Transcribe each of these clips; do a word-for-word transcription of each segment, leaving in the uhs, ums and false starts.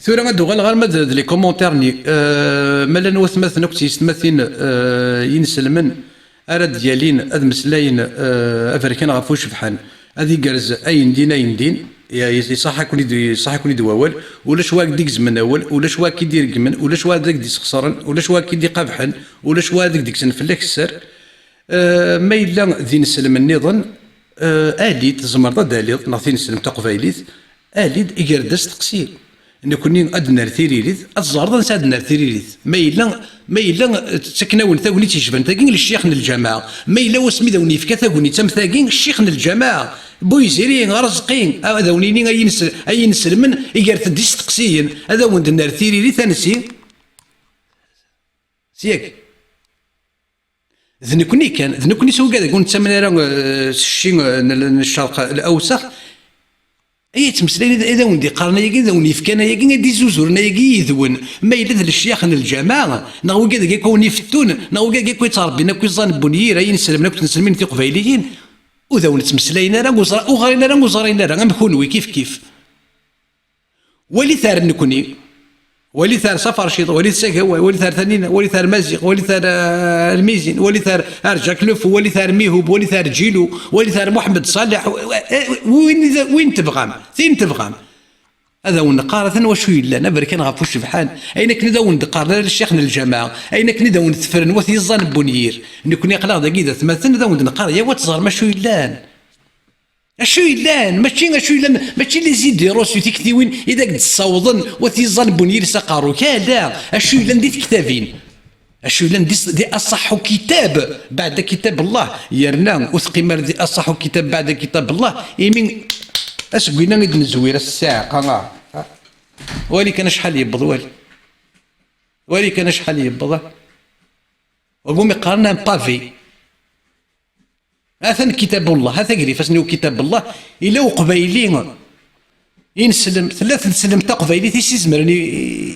Tura ad d-uɣaleɣ arma d, d les commentaires-nni. Euh, ma llan watmaten akked tyessetmatin, euh, inselmen ara d-yalin ad meslayen, euh, aberkan ɣef ucebḥan, ad igerrez ayendin, ayendin, ya-, iṣaḥ-aken-id, iṣaḥ-aken-id wawal, ulac wa ad d-igezmen awal, ulac wa ad k-id-ireggmen, ulac wa ad ak-d-isxeṣren, ulac wa ad k-id-iqabḥen, ulac wa ad ak-d-kksen fell-ak sser. Euh, ma yella d ineslem nniḍen, euh, ali-d, tzemreḍ ad d-taliḍ, neɣ tineslemt taqbaylit, ali-d, iger-d asteqsi. Nekni ad d-nerr tiririt, ad teẓreḍ ansa ad d-nerr tiririt. Ma yella, ma yella, eh, ttaken-awen tagnit yecban tagi, lecyax n lǧameɛ. Ma yella wasmi d awen-yefka tagnit am tagi, ccix n lǧameɛ, Buyziri, Arezqi, ad awen-yini ay ines-, ay ineslmen, igret-d isteqsiyen, ad awen-d-nerr tiririt ansi. Syak. D nekni kan, d nekni s wigad ur nettamen ara, eh, s cci, eh, n, n ccerq, eh, lawsax. Ay yettmeslayen, ad, ad awen-d-iqqaren ayagi, ad awen-yefkan ayagi, ad d-izzuzuren ayagi yid-wen. Ma yella d lecyax n lǧameɛ, neɣ wigad-agi akk awen-ifettun, neɣ wigad-agi akk yettṛebbin akk iẓẓan n wenyir, ay ineslmen akk tneslemin tiqbayliyin, ur d awen-ttmeslayen ara, ur ẓra-, ur ɣrin ara, ur ẓrin ara, am kunwi, kif kif. Walit ar nekni, walit ar Safarciḍ, walit s Agaway, walit ar Tanina, walit ar Maziɣ, walit ar, eh, ar Mizin, walit ar, ar Jack Lefou, walit ar Mihub, walit ar Ǧilu, walit ar Muḥemmed Ṣaleḥ, w-, w-, win, win tebɣam, tin tebɣam. Ad awen-neqqar atan wacu yellan, aberkan ɣef ucebḥan, ayen akken i d awen-d-qqaren ara lecyax n lǧameɛ, ayen akken i d awen-tefren wat yiẓẓan n wenyir. Nekni aql-aɣ dagi d atmaten, ad awen-d-neqqar, yaw ad teẓrem acu yellan. Acu yellan? Mačči acu yellan, mačči les idées reçues, tiktiwin i d ak-d-ssawḍen wat yiẓẓan n wenyir s aqerru-k, ala, acu yellan di tektabin. Acu yellan di, di aṣaḥu kitab, beɛda kitab Allah, yerna ur teqqim ara di aṣaḥu kitab beɛda kitab Allah, imi asegwi-nni i d-nezwir ass-a, qa-, wali kan acḥal yewweḍ, wali. Wali kan acḥal yewweḍ, ah. Wagumi qqaren un pavé. Atan Kitabullah, atan grif-as-nni Kitabullah, ila uqbayli ineslem, tella tneslemt taqbaylit i s-izemren i,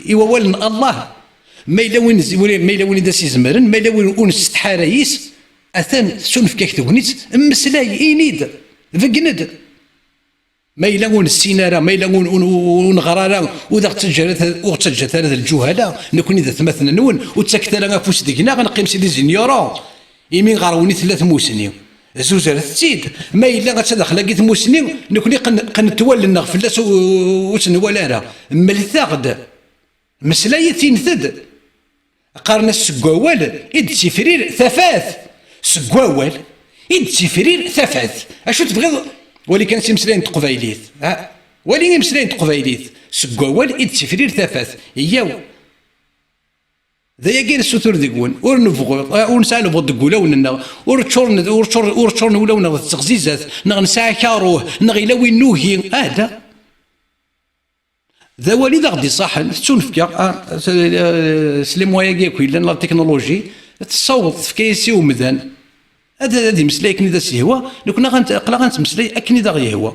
i wawal n Allah. Ma yella win, ma yella win i d as-izemren, ma yella win ur nessetḥa ara yis, atan tettunefk-ak tegnit, mmeslay, ini-d, beggen-d. Ma yella ur nessin ara, ma yella ur, ur, ur neɣra ara, ur aɣ-ttaǧǧat ara, ur ɣ-ttaǧǧat ara d lǧuhala, nekni d atmaten-nwen, ur ttaket ara afus deg-neɣ, ad neqqim s les ignorants. Imi ɣer-wen i tella tmusni. Zuzret-tt-id. Ma yella atta daxel-agi tmusni, nekni qqen-, qqnet wallen-nneɣ fell-as, ur, ur tt-nwala ara. Mlet-aɣ-d. Meslayet, init-d. Qqaren-as seg wawal i d-ttifrir tafat. Seg wawal i d-ttifrir tafat. Acu tebɣiḍ? Wali kan s imeslayen n teqbaylit. Ha? Wali imeslayen n teqbaylit. Seg wawal i d-ttifrir tafat. Yyaw. D ayagi i nessutur deg-wen. Ur nebɣu, eh, ur nesɛi lebɣi deg wulawen-nneɣ. Ur ččuren, ur ččur-, ur ččuren wulawen-nneɣ d teɣzizat, neɣ nesɛa akaruh, neɣ yella win nugi. Ada. D awal i d aɣ-d-iṣaḥen, tettunefk-aɣ, ah, s, eh, s les moyens-agi akk yellan, la technologie, tessaweḍ, tefka-yas i umdan. Ad, ad imeslay akken i d as-yehwa, nekkni aql-aɣ ad nettmeslay akken i d aɣ-yehwa.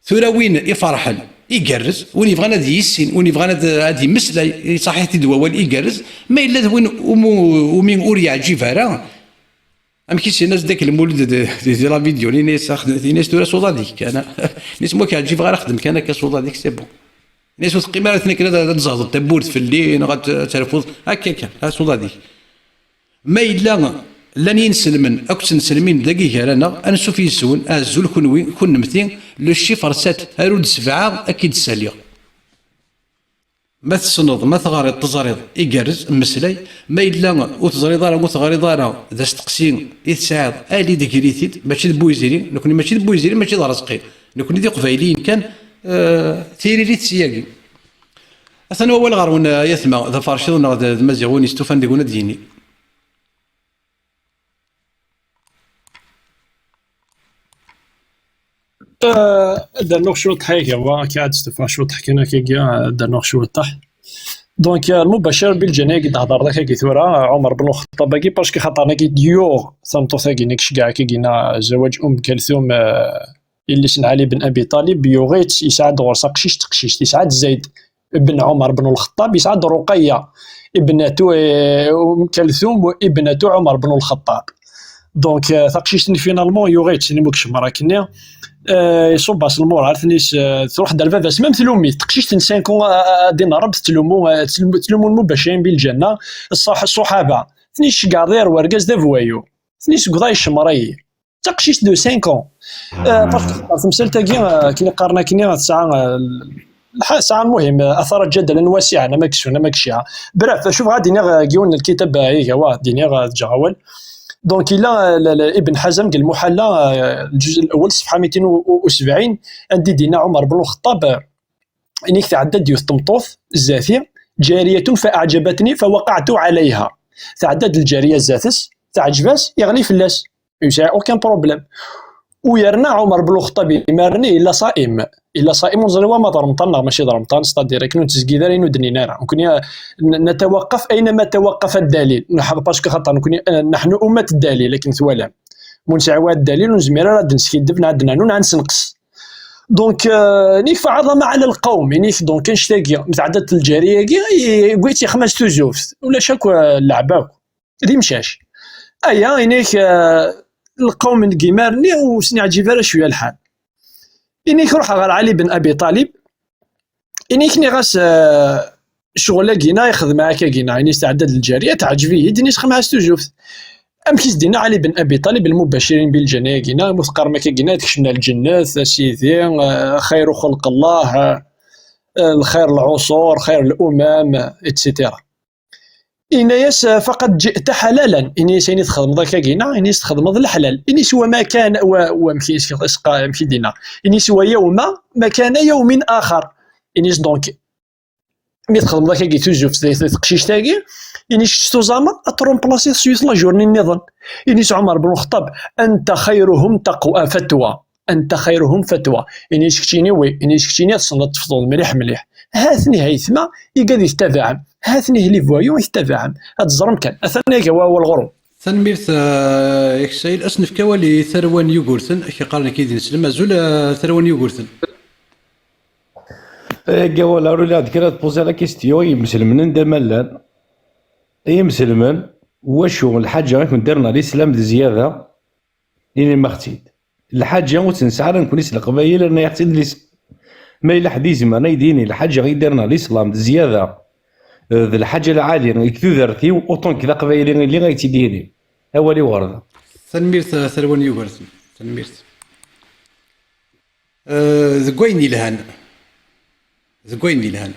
Tura win iferḥen, igerrez, win yebɣan ad yissin, win yebɣan ad, ad yemmeslay, iṣaḥ-it-id wawal, igerrez, ma yella d win umu-, umi ur yeɛǧib ara, amek i s-yenna-as Dda Lmulud di, di, di la vidéo, yenna-as ax-, yenna-as tura suḍ ad-ik, ana, yenna-as ma ur k-ɛǧibeɣ ara xdem kan akka suḍ ad-ik, c'est bon. Yenna-as ur teqqim ara tnakken ad, ad tzehdeḍ tawwurt fell-i, neɣ ad, ad terfuḍ, akka kan, a suḍ ad-ik. Ma yella llan yinselmen akked tneslemin dagi gar-aneɣ, ansuf yis-wen, azul kunwi, kunemti, le chiffre sept, aru-d sebɛa, ad k-id-ssaliɣ. Ma tessneḍ, ma teɣriḍ, teẓriḍ, igerrez, mmeslay. Ma yella ur teẓriḍ ara, ur teɣriḍ ara, d asteqsi i tesɛiḍ, ali-d, ger-it-id, mačči d Buyziri, nekni mačči d Buyziri, mačči d Arezqi. Nekni d Iqbayliyen kan, eh, tiririt s yagi. Atan wawal ɣer-wen, ay atma, d aferciḍ neɣ d, d Maziɣ, win yestufan deg-wen ad d-yini. Eh, ad d-rnuɣ cwiṭ ḥaga, wa, akka ad stufeɣ cwiṭ kan akkagi, ad d-rnuɣ cwiṭ. Donc, eh, Lmubacir Bilǧani-agi d-thedreḍ akkagi tura, Ɛumer ben Lxeṭṭab-agi, parce que xaṭer nagi d-yuɣ tameṭṭut-agi, nekk ceggeɛ akkagi, na, zawaǧ Um Kalthum, eh, yelli-s n Ɛli ben Abi Ṭalib, yuɣ-itt, yesɛa-d ɣur-s aqcic, teqcict, yesɛa-d Zayd ibn Ɛumer ben Lxeṭṭab, yesɛa-d Ruqayya ibnatu, eh, Um Kalthum ibnatu Ɛumer ben Lxeṭṭab. Donc, euh, taqcict-nni, finalement, yuɣ-itt, imi ur yecmer akkenni. Euh, iṣubb-as lmural, tenna-as, euh, truḥ-d ar baba-s, même tlummi-t. Taqcict n cinq ans, euh, euh, ad d-inreb, tettlumu, euh, tettlumu, tettlumu lmubacirin bil lǧenna, ṣṣaḥ-, ṣṣuḥaba. Tenna-as, ceggeɛ ar wergaz d abwayu. Tenna-as, seg uḍay yecmer-iyi. D taqcict de cinq ans. Euh, parce que temsalt-agi, euh, akken i qqaren akkenni, tesɛa, euh, lḥa-, tesɛa, lmuhim, euh, athar ǧadalen wasiɛen, ama aksum, ama akci. Bref, acu bɣiɣ ad d-iniɣ, euh, deg yiwen n lkitab, euh, iga wa, ad d-iniɣ, euh, ad ǧǧeɣ awal. Donc, yella, euh, le, le, Ibn Hazm deg Lmuḥalla, euh, lǧuz lewwel, ṣṣefḥa mitin u sebɛin, anda i d-yenna Ɛumer bnu Lxeṭṭab, euh, inek tɛedda-d yiwet n tmeṭṭut zdat-i, جارية فأعجبتني فوقعت عليها. Tɛedda-d lǧariya zdat-s, teɛǧeb-as, yeɣli fell-as. Ur yesɛi aucun problème. U yerna Ɛumer bnu Lxeṭṭab imaren-nni yella ṣaim. Yella ṣaim, ur neẓri wa ma d Remḍan neɣ mačči d Remḍan, c'est-à-dire akken ur nettezgid ara ayen ur d-nnin ara. Nekkni, euh, n-, نتوقف أينما توقف الدليل. Nḥ-, parce que xaṭer nekkni, euh, نحن أمة الدليل, akken twalam. Ma ur nesɛi ara ddalil, ur nezmir ara ad neskiddeb, neɣ ad nernu, neɣ ad nessenqes. Donc, euh, inek فعظم على القوم, inek, donc, annect-agi, mi tɛedda-d lǧariya-agi, i-, yewwi-tt yexma s tuzuft, ulac akk, euh, lleɛba akk. D imcac. Aya, inek, euh, lqawm deg imaren-nni ur sen-yeɛǧib ara cwiya lḥal. Inek ruḥeɣ ɣer Ali ben Abi Ṭalib, inek nniɣ-as, euh, ccɣel-agi-na ixdem akka-agi-na, inek tɛedda-d lǧariya, teɛǧeb-iyi-d, inek xemɛas tuzuft. Amek i s-d-yenna Ali ben Abi Ṭalib, lmubacirin bil lǧenna-agi-na, ma teqqarem akka-agi-na, tkecmem ar lǧennet, a sidi, euh, xayru xelq Allah, euh, lxir lɛuṣur, xir lumam, et cetera. Ini-as, فقد جئت حلالا. Ini-as, ayen i txedmeḍ akka-agi-na, ini-as txedmeḍ leḥlal. Ini-as, وما كان, wa, wa, amek i s-, isqa-, amek i d-yenna? Ini-as, ويوم مكان يوم آخر. Ini-as, donc, mi txedmeḍ akka-agi tuzuft, t-, t-, teqcict-agi, ini-as, kečč tuẓameḍ ad tremplaciḍ s yiwet la journée nniḍen. Ini-as Ɛumer ben Lxeṭṭab, أنت خيرهم تقوى, fatwa. أنت خيرهم فتوى. Ini-as keččini, wi, ini-as keččini ad tessneḍ ad tefḍeḍ mliḥ, mliḥ. Ha-ten-i haytma, igad i tettabaɛem. Ha-ten-i les voyous i tettabaɛem. Ad teẓrem kan. Atan iga wa-, wawal ɣur-wen. Tanemmirt, eh, yak Sayil. Ad s-nefk awal i tarwa n Yugurten, ak qqaren akka i d-neslem. Azul, eh, tarwa n Yugurten. Eg awal, ar ula d kra ad poser la question, imselmen anda ma llan. Ay imselmen, wacu lḥaǧa i kent-irna l'islam d zzyada? Inim-aɣ-tt-id. Lḥaǧa ur tt-nesɛi ara nekni s Leqbayel, rna-yaɣ-tt-id l'islam. Ma yella ḥedd izemren ad yi-d-yini lḥaǧa i d-irna l'islam d zzyada, eh, d lḥaǧa lɛali deg tudert-iw, autant que d aqbayli i lliɣ, ad yi-tt-id-yini. Awal-iw ɣer da. Tanemmirt, eh, tarwa n Yugurten. Tanemmirt. Eh, deg wayen yelhan. Deg wayen yelhan.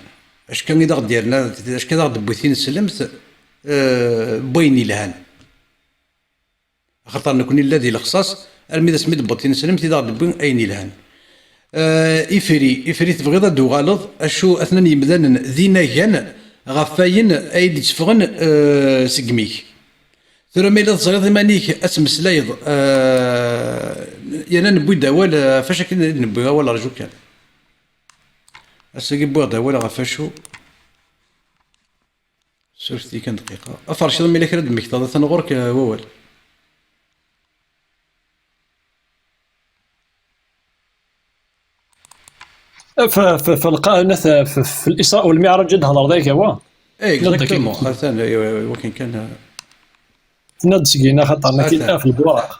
Acka i d aɣ-d-yerna, acka i d aɣ-d-tewwi tineslemt, eh, n wayen yelhan. Axaṭer nekkni nella di lexṣaṣ, armi d asmi d-tewweḍ tineslemt i d aɣ-d-tewwi ayen yelhan. Eh, ifri, ifri tebɣiḍ ad d-tuɣaleḍ, acu atnan yemdanen d inagan ɣef wayen ay d-itteffɣen, eh, seg imi-k. Tura ma yella teẓriḍ iman-ik ad tmeslayeḍ, eh, yerna newwi-d awal, eh, ɣef wacu akken i d-newwi awal, rju kan. Ass-agi wwiɣ-d awal ɣef wacu. Surfet-iyi kan dqiqa. Aferciḍ, mi yella kra d-temmektaḍ, atan ɣur-k, eh, wawal. F-, f-, f-, lqa-, nat-, f-, f-, الإسراء والمعراج ad d-hedreḍ dagi, wa? Eh, exactement. Atan, eh, wakken kan, eh. Tenna-d seg-in, axaṭer nekk atan. Ɣef lbuṛaq.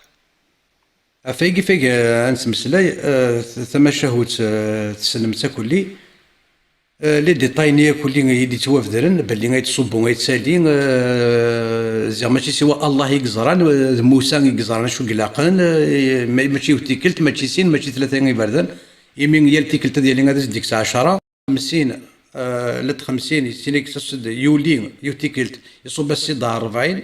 Ɣef ayagi fag, eh, ad nettmeslay, eh, t-, tamacahut, eh, tessnem-tt akelli. Eh, les détails-nni akelli i d-yettwabedren, belli ay ttṣubbu, ay ttali, eh, ziɣ mačči siwa Allah i yeẓran, eh, d Musa i yeẓran acu i ilaqen, eh, ma-, mačči yiwet tikkelt, mačči sin, mačči tlata iberdan, imi yal tikkelt ad yali ad as-d-yekkes ɛecṛa. Xemsin, eh, llant xemsin, sin ad yekkes, yuli yiwet tikkelt, iṣubb-as-tt-id ar rebɛin,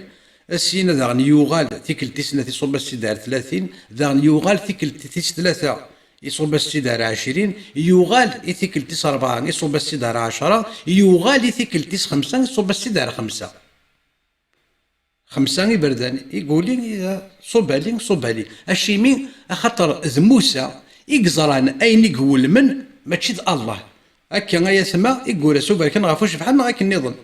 sin daɣen yuɣal tikkelt tis snat, iṣubb-as-tt-id ar tlatin, daɣen yuɣal tikkelt tis tlata, iṣubb-as-tt-id ar ɛecrin, yuɣal i tikkelt tis rebɛa, iṣubb-as-tt-id ar ɛecṛa, yuɣal i tikkelt tis xemsa, iṣubb-as-tt-id ar xemsa. Xemsa iberdan i yuli, i, ṣubali, ṣubali. Acimi? Axaṭer d Musa i yeẓran ayen i iwulmen, mačči d Allah. Akka ay atma i yura s uberkan ɣef ucebḥan neɣ akken nniḍen.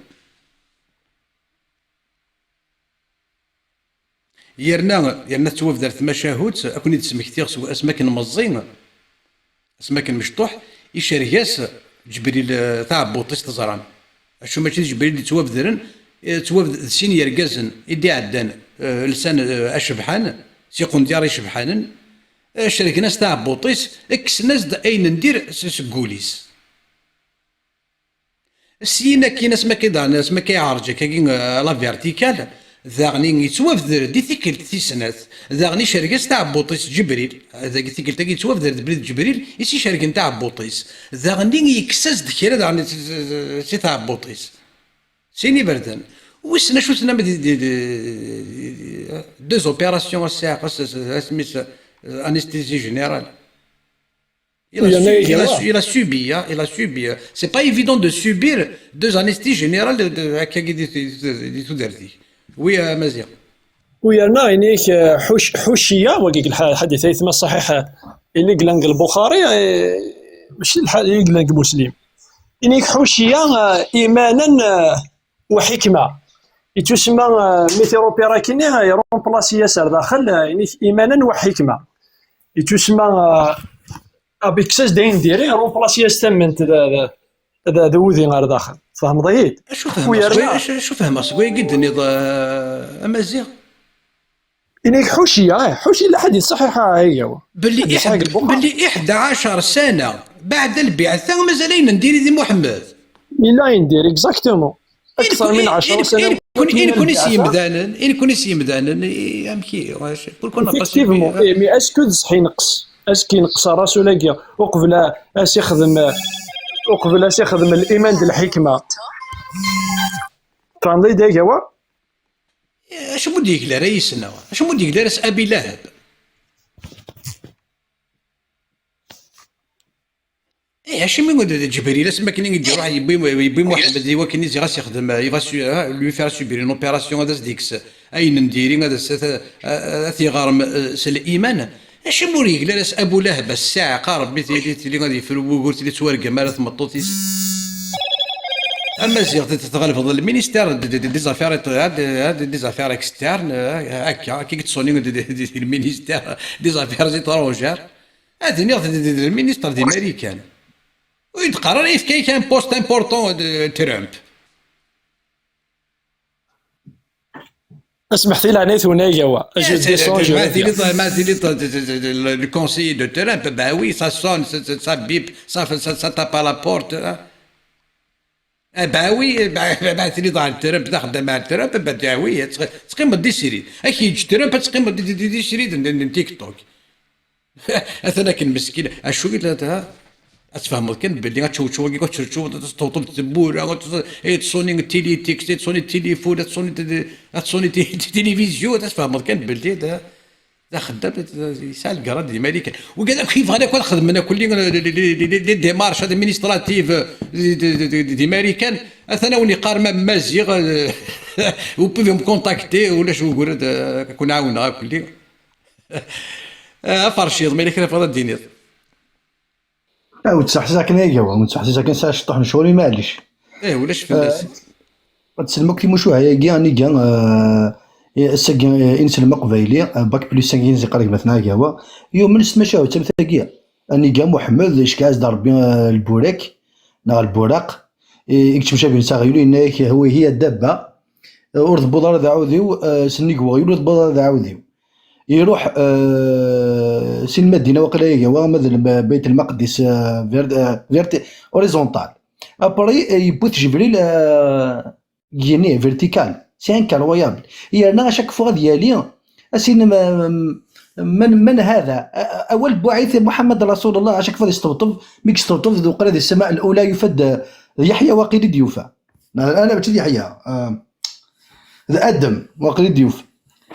Yerna, yerna tettwabder tmacahut, ad ken-id-smektiɣ seg asmi akken meẓẓi, asmi akken mecṭuḥ, icerreg-as Ǧebril, eh, taɛebbuḍt-is, teẓram. Acu mačči d Ǧebril i d-yettwabedren, eh, ttwabed-, d sin yergazen i d-iɛeddan eh, lsan, eh, acebḥan, s iqendyar icebḥanen, eh, cergen-as taɛebbuḍt-is, kksen-as-d ayen n dir s-, seg wul-is. Syin akkin, asmi akka i d-, asmi akka iɛerǧ akkagi, eh, la verticale, daɣen yettwabder di tikkelt tis snat, daɣen icerreg-as taɛebbuḍt-is Ǧebril, dagi tikkelt-agi yettwabder-d belli d Ǧebril i s-icerrgen taɛebbuḍt-is, daɣen yekkes-as-d kra daɣen si, si, si taɛebbuḍt-is. Sin iberdan. Wissen acu tennam di, di, di, di, deux opérations, a Ssaɛqa, s-, s-, asmi-s, eh, anesthésie générale. Il a, il a subi, hein, il a subi, hein. C'est pas évident de subir deux anesthésies générales de, de, akkagi di, di, di tudert-ik. Oui, euh, Maziɣ. U yerna ini-k, eh, ḥuc-, ḥuciya, wagi lḥ-, ḥadit aytma ṣaḥiḥ, eh, ili glan deg Lbuxari, eh, mačči lḥal ili glan deg Muslim. Ini-k ḥuciya, eh, imanen, eh, wa ḥikma. Ittusemma, eh, mi t-iropéra kini, eh, irumplasi-as ar daxel, eh, ini-k imanen wa ḥikma. Ittusemma, eh, Abeksas d ayen diri, irumplasi-as tament d, d, d, d wudi ar daxel. Tfehmeḍ-iyi-d? Acu fehmeɣ seg waya, acu, acu fehmeɣ seg wayagi d-tenniḍ, eh, a Maziɣ? Ini-k ḥuciya, eh, ḥuci la ḥadit ṣaḥiḥa, eh, ayaw. Belli ḥadit iḥ-, ṣaḥiḥ Lbuxari. Belli iḥda ɛacar sana baɛda lbiɛta mazal ayen n diri di Muḥemmed. Yella ayen diri, exactement. Akteṛ min ɛecṛa sanawa. I nekkni s yimdanen, i nekkni s yimdanen, i, amek i, wac-, pourquoi on n'a pas suivi, effectivement, hein? Eh, mais est-ce que d ṣṣeḥ ineqqes? Est-ce que ineqqes ṛṛasul-agi uqbel a, a s-ixdem, uqbel a s-ixdem liman d lḥikma? Tfehmeḍ-iyi-d, a Gawa? Eh, acimi ur d-yegli ara yis-neɣ? Acimi ur d-yegli ara s Abi Lahab? Eh, acimi d, d Ǧebril, asmi akken i d-iruḥ, yewwi, yewwi Muḥemmed i wakken i ziɣ as-ixdem, eh, il va su-, eh, lui faire subir une opération, ad as-d-ikkes ayen n diri, ad as-, ad, ad, ad t-iɣarem, eh, s liman. Acimi ur yegli ara s Abu Lahab, a Ssaɛqa, Rebbi tili, tili ad yefru wugur, tili tettwargam ara tmeṭṭut-is? Ama ziɣ t-, t-, tɣelbeḍ le ministère de, de, de, des affaires étr-, de, de, des affaires externes, eh, akka, akka i yettṣuni de, de, de, de, le ministère des affaires étrangères. Ad iniɣ d, d, d, d lministr di Marikan. Ur yi-d-qqar ara yefka-yak un poste important de Trump. Asmeḥ-t i leɛnaya-twen, a Gawa. Eh, je descends, je ma reviens. Tiliḍ, ma tiliḍ, d, d, d, d, le conseiller de Trump, bah oui, ça sonne, ça, ça, ça bip, ça, ça, ça tape à la porte, hein. Ah, bah oui, bah, bah, bah, tiliḍ ar Trump, d axeddam ar Trump, bah, ah oui, ad teqqimeḍ di srid. Ad k-yeǧǧ Trump, ad teqqimeḍ di, di, di, di srid n, n, n TikTok. Atan akken meskin, acu i la, ha? Ad tfehmeḍ kan belli ad teččewčew wagi, ad teččewčew, ad tewṭem tewwura, ad tes-, ad tsuni tilitext, ad tsuni tilifun, ad tsuni tili-, ad tsuni ti-, ti-, tilivizyu, ad tfehmeḍ kan belli da, d axeddam, d, d, yesɛa lgrad di Marikan. Wigad akk yebɣan akk ad xedmen akk les, les, les, les, les démarches administratives di, di, di, di, di Marikan, atan a wen-iqqar ma Maziɣ, eh, vous pouvez me contacter, ulac ugur ad, ad ken-ɛawneɣ akk. Eh, aferciḍ, ma yella kra tebɣiḍ ad d-tiniḍ. Ah, ur ttseḥsiseɣ akken ay gawa, ur ttseḥsiseɣ akken sɛiɣ ciṭṭaḥ n ccɣel, i maɛlic. Eh, ulac fell-as. Eh, ad tsellem akk timucuha-agi, aniga, eh, ass-agi, eh, i nsellem aqbayli, eh, bac plus cinq i nziqqar gma-tneɣ agawa, yumen s tmacahut am tagi. Aniga Muḥemmed, icekkeɛ-as-d Rebbi, eh, lburak, neɣ lburaq, i, i yettemcabin s aɣyul, yenna-yak, "Hwihi a dabba, eh, ur tewwiḍ ara d aɛudiw, eh, sennig weɣyul ur tewwiḍ ara d aɛudiw." Iruḥ, eh, si Lmadina, waqila agawa, ama d Lm-, Bayt Lmaqdis, eh, vert-, eh, vert-, horizontal. Après, eh, yewwi-t Jibril, eh, deg yigenni, vertical. C'est incroyable. Yerna à chaque fois ad yali, as-inem, eh, من، من هذا؟ Eh, awal n Buɛit, Muḥemmed Rasulullah, à chaque fois ad yesṭebṭeb, mi yesṭebṭeb, d uqra di ssama al-ula, yufa-d, eh, d Yeḥya waqil i d-yufa. Neɣ, ala, mačči d Yeḥya. Ah, d Adem, waqil i d-yufa.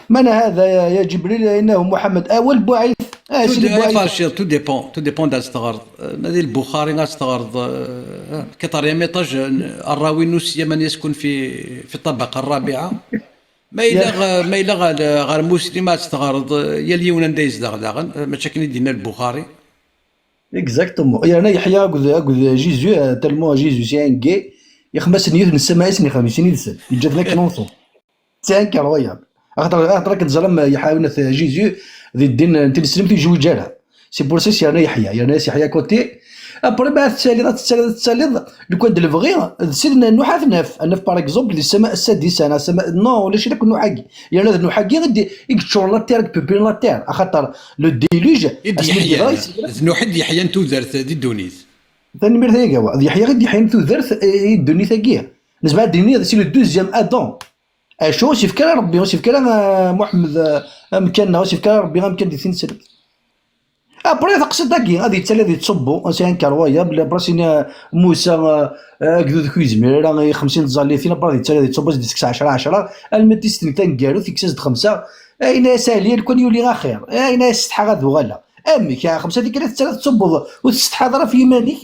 من هذا يا، يا جبريل؟ إنه محمد. Awal n Buɛit. Ah, tout, sidi Buɛit. Farciḍ, tout dépend, tout dépend d ad teɣreḍ. Eh, ma di Lbuxari ad teɣreḍ, eh, quatrième étage, eh, الراوي نسي من يسكن في، في الطبقة الرابعة. Ma yella, eh, ma yella ɣer, ɣer Muslim ad teɣreḍ, eh, yal yiwen anda yezdeɣ daɣen, eh, mačči akken i d-yenna Lbuxari. Exactement. Yerna Yeḥya akked, akked Jésus, eh, tellement Jésus c'est un gay, ixdem-asen yiwet n ssamaɛi, asen ixdem sin yid-sen. Yeǧǧa-ten akken ensemble. C'est incroyable. Axaṭer, axaṭer akken teẓram, eh, Yeḥya, Jésus, di ddin n tineslemt ur yezwiǧ ara. C'est pour ça yerna Yeḥya, yerna-yas Yeḥya côté. Après, ma ad tettaliḍ, ad tettaliḍ, ad tettaliḍ, lukan d lebɣi, d Sidna Nuḥ ad t-naf. Ad naf, par exemple, di ssama ssadisa, neɣ ssama, non, ulac akk Nuḥ-agi. Yerna d Nuḥ-agi i d-, i yeččuren la terre, i d-pupilin la terre. Axaṭer le déluge, i d-yeḥyan, d Nuḥ i d-yeḥyan tudert di ddunit. Tanemmirt ay agawa. D Yeḥya i d-yeḥyan tudert, eh, i ddunit-agi. Nezmer ad d-nini, c'est le deuxième Adam. Acu, ur s-yefka ara Rebbi, ur s-yefka ara, eh, Muḥemmed, eh, amkan, neɣ ur s-yefka ara Rebbi amkan di tineslemt. Après, taqsiṭ-agi, ad yettali ad yettṣubbu, c'est incroyable. Après, sini, eh, Musa, eh, eh, agdud ur yezmir ara i xemsin tẓallitin, après, ad yettali ad yettṣubbu, ad s-d-tekkes ɛecra ɛecra, almi d tis taneggarut, yekkes-as-d xemsa. Eh, yenna-yas Ɛli, lukan yuli axir. Eh, yenna-yas, setḥaɣ ad uɣaleɣ. Amek, ah, xemsa tikkal ad tettali ad tettṣubbuḍ, ur tessetḥaḍ ara ɣef yiman-ik?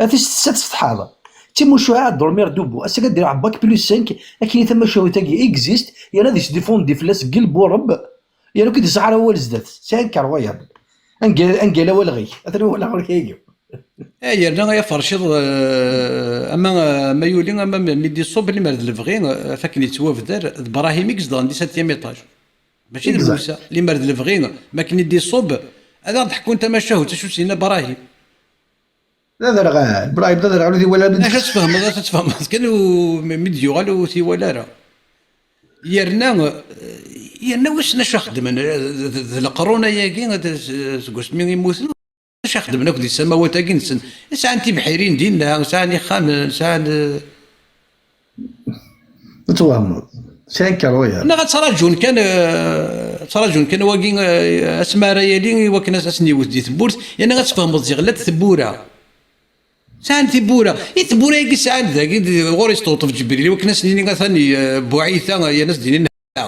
A tis tessa tessetḥaḍ. D timucuha ad dormir debout. Ass-agi ad d-iruḥ bac plus cinq, akken i tamacahut-agi existe, yerna ad yesdifundi fell-as deg lbureb, yerna ur k-id-iṣaḥ ara wawal zdat. C'est incroyable. Angal, angal awal ɣik. Atan wawal ɣik-agi. Eh, yerna ay aferciḍ, eh, ama, eh, ama yuli, ama mi, mi d-iṣubb, limer d lebɣi, eh, ɣef akken yettwabder, d Brahim i izedɣen di septième étage. Mačči d Exact. Musa, limer d lebɣi, ma akken i d-iṣubb, ad aɣ-d-ḥkun tamacahut, acu s-yenna Brahim. D aderɣal, Brahim d aderɣal, ur t-iwala ara. Acu ad tfehmeḍ, acu ad tfehmeḍ kan u-, mi, mi d-yuɣal ur t-iwala ara. Yerna, yerna wissen acu xedmen, d, d, d leqrun ayagi, d, seg wasmi i mmuten, acu xedmen akk di samawat-agi-nsen. Sɛan tibḥirin dinna, sɛan ixxamen, sɛan, eh, Ad twehmeḍ. C'est incroyable. Neɣ ad ttraǧun kan, eh, ttraǧun kan wagi, eh, asmi ara yali i wakken ad, ad sen-yewwet di tewwurt, yerna ad tfehmeḍ ziɣ llant tewwura. Sɛan tiwwura. I tewwura-agi sɛan dagi, d-, ɣur-i yesṭebṭeb Ǧebril, i wakken ad sen-yini atan, eh, buɛita, yerna ad s-d-inin,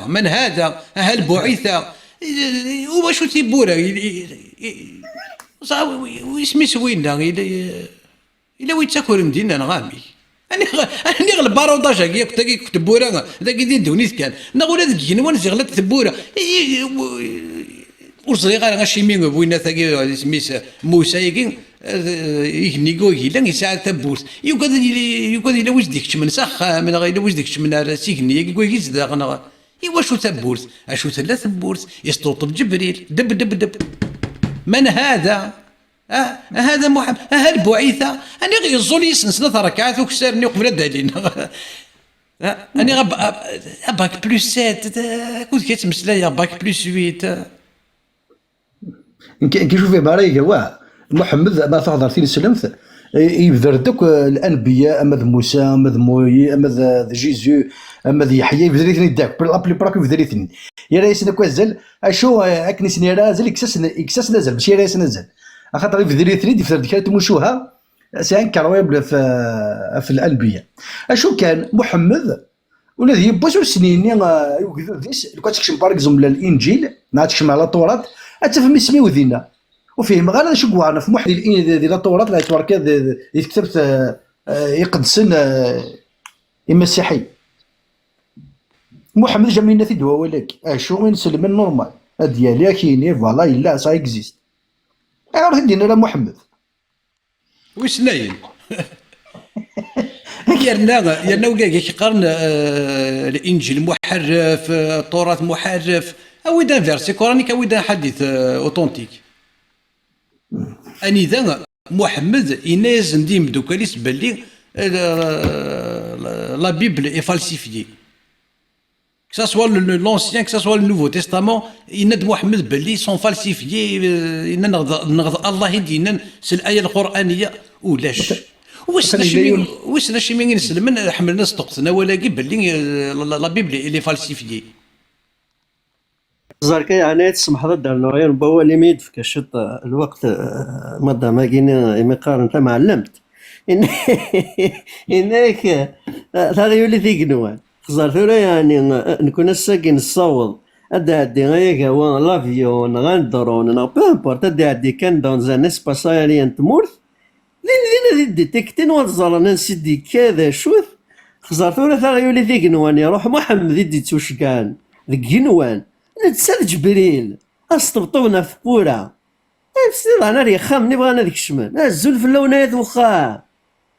"Man hada?" Aha, lbuɛita. I, i, i wacu tiwwura? I, i, i, i, isem-is winna? I, i, Yella wi yettakren dinna neɣ amek? Aniɣ, aniɣ lbarudaj-agi akk, tagi akk tewwura, dagi di ddunit kan. Neɣ ula deg igenwan ziɣ llant tewwura. I, i, ur ẓriɣ ara acimi winna tagi, isem-is Musa-agi, eh, igenni agi yella yesɛa tawwurt. Yugad yili, yugad yella wi s-d-ikeččmen s axxam, neɣ yella wi s-d-ikeččmen ar s igenni-agi, agi i yezdeɣ, neɣ i wacu tawwurt? Acu tella tewwurt? Yesṭebṭeb Ǧebril. Deb, deb, deb. Man hada? Ah, ah, hada Muḥemmed, ah, lbuɛita. Aniɣ yeẓẓul yis-sen snat ṛekɛat ukessar-nni uqbel ad d-alin. Ah, aniɣ ab-, ab-, a bac plus sept, d-, akked kya ttmeslayeɣ, bac plus huit. Nekk, nekk, cuf, ibarra iga wa. Muḥemmed, ma tuhḍer tineslemt, i-, yebder-d akk, eh, l'anbiya, ama d Musa, ama d Moï-, ama d, d Jésus, ama d Yeḥya, yebder-iten-id akk, la plupart akk yebder-iten. Yerra-yasen akk azal, acu, eh, akken i sen-yerra azal, yekkes-asen, yekkes-asen azal, mačči yerra-yasen azal. Axaṭer ibder-iten-id, yefter-d kra n tmucuha, c'est incroyable ɣef, ɣef l'anbiya. Acu kan, Muḥemmed, ula d yiwwas ur sen-yenni, ah, i ugdud-is, lukan ad tekcem, par exemple, l'Inǧil, neɣ ad tekcem ɣer la Tawrat, ad tafem isem-iw dinna. Ur fhimeɣ ara d acu i yewɛren ɣef Muḥemmed di, di, di la Tawrat, neɣ yettwarka di, di, di tektabt, ah, ah, iqedsen, ah, imasiḥiyen. Muḥemmed jamais yenna-t-id wawal-agi. Acu i nselmen normal. Ad d-yali, ad k-yini, voilà, yella, ça existe. Ayɣer ur t-id-yenni ara Muḥemmed? Wissen ayen. Yerna, yerna wigad i k-qqaren, eh, Linǧil muḥerref, eh, Tawrat muḥerref. Awi-d un verset coranique, awi-d un hadith, eh, authentique. Anida Muḥemmed yenna-yasen-d i yimeddukal-is belli, eh, la, la, la Bible est falsifiée. Que ça soit le, le, l'Ancien, que ça soit le Nouveau Testament, yenna-d Muḥemmed belli sont falsifiés, eh, yenna neɣ d, neɣ d Allah i d-yennan s l'aya lqur'aniya, ulac. Wissen acimi, wissen acimi inselmen ḥemmlen ad sṭuqqten awal-agi belli, eh, la, la, la Bible elle est falsifiée. Ẓer kan, yeɛni ad tsemḥeḍ ad d-rnuɣ yiwen n wawal imi i d-tefka ciṭ, eh, lweqt, eh, madam-agi-nni imi qqaren tamɛellemt. Yenna-, yenna-yak, eh, taɣyulit igenwan. Xẓer tura, yeɛni, eh, nekni ass-agi nessaweḍ ad d-iɛeddi ay agawa l'avion neɣ un drone neɣ peu importe, ad d-iɛeddi kan dans un espace aérien n tmurt. Din din ad d-détectin u ad ẓren ansi d-yekka d acu-t. Xẓer tura taɣyulit igenwan, iruḥ Muḥemmed i d-ittuceggɛen deg igenwan, netta d Ǧebril, ad sṭebṭuben ɣef tewwura. Ad sṭebṭuben ar yexxamen i bɣan ad kecmen. Azul fell-awen ay at wexxam.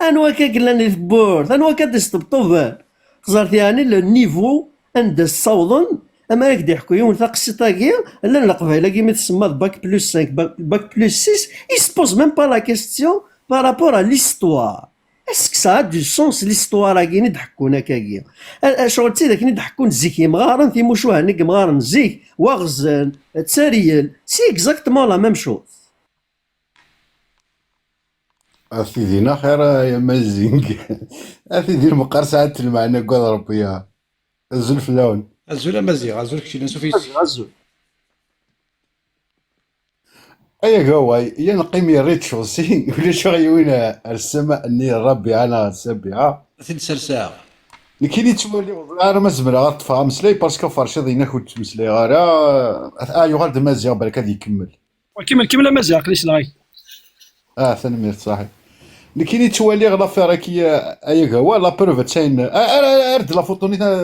Anwa akka yellan di tewwurt? Anwa akka d-isṭebṭuben? Xẓer-t, yeɛni le niveau anda ssawḍen, ama ad ak-d-iḥku yiwen taqsiṭ-agi, llan Leqbayel-agi mi tsemmaḍ bac plus cinq, bac, bac plus six, il se pose même pas la question par rapport à l'histoire. Est-ce que ça a du sens, l'histoire-agi i d-ḥekkun akkagi? A- a- Ccɣel d tidak i d-ḥekkun zik yimɣaren, timucuha-nni n yimɣaren zik, waɣzen, ttariyel, c'est exactement la même chose. A tidi n axir ay amazing. A tidi n meqqar sɛant lmeɛna deg wad Rebbi. Azul fell-awen. Azul a Maziɣ, azul kečč, ansuf yis-k. Azul. Ay agaway, ya neqqim yerra-d cɣel-si, ulac aɣ yiwin ar ssama-nni rrabiɛa neɣ ar ssabiɛa. Ad t-id-serseɣ. Nekkini ttwaliɣ ur ẓriɣ ara ma zemreɣ ad ṭṭfeɣ ameslay, parce que ferciḍ inak ur ttmeslayeɣ ara. Ah, yuɣal-d Maziɣ, balak ad ikemmel. Kemmel, kemmel a Maziɣ, aql-i sleɣ-ak. Ah, tanemmirt, ṣaḥi. Nekkini ttwaliɣ l'affaire-agi, ay agawa, la preuve d tayen, ar, ar, ar, ar d la photo-nni ta-,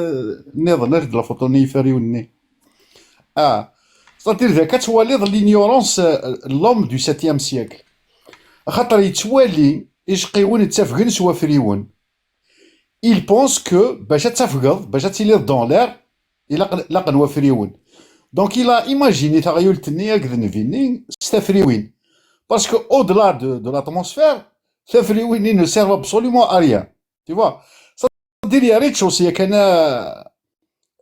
nniḍen, ar d la photo-nni iferriwen-nni. Ah, c'est-à-dire, dak ad twaliḍ l'ignorance, euh, l'homme du septième siècle. Axaṭer yettwali ijeqqiwen ttafgen s wafriwen. Il pense que bac ad tafgeḍ, bac ad tiliḍ dans l'air, ilaq, laqen wafriwen. Donc il a imaginé taɣyult-nni akked nnbi-nni s tafriwin. Parce que au-delà de, de l'atmosphère, tafriwin-nni ne servent absolument à rien. Tu vois? C'est-à-dire, yerra-d cawsi yakan, a,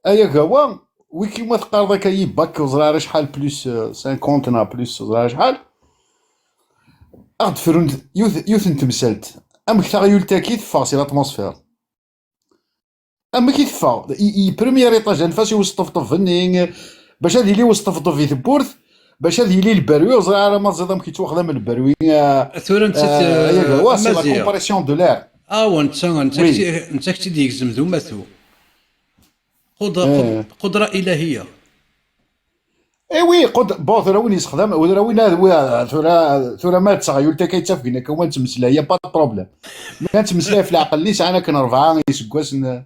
ay agawa, wiki ma teqqareḍ akka i bac, ur ẓriɣ ara acḥal, plus, euh, cinquante neɣ plus, ur ẓriɣ acḥal. A ɣ-d-frun yiwet, yiwet n temsalt. Amek taɣyult-agi teffeɣ si l'atmosphère? Amek i teffeɣ? I, i premier étage, anef-as i usṭebṭeb-nni, bac ad yili usṭebṭeb i tewwurt, bac ad yili lberwi, ur ẓriɣ ara ma teẓriḍ amek yettwaxdam lberwi, ah, tura nettat, ah, ay agawa, c'est la compression de l'air. Ah, wa netta, netta Oui. K-, netta k-tt-id-yegzem d umatu. Qudra, qud-, Eh. Qudra ilahiya. Eh oui, qud-, bon, tura win yessexdam, tura win ad, wi-, tura, tura ma d taɣyult akka yettafgen akka, wa nettmeslay, y a pas de problème. Ma nettmeslay ɣef leɛqel-nni, sɛan akken rebɛa iseggasen, eh,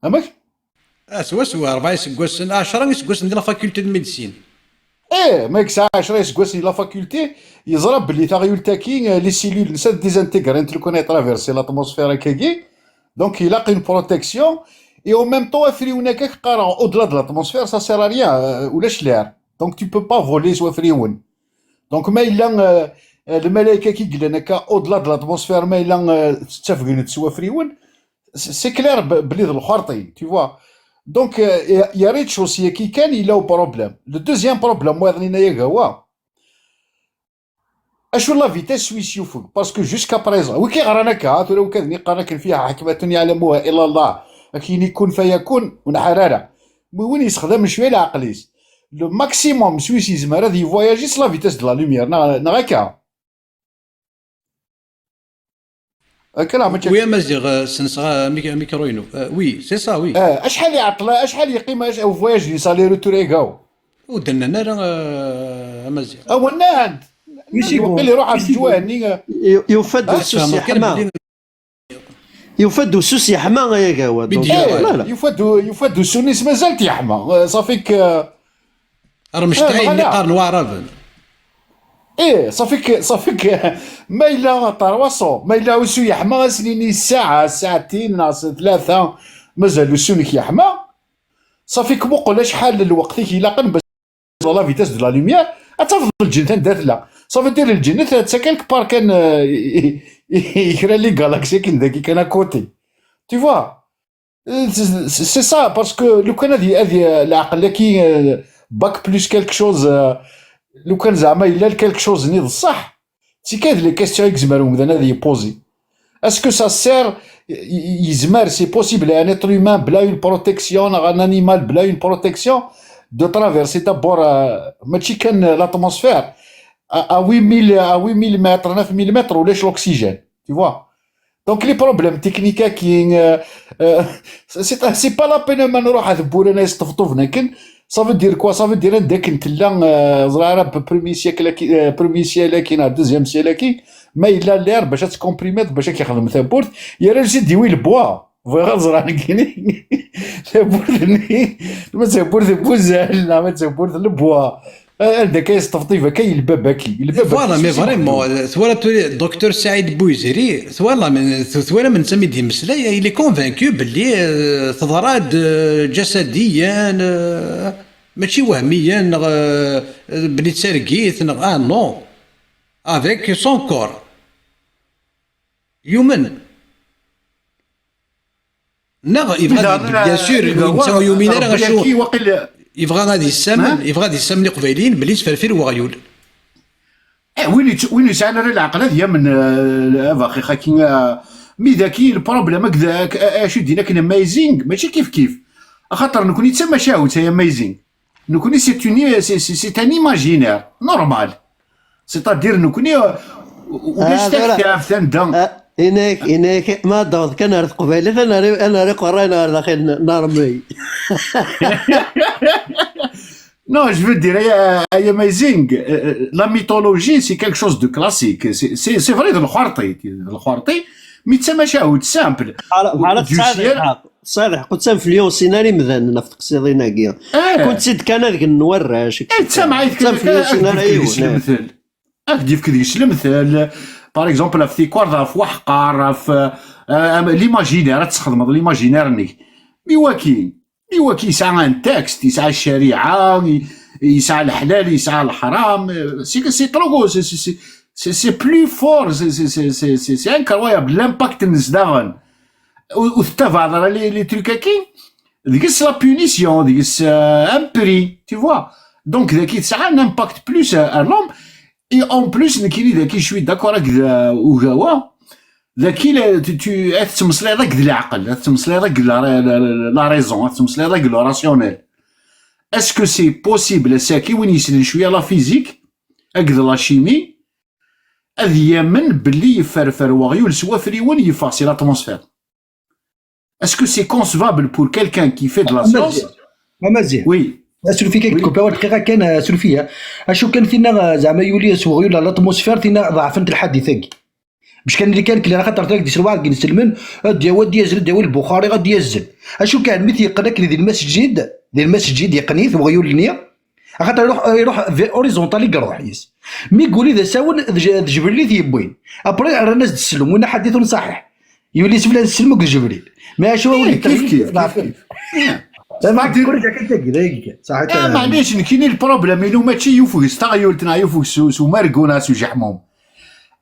amek? Ah, swaswa, rebɛa iseggasen, ɛecra iseggasen di la faculté de médecine. Eh, ma yesɛa ɛecra iseggasen di la faculté, yeẓra belli taɣyult-agi, eh, les cellules-nnes ad désintégrent lukan ad traverser l'atmosphère akkagi. Donc, il a une protection. Et en même temps, afriwen akka, qqareɣ, au-delà de l'atmosphère, ça sert à rien, euh, ulac l'air. Donc, tu peux pas voler s wafriwen. Donc, ma yella, euh, euh, lmalayek-agi yellan akka, au-delà de l'atmosphère, ma yella, euh, ttafgen-d s wafriwen, c'est, c'est clair b-, belli d lxerṭi, tu vois. Donc, euh, y a, y a rez-de-chaussée-agi kan, il a un problème. Le deuxième problème, wa d-nini, ay agawa, acu la vitesse swis yufeg? Parce que jusqu'à présent, wi k-iɣran akka, ha, tura wi k-ad-nini qqaren akken fiha ḥekmatun yeɛlamuha illa Allah, akken ikun fayakun, ur nḥar ara. Mais win yessexdamen cwiya leɛqel-is, le maximum swis yezmer ad yvoyaji s la vitesse de la lumière, neɣ, neɣ akka? Akka neɣ mačči akka? Oui, a Maziɣ, euh, senseɣ, euh, mik-, mikru-inu. Euh, oui, c'est ça, oui. Eh, acḥal iɛeṭṭel, acḥal yeqqim, ac-, voyage-nni, aller-retour, egaw? Ur d-nnan ara, euh, a Maziɣ. Awennan! Waqil iruḥ ɣer leǧwah-nni, eh. Yu-, yufa-d Ah, usus tfehmeḍ kan yeḥma. Belli Yufa-d usus yeḥma, ay agawa. Donc, eh, voilà. Yufa-d u-, yufa-d usu-nni-s mazal-t yeḥma. Eh, ṣafi-k, eh, Remctayen eh, voilà. Qqaren Waɛraben. Eh, ṣafi-k, ṣafi-k, ma yella ṭarwaṣu, ma yella usu yeḥma, ass-nni ssaɛa, ssaɛtin, neɣ s tlata, mazal usu-nnek yeḥma. Ṣafi-k muqel acḥal n lweqt i k-ilaqen bac la vitesse de la lumière, ad tafeḍ lǧennet anda tella. Ça veut dire lǧennet, c'est quelque part kan, euh, i, i, i kra n les galaxies akken dagi kan à côté. Tu vois? Euh, c'est, c'est, c'est ça, parce que lukan ad y-, ad y-, leɛqel-agi, euh, bac plus quelque chose, euh, lukan zeɛma yella quelque chose-nni d ṣṣeḥ, c'est que les questions i yezmer umdan ad y-poser. Est-ce que ça sert, y-, y-, yezmer, c'est possible, un être humain bla une protection, un animal bla une protection, de traverser d'abord, euh, mačči kan l'atmosphère, à, à huit mille, à huit mille mètres, neuf mille mètres, ulac l'oxygène, tu vois. Donc les problèmes techniques, euh, euh, c'est, c'est pas la peine ma nruḥ ad burana yesṭebṭuben akken. Ça veut dire quoi? Ça veut dire anda akken tella, euh, ẓriɣ ara, premier siècle-agi, euh, premier siècle-agi, neɣ deuxième siècle-agi, ma yella l'air bac ad tkomprimiḍ, bac ad k-yexdem tawwurt, yerra-d iwi le bois. Bɣiɣ ad ẓreɣ nekkini tawwurt-nni, ma d tawwurt n wuzzal, neɣ ma d tawwurt n le bois. Anda akka yesṭebṭib akka, yelbab-agi, yelbab-agi. Voilà, mais vraiment, euh, twala tura Docteur Saïd Bouziri, twala, mais, t-, twala mi netta mi d-yemmeslay, il est convaincu belli, euh, teḍra-d, euh, ǧasadiyan, euh, mačči wehmiyan, neɣ, euh, belli d targit, neɣ, ah, non. Avec son corps. Yumen. Neɣ yebɣa ad, bien sûr, netta ur yumin ara, acu, yebɣa ad yessamen, yebɣa ad yessamen Iqbayliyen belli yettferfir weɣyul. Eh, win yesɛan ara leɛqel ad yamen, eh, abaxix-agi, eh, mi daki le problème, acu i d-yenna akken amazing, mačči kif kif. Axaṭer nekni d tamacahut, ay amazing. Nekni, c'est une, c'est, c'est, c'est un imaginaire normal. C'est-à-dire, nekni, euh, ulac taktabt anda. Inek, inek, ma dɣed kan ar teqbaylit, anar iqerrayen ar daxil n armi. Non, je veux dire, ay, ay amazing, euh, la mythologie, c'est quelque chose de classique. C'est, c'est, c'est vrai, de l'xerti, de l'xerti, mais c'est machin, simple. Voilà, voilà, c'est ça. Ṣṣaleḥ, qudsa mflyusin ara imdanen ɣef teqsiḍin-agi. Kunsi-d kan adgen n warrac, et cetera. Kunsa mflyusin ara yiwen. Ad k-d-yefk deg-s lemtel. Par exemple, ɣef tikward, ɣef waḥqar, ɣef, euh, l'imaginaire, ad tesxedmeḍ l'imaginaire-nnek. Mi waki, mi waki yesɛa un texte, yesɛa ccariɛa, yesɛa leḥlal, yesɛa leḥram. C'est, c'est trop gros, c'est, c'est, c'est plus fort, c'est, c'est incroyable, l'impact-nnes daɣen. Ur tettabaɛeḍ ara les, les trucs-agi, deg-s la punition, deg-s, euh, un prix, tu vois. Donc, daki tesɛa un impact plus, euh, à l'homme. Et en plus, nekkini daki, je suis d'accord avec, euh, Ogawa. Daki, la, tu, tu, ad tettmeslayeḍ akked leɛqel, ad tettmeslayeḍ akked la, la, la, la raison, ad tettmeslayeḍ akked le rationnel. Est-ce que c'est possible, ass-agi, win yessnen cwiya la physique, akked la chimie, ad yamen belli yefferfer weɣyul s wafriwen yeffeɣ si l'atmosphère? Est-ce que c'est concevable pour quelqu'un qui fait de la science? Amaziɣ. Oui. Asuref-ik ad k-id-kupiɣ, ur dqiqa kan, asuref-iyi. Acu kan tinna, zeɛma yuli s weɣyul ar l'atmosphère, tinna ḍeɛfent lḥadit-agi. Bac kan li kan kli, axaṭer tura deg-s lwaɛd deg inselmen, ad d-yawi, ad d-yazzel, ad d-yawi Lbuxari, ad d-yazzel. Acu kan, mi t-yeqqen akken di lmasǧid, di lmasǧid yeqqen-it weɣyul-nni, axaṭer iruḥ, iruḥ horizontal i iruḥ yis. Mi yuli d asawen, d J-, d Jbril i t-yewwin. Après, rran-as-d ssellum, winna ḥadit ur nṣaḥiḥ. Yuli s flan ssellum akked Jbril. Mais acu, eh, kif kif, kif kif. Saḥit. Maɛlic, nekkini le problème-inu mačči yufeg s taɣyult neɣ yufeg s, s umargu neɣ s ujeḥmum.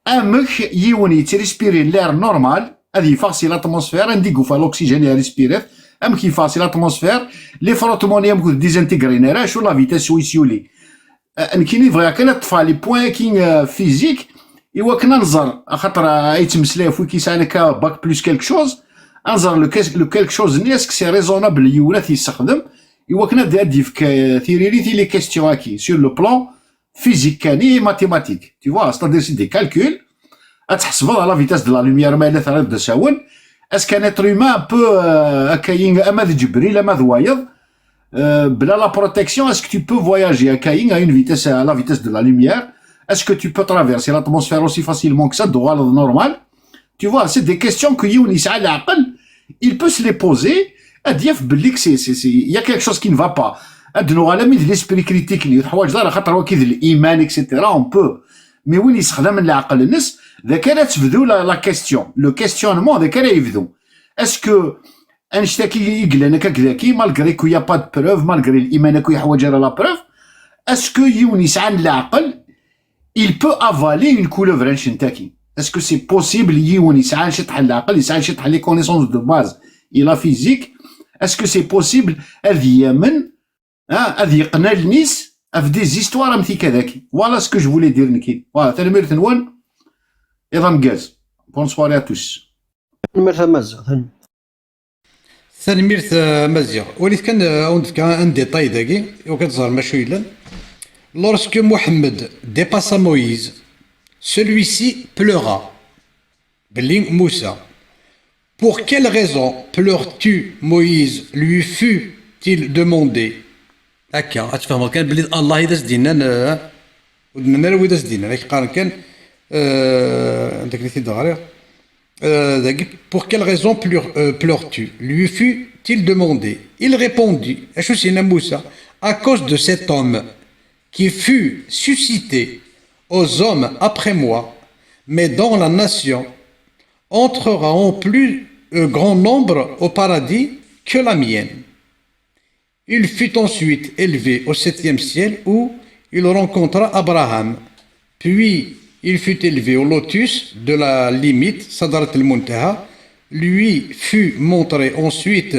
Amek yiwen yettrespirir l'air normal, ad yeffeɣ si l'atmosphère, anda i yufa l'oxygène i respirer, amek yeffeɣ si l'atmosphère, les frottements-nni amek ur t-désintegrin ara, acu la vitesse swayes yuli. Eh, nekkini bɣiɣ kan ad ṭṭfeɣ les points-agi, eh, physiques, i wakken ad nẓer, axaṭer, eh, ay yettmeslay ɣef wiki yesɛan akka bac plus quelque chose, ad nẓer le, le quelque chose-nni, est-ce que c'est raisonnable yiwen ad t-yessexdem, i wakken ad, ad d-yefk, eh, tiririt i les questions-agi, sur le plan physique kan i mathématique. Tu vois, c'est-à-dire c'est des calculs. Ad tḥesbeḍ à la vitesse de la lumière, ma yella terriḍ d asawen. Est-ce qu'un être humain peut, euh, akkayi, ama d Ǧebril, ama d wayeḍ, euh, bla la protection, est-ce que tu peux voyager akkayi à une vitesse, à la vitesse de la lumière? Est-ce que tu peux traverser l'atmosphère aussi facilement que ça, d-tuɣaleḍ normal? Tu vois, c'est des questions que yiwen yesɛa leɛqel, il peut se les poser, ad yaf belli que c'est, c'est, c'est, il y a quelque chose qui ne va pas. Ad nuɣal ami d l'esprit critique-nni, ur teḥwaǧeḍ ara, xaṭer waki d liman, et cetera, on peut. Mais win yessexdamen leɛqel-nnes, d akka ara tebdu la, la question. Le questionnement, d akka ara yebdu. Est-ce que annect-agi i yellan akka daki, malgré qu'il y a pas de preuve, malgré liman akk ur yeḥwaǧ ara la preuve, est-ce que yiwen yesɛan leɛqel il peut avaler une couleuvre annect-agi? Est-ce que c'est possible, yiwen yesɛan ciṭṭaḥ n leɛqel, yesɛan ciṭṭaḥ les connaissances de base i la physique, est-ce que c'est possible ad yamen, hein, ad yeqqen allen-is ɣef des histoires am tikadaki? Voilà ce que je voulais dire, nekkini. Voilà, tanemmirt-nwen. Iḍ ameggaz. Bonne soirée à tous. Tanemmirt a Maziɣ. Tanemmirt, euh, Maziɣ. Walit kan, euh, ad wen-d-fkeɣ un détail dagi, iwakken ad teẓrem acu yellan. Lorsque Mohammed dépassa Moïse, celui-ci pleura. Belli Musa. Pour quelle raison pleures-tu, Moïse lui fut-il demandé? Akka, ad tfehmeḍ kan belli d Allah i d as-d-yennan, euh, ur d-nnan ara wid as-d-yennan, ad k-qqaren kan, euh, anda akken i t-id-ɣriɣ. Euh, dagi, pour quelle raison pleure-, euh, pleures-tu? Lui fut-il demandé. Il répondit, acu s-yenna Musa? À cause de cet homme qui fut suscité aux hommes après moi, mais dont la nation entrera en plus, euh, grand nombre au paradis que la mienne. Il fut ensuite élevé au septième ciel où il rencontra Abraham, puis Il fut élevé au lotus de la limite, Sadrat al-Muntaha. Lui fut montré ensuite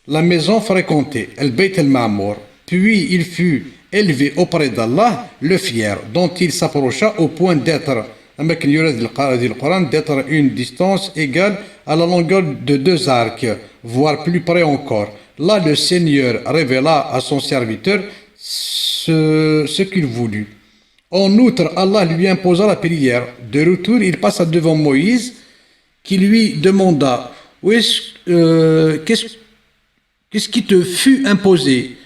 la maison fréquentée, Al-Bayt al-Ma'mour. Puis il fut élevé auprès d'Allah, le fier, dont il s'approcha au point d'être, am akken yura di lqa-, di Lquran, d'être une distance égale à la longueur de deux arcs, voire plus près encore. Là, le Seigneur révéla à son serviteur ce, ce qu'il voulut. En outre, Allah lui imposa la prière. De retour, il passa devant Moïse, qui lui demanda, où est-ce, euh, qu'est-ce, qu'est-ce qui te fut imposé ?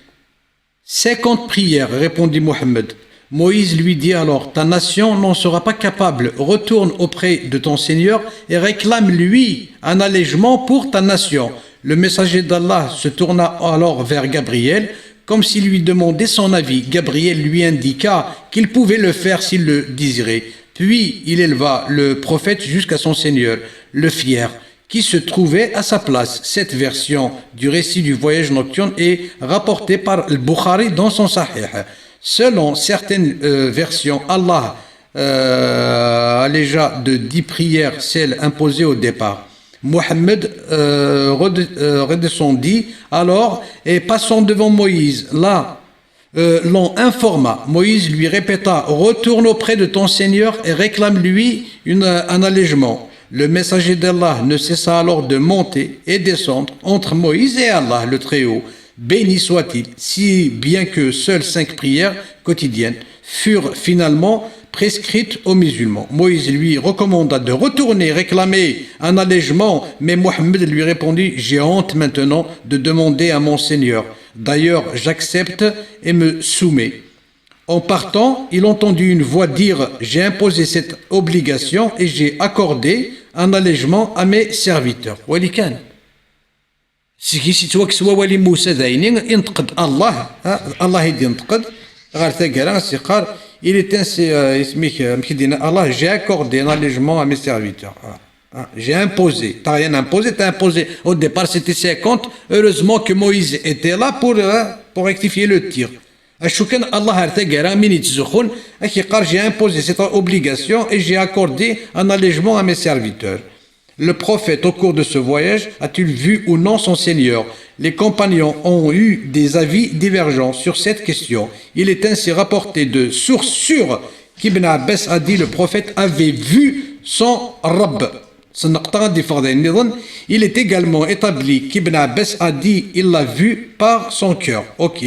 Cinquante prières, répondit Mohammed. Moïse lui dit alors, ta nation n'en sera pas capable. Retourne auprès de ton Seigneur et réclame-lui un allègement pour ta nation. Le messager d'Allah se tourna alors vers Gabriel, comme s'il lui demandait son avis. Gabriel lui indiqua qu'il pouvait le faire s'il le désirait. Puis il éleva le prophète jusqu'à son Seigneur, le fier, qui se trouvait à sa place. Cette version du récit du voyage nocturne est rapportée par le Bukhari dans son Sahih. Selon certaines, euh, versions, Allah, euh, allégea de dix prières celles imposées au départ. Mohammed, euh, rede-, euh, redescendit alors et passant devant Moïse, là, euh, l'en informa. Moïse lui répéta, retourne auprès de ton Seigneur et réclame-lui une, un allègement. Le messager d'Allah ne cessa alors de monter et descendre entre Moïse et Allah, le Très-Haut, béni soit-il, si bien que seules cinq prières quotidiennes furent finalement prescrites aux musulmans. Moïse lui recommanda de retourner réclamer un allègement, mais Mohammed lui répondit, j'ai honte maintenant de demander à mon Seigneur. D'ailleurs, j'accepte et me soumets. En partant, il entendit une voix dire, j'ai imposé cette obligation et j'ai accordé un allègement à mes serviteurs. Wali kan. Seg-is yettwakkes wawal i Musa d ayen i inṭeq-d Allah, ha, Allah i d-inṭeq-d ɣer taggara, as-iqqar, il est ainsi, euh, isem-ik, euh, amek i d-yenna Allah, j'ai accordé un allègement à mes serviteurs. Ah, ah, j'ai imposé, t'as rien imposé, t'as imposé. Au départ, c'était cinquante. Heureusement que Moïse était là pour, euh, pour rectifier le tir. Acu kan Allah ar taggara, min yettzuxxun, ad k-yeqqar, j'ai imposé cette obligation et j'ai accordé un allègement à mes serviteurs. Le prophète, au cours de ce voyage, a-t-il vu ou non son Seigneur ? Les compagnons ont eu des avis divergents sur cette question. Il est ainsi rapporté de sources sûres qu'Ibn Abbas a dit, le prophète avait vu son Rabb. S nneqṭa ad d-iffeɣ d ayen nniḍen. Il est également établi qu'Ibn Abbas a dit, il l'a vu par son cœur. Ok.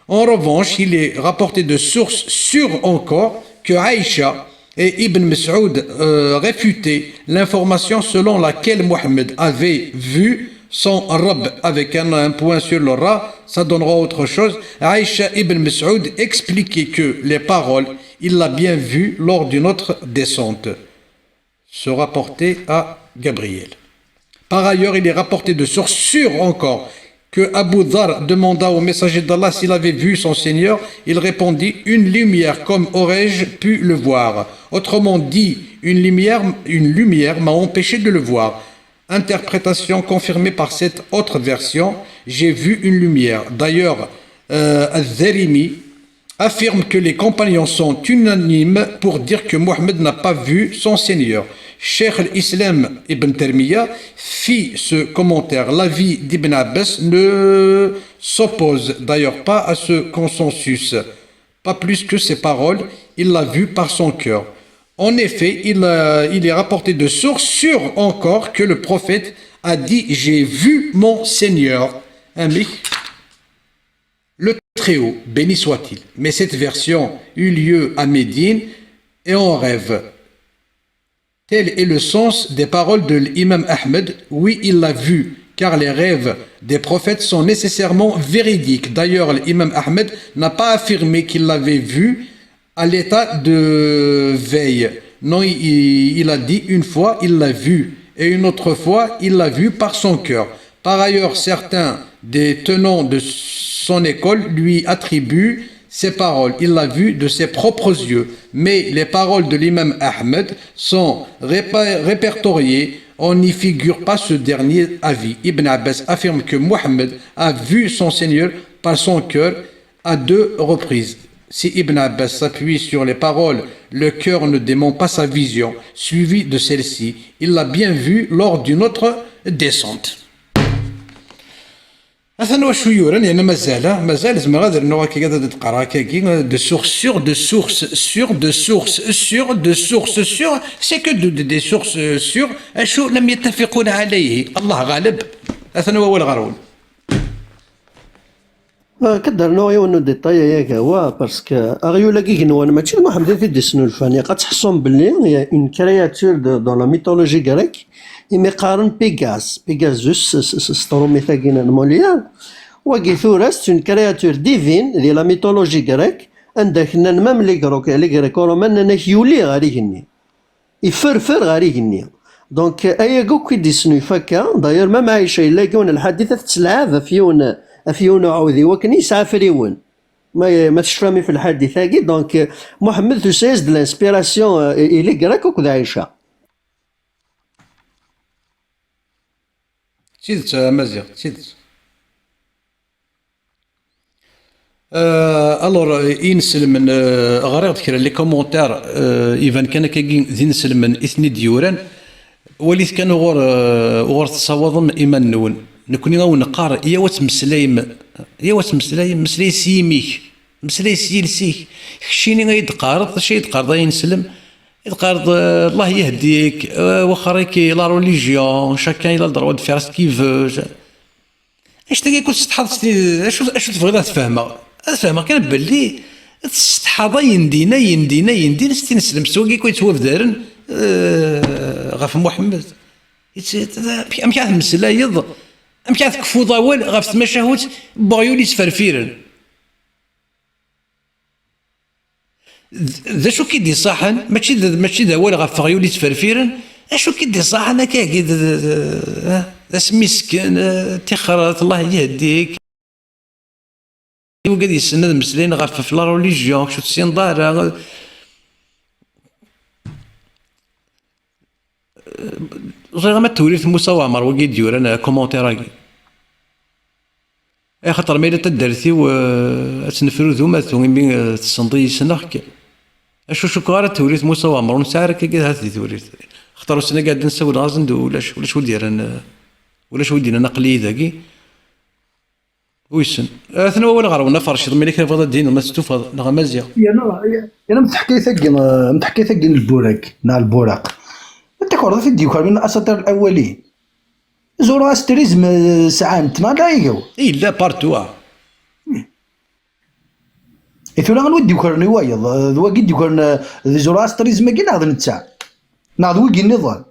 En revanche, il est rapporté de sources sûres encore que Aïcha et Ibn Mas'ud, euh, réfutaient l'information selon laquelle Mohammed avait vu son Rabb avec un, un point sur le ra, ça donnera autre chose. Aïcha, Ibn Mas'ud expliquait que les paroles, il l'a bien vu lors d'une autre descente, se rapportaient à Gabriel. Par ailleurs, il est rapporté de sources sûres encore que Abu Dharr demanda au messager d'Allah s'il avait vu son Seigneur. Il répondit, une lumière, comme aurais-je pu le voir ? Autrement dit, une lumière, une lumière m'a empêché de le voir. Interprétation confirmée par cette autre version, j'ai vu une lumière. D'ailleurs, euh, Al-Darimi affirme que les compagnons sont unanimes pour dire que Mohammed n'a pas vu son Seigneur. Cheikh al-Islam Ibn Taymiyyah fit ce commentaire. L'avis d'Ibn Abbas ne s'oppose d'ailleurs pas à ce consensus. Pas plus que ces paroles, il l'a vu par son cœur. En effet, il, euh, il est rapporté de sources sûres encore que le prophète a dit, j'ai vu mon Seigneur. Amek ? Le Très-Haut, béni soit-il. Mais cette version eut lieu à Médine et en rêve. Tel est le sens des paroles de l'imam Ahmed. Oui, il l'a vu, car les rêves des prophètes sont nécessairement véridiques. D'ailleurs, l'imam Ahmed n'a pas affirmé qu'il l'avait vu à l'état de veille. Non, il, il a dit une fois, il l'a vu, et une autre fois, il l'a vu par son cœur. Par ailleurs, certains des tenants de son école lui attribuent ces paroles. Il l'a vu de ses propres yeux. Mais les paroles de l'imam Ahmed sont répa-, répertoriées. On n'y figure pas ce dernier avis. Ibn Abbas affirme que Mohammed a vu son Seigneur par son cœur à deux reprises. Si Ibn Abbas s'appuie sur les paroles, le cœur ne dément pas sa vision, suivie de celle-ci. Il l'a bien vu lors d'une autre descente. Atan wacu yuran, yerna mazal, ah, mazal zemreɣ ad rnuɣ akka, ad d-qqareɣ akkagi, euh, de source sûre, de source sûre, de source sûre, de source sûre, c'est que de, de, des sources sûres, acu lam yattafiqun alayhi, Allah ghalib. Atan wawal ɣer-wen. Akka d-rnuɣ yiwen n détail ay agawa, parce que aɣyul-agi igenwan mačči d Muḥemmed i t-id-isnulfan, ilaq ad tḥessum belli il y a une créature de, dans la mythologie grecque, imi qqaren Pégase, Pegasus s, s, s trumit-agi n Molière, wagi tura c'est une créature divine di la mythologie grecque, anda k-nnan même les Grecs, les Greco-romains nnan-ak yuli ɣer igenni. Iferfer ɣer igenni. Donc, ayagi akk i d-isnulfa akka. D'ailleurs, même Aïcha, yella yiwen n lḥadit, ad tettelɛab ɣef yiwen, ɣef yiwen uɛudiw, akken yesɛa afriwen. Ma, ma tecfam i f lḥadit-agi, donc, Muḥemmed tusa-yas-d l'inspiration, euh, i, i les Grecs akked Aïcha. D tidet, a Maziɣ, d tidet. Euh, alors, euh, inselmen, euh, ɣriɣ-d kra n les commentaires, euh, iban kan akkagi d inselmen i ten-id-yuran. Walit kan uɣur, euh, uɣur tessawaḍem iman-nwen. Nekni a wen-neqqar, yaw ad tmeslayem, yaw ad tmeslayem, meslayet s yimi-k, meslayet s yiles-ik. Keččini ay d-qqareḍ, d acu ay d-qqareḍ ay ineslem? Ay d-qqareḍ, euh, Allah yehdi-k, euh, wexxer-ik, la religion, chacun il a le droit de faire ce qu'il veut. Annect-agi akk tessetḥaḍ s ti-, acu, acu tebɣiḍ ad t-fehmeɣ? Ad fehmeɣ kan belli tessetḥaḍ ayen din, ayen din, ayen din, s tineslemt s wagi akk yettwabdaren, eh, ɣef Muḥemmed. It's, it's, amek, amek ara tmeslayeḍ, amek ara tekfuḍ awal ɣef tmacahut n weɣyul yettferfiren? D, d acu k-id-iṣaḥen? Mačči d, mačči d awal ɣef weɣyul yettferfiren. Acu k-id-iṣaḥen akkagi d, d, d, d asmisken, eh, tixret, Allah yehdi-k. I wigad yessen ad meslayen ɣef, ɣef la religion, kečč ur tessineḍ ara. Ẓriɣ ma d tewrirt Musa Waɛmer wagi i d-yuran, eh, commentaire-agi. Axaṭer ma yella taddart-iw, eh, ad tt-nefru d umatu, imi, eh, tessneḍ-iyi ssneɣ-k. Acu cukkeɣ ara tewrirt Musa Waɛmer, ur nesɛi ara akkagi ahat di tewrirt. Axaṭer ussan-agi iɛeddan ssawleɣ-asen-d, ulac, ulac wi d-yerran, eh, ulac wi d-yennan aql-iyi dagi. Wissen. Atan wawal ɣer-wen, aferciḍ, mi kra tebɣiḍ ad d-tiniḍ, ma testufaḍ, neɣ a Maziɣ? Yerna, yerna am teḥkayt-agi, am teḥkayt-agi n Lburak, neɣ Lburaq. Ma takreḍ i t-id-yukren min asaṭir al-awwalin. Zoroastrisme, eh, sɛan-t, neɣ ala igew? Yella partout, ah. I tura anwa i d-yukren i wayeḍ? Eh, d wagi i d-yukren, eh, d Zoroastrisme-agi neɣ d netta? Neɣ d wigi nniḍen?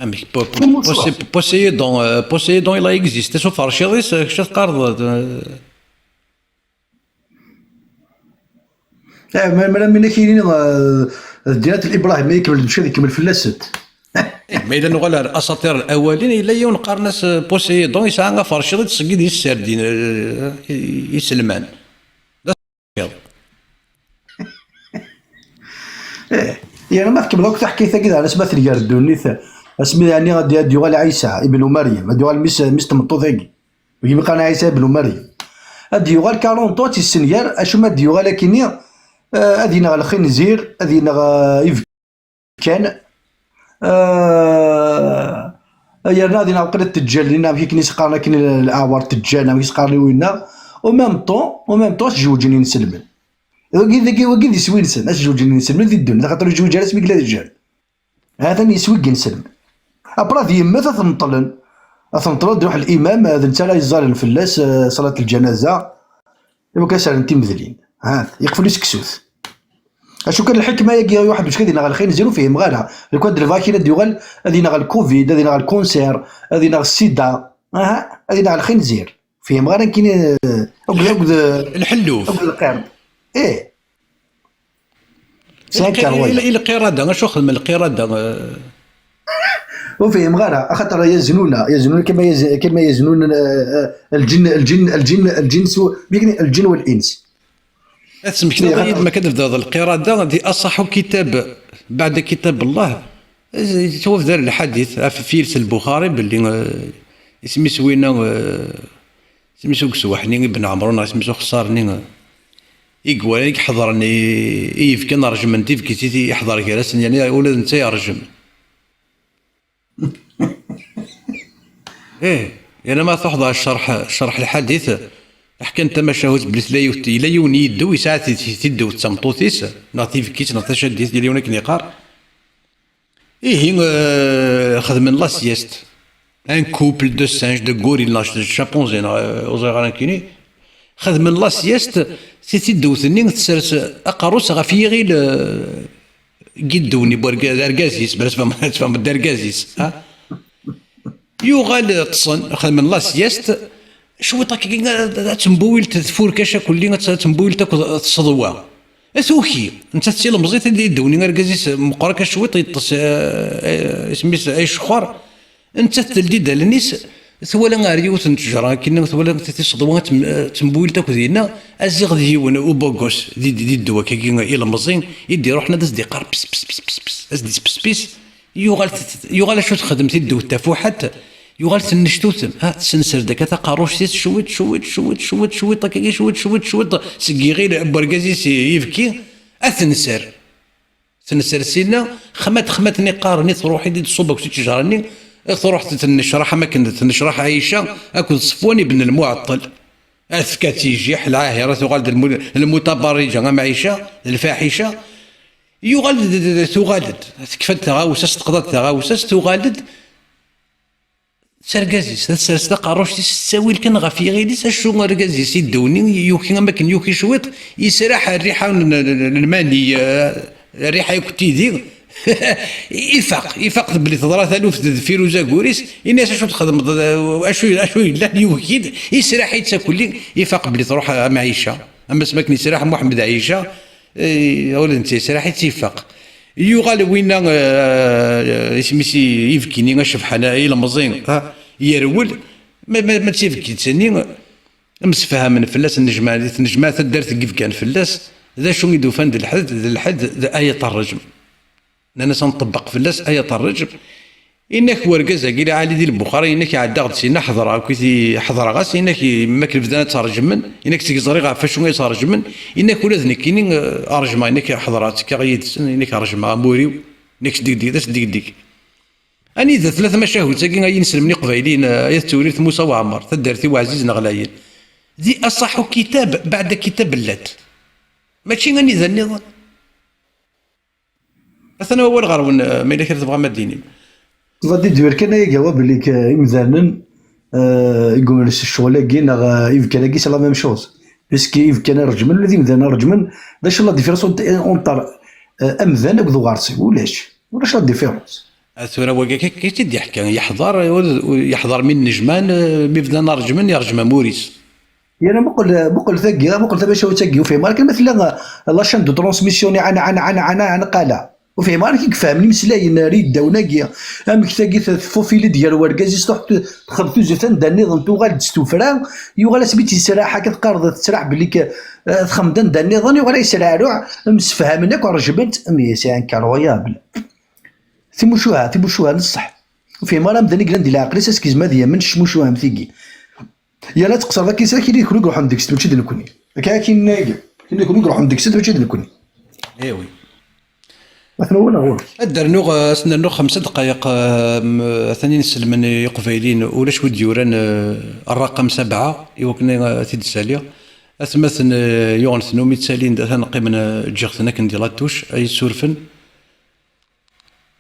Amek? Po-, po-, Posé-, Poséidon, euh, Poséidon, il a existé s uferciḍ-is, euh, kečč ad teqqareḍ, euh, Eh, ma, ma, ma, kini, eh, d ddinat n Ibrahim, ma ikemmel d mecca, ad ikemmel fell-asent. Eh, ma yella nuɣal ar asaṭir al-awalin, yella yiwen qqaren-as, eh, Poséidon, yesɛa aferciḍ i d-tṣeggid yes-s serdin, eh, i-, iselman. D asaṭir. Eh, yerna ma tkemmel akk taḥkayt-agi, daɣen asmi ad tnger ddunit, asmi yeɛni ad d-, ad d-yuɣal Ɛisa ibnu Meryem, ad d-yuɣal mmi-s, mmi-s n tmeṭṭut-agi. Wigi mi qqaren Ɛisa ibnu Meryem. Ad d-yuɣal quarante ans, ad tt-yessenger, acu ma ad d-yuɣal akkenni, eh, ad ineɣ lxinzir, ad ineɣ, eh, ibekkan, eh, yerna ad ineɣ waqila teǧǧal, amek akken i s-qqaren akken leɛwar teǧǧal, amek i s-qqaren i winna. Au même temps, au même temps, ad s-jewǧen inselmen. Wagi, dagi, wagi d iswi-nsen, ad s-jewǧen inselmen di ddunit, axaṭer ur yeǧwiǧ ara asmi yella d jjal. Ha-t-an yeswi deg inselmen. Après ad yemmet, ad t-neṭṭlen. Ad t-neṭṭlen, ad d-iruḥ limam, d netta ara yeẓẓalen fell-as, eh, ṣalat lǧanaza. Iwakken ad s-rren timedlin. Ha-t, yeqfel useksut. Acu kan lḥikma-agi, waḥed ucka ad ineɣ lxinzir, ur fhimeɣ ara. Lukan d lvakin ad d-yuɣal, ad ineɣ lcovid, ad ineɣ lkunṣir, ad ineɣ ssida. Aha, ad ineɣ lxinzir. Fhimeɣ ara nekkini, eh, akked, akked, lḥelluf, akked lqird. Ih. Sɛiɣ lqi-, ṛṛwayeɛ. I, i lqirada, acu xedmen lqirada, eh? Ur fhimeɣ ara, axaṭer yaznuna, yaznuna kama yaz-, kama yaznun, eh, eh, lǧin, lǧin, lǧin, lǧin s-, lǧin wal-ins. Ad tesmektiḍ-iyi-d, ma kan tebdiḍ lqirada, di aṣaḥu kitab, baɛda kitab Allah, yettwabdar lḥadit, ɣef, fi yiles Lbuxari, belli, eh, isem-is winna, eh, Isem-is ugeswaḥ-nni Ibn Ɛemru neɣ isem-is uxeṣṣar-nni i iwalan, i iḥeḍren, i, i yefkan rejmen tibkit i t-, iḥḍer gar-asen, yerna ula d netta yerjem. Ih, yerna ma truḥeḍ ɣer ccerḥ, ccerḥ lḥadit, ḥkan tamacahut belli tella yiwet, yella yiwen yiddew yesɛa ti-, ti-, tiddew d tameṭṭut-is, neɣ tibkit, neɣ tacaddit, yella yiwen akken yeqqar. Ihi, euh, xedmen la sieste. Un couple de singes, de gorilles, neɣ de chimpanzés, neɣ, euh, ur ẓriɣ ara nekkini. Xedmen la sieste, si tiddewt-nni tessers aqerru-s ɣef yiɣil, euh, n yiddew-nni n werga-, d argaz-is, bla tfehmeḍ, tfehmeḍ d argaz-is, ha? Yuɣal ṭṭsen, xedmen la sieste, cwiṭ akka, ad, ad tembuwilt tfurkac akkelli, ad, ad tembuwilt akked tseḍwa. Tuki, nettat d tilemẓit, ad d-iddewni argaz-is meqqer akka cwiṭ, yeṭṭes, eh, eh, isem-is, ay ccexxer. Nettat teldi-d allen-is, twala ar yiwet n ttejra, akkin, twala tiseḍwa ad tem-, ad tembuwilt akked yenna, aziɣ d yiwen ubogos, di, di, di ddwa-agi ilemẓi, i d-iruḥen ad as-d-iqqar pes, pes, pes, pes, pes, ad as-d-ispespis, yuɣal t-, yuɣal acu texdem tiddewt tafuḥatt, yuɣal tennectutem, ha, tessenser-d akka taqerruct-is, cwiṭ, cwiṭ, cwiṭ, cwiṭ, cwiṭ, akkagi, cwiṭ, cwiṭ, cwiṭ, seg yiɣil n wergaz-is i-, ibki, ad tenser. Tenser sinna, xmat, xmat-nni qqaren i truḥ i d-tṣubb akked ttejra-nni, truḥ tennecraḥ am akken tennecraḥ Ɛica akked Ṣefwan ibn Lmuɛeṭṭel. Ad tefka tijiḥ, lɛahira, tuɣal d lmu-, lmutabarrija am Ɛica, d lfaḥica. Yuɣal d, d, d, tuɣal-d, tekfa-d taɣawsa-s, teqḍa-d taɣawsa-s, tuɣal-d s argaz-is, ad tsers taqerruct-is s ttawil kan ɣef yiɣil-is, acu argaz-is iddewni yuki am akken yuki cwiṭ, yesraḥ rriḥa n, n, n, n lmani, eh, rriḥa yakk tidi. Ifaq, ifaq belli teḍra taluft deffir uzagur-is, ini-as acu txedmeḍ, eh, acu, acu yellan yuki-d, yesraḥ-itt akkelli, ifaq belli truḥ am Ɛica, am asmi akken yesraḥ Muḥemmed Ɛica, Eh, ula d netta yesraḥ-itt, ifaq. Yuɣal winna, eh, isem-is i, ibki-nni acebḥan, ilemẓi, ha, yerwel, ma, ma, ma d tibkit-nni, msefhamen fell-as, nnejmaɛ, tennejmaɛ taddart deg ibkan fell-as, d acu i d-ufan d lḥed, d lḥed, d ayat ṛṛejm. Nnan-as ad nṭebbeq fell-as ayat ṛṛejm. Inak wergaz-agi lɛali di Lbuxara, inak ɛeddaɣ-d sinna, ḥeḍreɣ akkit i, ḥeḍreɣ-as, inak i, mi akken bdan ad tt-rejmen, inak seg ẓriɣ ɣef wacu ay tt-rejmen, inak ula d nekkini, eh, rejmeɣ, inak ḥeḍreɣ ttekkaɣ yid-sen, inak rejmeɣ amur-iw, inak sdegdeg, d asdegdeg. Anida tella tmacahut-agi ay ineslemen iqbayliyen, eh, ay at Tewrirt Musa Waɛmer, taddart-iw ɛzizen ɣlayen. Di aṣaḥu kitab beɛda kitab llat. Mačči anida nniḍen. Atan wawal ɣer-wen, eh, ma yella kra tebɣam ad d-tinim. Tebɣa d-idur kan ayagi awal belli k-, imdanen, eh, i yumnen s ccɣel-agi neɣ, eh, ibkan-agi, c'est la même chose. Puisque ibkan rejmen, ula d imdanen rejmen, d acu la différence entre, entre, eh, amdan akked uɣersiw? Ulac. Ulac la différence. Ah, tura wagi akka i tt-id-yeḥka. Yeḥḍer, ur, ur, yeḥḍer mi nnejman, eh, mi bdan rejmen, yerjem amur-is. Yerna muqel, muqel tagi, muqel tamacahut-agi, ur fhimeɣ ara kan ma tella, eh, la chaîne de transmission, ɛan, ɛan, ɛan, ɛan, ɛan, qala. Ur fhimeɣ ara amek i yefhem imeslayen ara yeddawen-agi, amek tagi t-, tfufil-d gar wergaz-is, truḥ t-, texdem tuzzuft anda nniḍen, tuɣal-d s tuffra, yuɣal asmi tt-yesraḥ akka teqqareḍ, tettraḥ belli k-, eh, texdem-d anda nniḍen, yuɣal yesraɛruɛ, msefhamen akk, rejmen-t, mais c'est incroyable. Timucuha, timucuha n ṣṣeḥ. Ur fhimeɣ ara amdan i yellan di leɛqel-is, amek yezmer ad yamen s tmucuha am tigi. Yerna ad tqeṣṣreḍ akin s akin i d kunwi i iruḥen deg-s, mačči d nekkni. Akka akin-agi, akin i d kunwi i iruḥen deg-s, mačči d nekkni. Eh oui. Atan wawal ɣur-k. Ad d-rnuɣ, eh, ad s-nernu xemsa dqayeq, eh, m-, atan inselmen iqbayliyen, ulac wi d-yuran, eh, rraqam sabɛa, i wakken, eh, ad t-id-ssaliɣ. Atmaten, eh, yuɣen-ten umi ttalin, atan qqimen, eh, ǧǧiɣ-ten akken di la touche, ay surfen.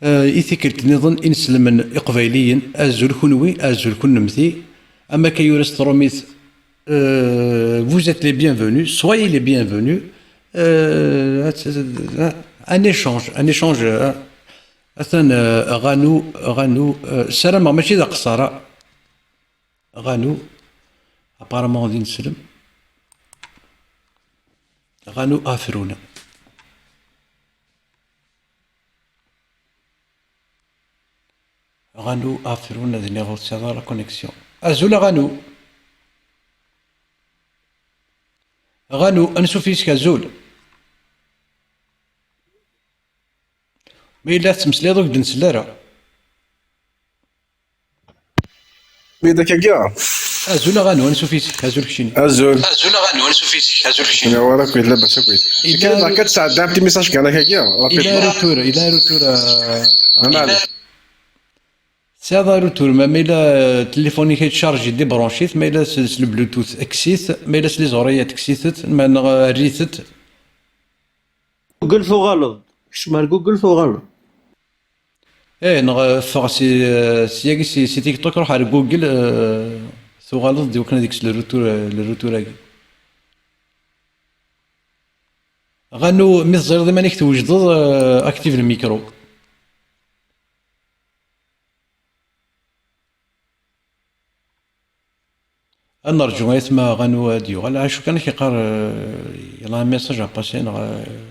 Eh, i tikkelt nniḍen, inselmen iqbayliyen, azul kunwi, azul kunemti, am akka yura s trumit, eh, vous êtes les bienvenus, soyez les bienvenus, eh, un échange, un échange, eh, atan, eh, Ɣanu, Ɣanu, eh, ssarameɣ mačči d aqeṣṣer, eh, Ɣanu, apparemment d ineslem, Ɣanu Afrun. Ɣanu Afrun, ad iniɣ ur tesɛiḍ ara connexion. Azul a Ɣanu. Ɣanu, ansuf yis-k, azul. Ma yella tettmeslayeḍ ur k-d-nsell ara. Mi d akkagi. Azul a Ɣanu, ansuf yis-k, azul keččini. Azul. Azul a Ɣanu, ansuf yis-k, azul keččini. Wala akk, yella bac akk. Yella. Akken ad tesɛeddamt imisac kan akkagi. Yella retour, yella retour, euh, tesɛiḍ retour, ma, ma yella, euh, téléphone-ik yettcharge, débranche-it, ma yella s, s le Bluetooth, kkes-it, ma yella s les oreillettes, kkes-it, ma neɣ, euh, err-it-d. Google tuɣaleḍ. Kcem ar Google tuɣaleḍ. Eh, neɣ, eh, ffeɣ si, eh, syagi si, si TikTok, ruḥ ar Google, eh, tuɣaleḍ-d iwakken ad ikkes le retour, eh, le retour-agi. Ɣanu, mi teẓriḍ iman-ik twejdeḍ, eh, active le micro. Ad nerǧu aytma Ɣanu ad d-yuɣal. Acu kan ad k-iqqar, euh, yella un message à passer, neɣ, euh,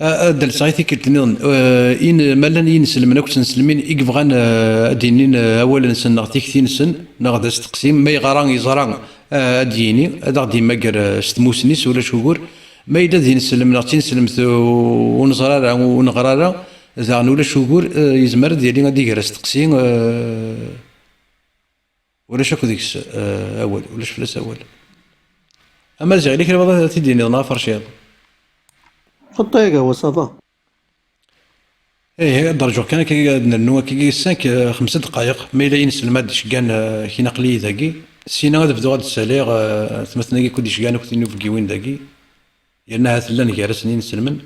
a-, ad d-alseɣ i tikkelt nniḍen. Euh, in-, ma llan yinselmen akked tnselmin i yebɣan, euh, ad d-inin, euh, awal-nsen neɣ tikti-nsen, neɣ d asteqsi, ma yeɣra, yeẓra, euh, ad d-yini, ad aɣ-d-yemmager, euh, s tmusni-s, ulac ugur. Ma yella d ineslem neɣ d tineslemt, uh, ur neẓra ara, ur neɣra ara, daɣen ulac ugur, uh, yezmer ad yali ad d-iger asteqsi, uh, ulac akk deg-s, uh, awal, ulac fell-as awal. Amaziɣ, yella kra baḍa ad t-id-tiniḍ neɣ aferciḍ? Xeṭṭa yaga, wa ça va. Ih, ad rǧuɣ kan akka ad nernu akka cinq, eh, xemsa dqayeq, ma yella yinselmen ad d-iceggan, eh, akken aql-iyi dagi. Sina ad bduɣ ad d-ssaliɣ, eh, atmaten-agi akk d-iceggan akk tinubgiwin dagi. Yerna ahat llan gar-asen yinselmen.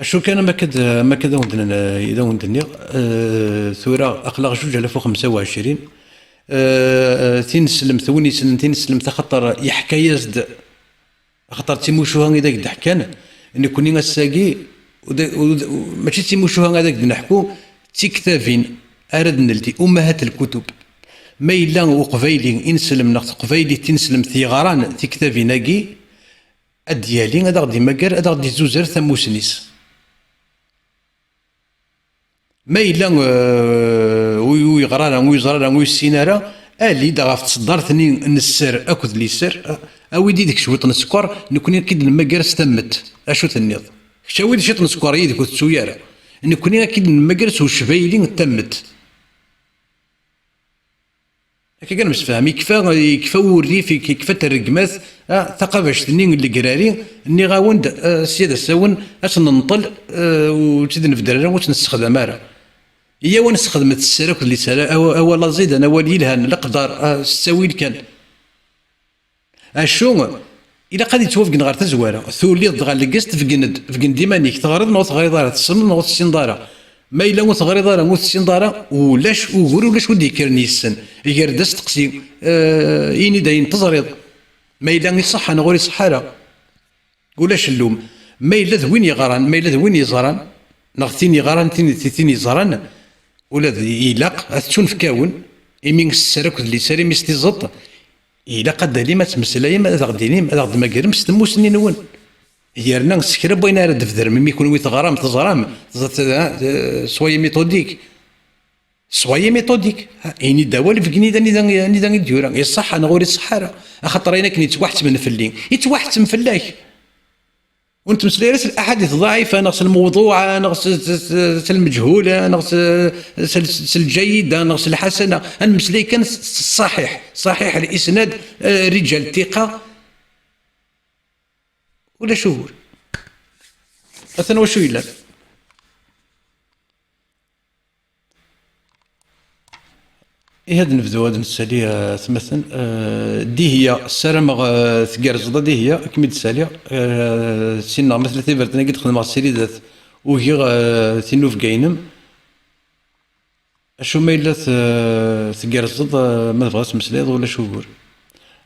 Acu kan, am akka d, am akka d awen-d-, d awen-d-nniɣ, eh, tura aql-aɣ juj alaf u xemsa u ɛecrin. Eh, eh, tineslemt, win yessnen tineslemt, axaṭer yeḥka-yas-d, axaṭer d timucuha i d ak-d-ḥkan. Nekni ass-agi, ur d, ur d, mačči d timucuha ad ak-d-neḥku, d tiktabin ara d-neldi, ummahat lkutub. Ma yella uqbayli ineslem neɣ teqbaylit tineslemt yeɣran tiktabin-agi, ad d-yali, ad aɣ-d-imager, ad aɣ-d-izzuzer tamusni-s. Ma yella, eh, ur, ur yeɣra ara, ur yeẓra ara, ur yessin ara, ali-d ɣef tseddart-nni n sser akked liser, a-, awi-d yid-k cwiṭ n sskeṛ, nekni ad k-id-nemmager s tammet. Acu tenniḍ? Kečč awi-d ciṭ n sskeṛ yid-k, ur tettu ara. Nekni ad k-id-nemmager s ucbayli n tammet. Akka kan nemsefham, yekfa, yekfa wurrif, yek-, yekfa rregmat, ah, taqabact-nni n legrari, nniɣ-awen-d, ah, sya d asawen, ad tt-nenṭel, ah, ur tt-id-nebder ara, ur tt-nessexdam ara. Iyyaw ad nessexdem sser akked liser, aw-, awal aẓidan, awal yelhan, leqder, ah, s ttawil kan. Acu? Ilaq ad yettwabeggen ɣer tazwara. Tuliḍ-d ɣer leggeẓ, tbeggen-d, beggen-d iman-ik, teɣriḍ neɣ ur teɣriḍ ara, tessneḍ neɣ ur tessineḍ ara. Ma yella ur teɣriḍ ara, ur tessineḍ ara, ulac ugur, ulac ur d-yekkren yes-sen. Ger-d asteqsi, eh, ini-d ayen teẓriḍ. Ma yella iṣeḥḥa neɣ ur iṣeḥḥa ara, ulac llum. Ma yella d win yeɣran, ma yella d win yeẓran, neɣ tin yeɣran, tin, tin yeẓran, ula d ilaq ad ttunefk-awen, imi sser akked liser, imi s tiẓeṭ, ilaq ad d-talim, ad tmeslayem, ad aɣ-d-inim, ad aɣ-d-tmagrem s tmusni-nwen. Yerna s kra n wayen ara d-tbedrem, imi kunwi teɣram, teẓram, teẓ-, te-, ha, te-, soyez méthodique. Soyez méthodique. Ha, ini-d awal, beggen-d anida, anida i d-yura. Iṣeḥḥa neɣ ur iṣeḥḥa ara. Axaṭer ayen akken yettwaḥettmen fell-i, yettwaḥettem fell-ak. Ur nettmeslay ara s laḥadit ḍɛifa, neɣ s lmewḍuɛa, neɣ s, s, s, s lmeǧhula, neɣ s, s, s lǧayida, neɣ s lḥasana. Ad nemmeslay kan s, s ṣṣaḥiḥ. Ṣaḥiḥ lisnad, eh, riǧal tiqa. Ulac ugur. Atan wacu yellan. Ihi ad nebdu ad nessali, eh, atmaten. Eh, Dihya, ssarameɣ, eh, tgerrzeḍ a Dihya, ad kem-id-ssaliɣ. Eh, sin neɣ ma tella tibertin-agi d-xedmeɣ ssiridat, ugiɣ, eh, tinubga-inem. Acu ma yella t-, tgerrzeḍ, eh, ma tebɣiḍ ad tmeslayeḍ, ulac ugur.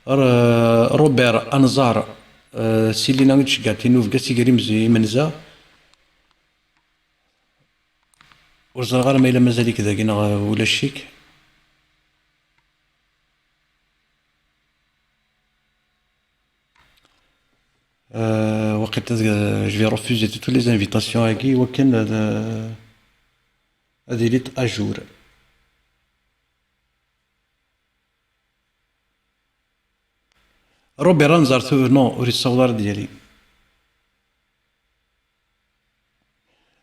R-, Robert Anẓar, eh, si Lina i d-tceggeɛ tinubga, si gar imez-, imenza. Ur ẓriɣ ara ma yella mazal-ik dagi neɣ ulac-ik. Euh, waqila, euh, je vais refuser toutes les invitations-agi, wakken ad, euh, ad ilint à jour. Robert Anzar, tu-, non, ur yessaweḍ ara ad yali.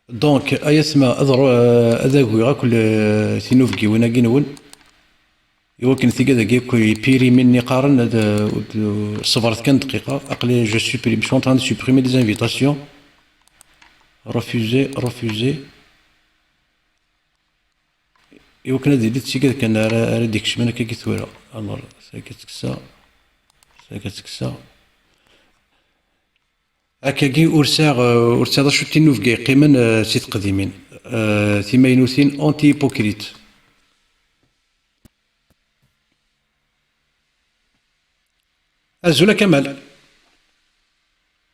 Donc, ay atma, ad ru-, ad agiɣ akk le-, tinubgiwin-agi-nwen, i wakken tigad-agi akk yipirimin-nni qqaren, ad, ad, ṣebret kan dqiqa, aql-i, je supprime, je suis en train de supprimer les invitations. Refuser, refuser. I wakken ad yili d tigad kan ara, ara d-ikecmen akkagi tura. Alors, tagi ad tt-kkseɣ, tagi ad tt-kkseɣ. Akkagi ur sɛiɣ, eh, ur sɛiɣ d acu n tinubga yeqqimen, eh, si teqdimin. Eh, timaynutin anti-hypocrite. Azul a Kamal.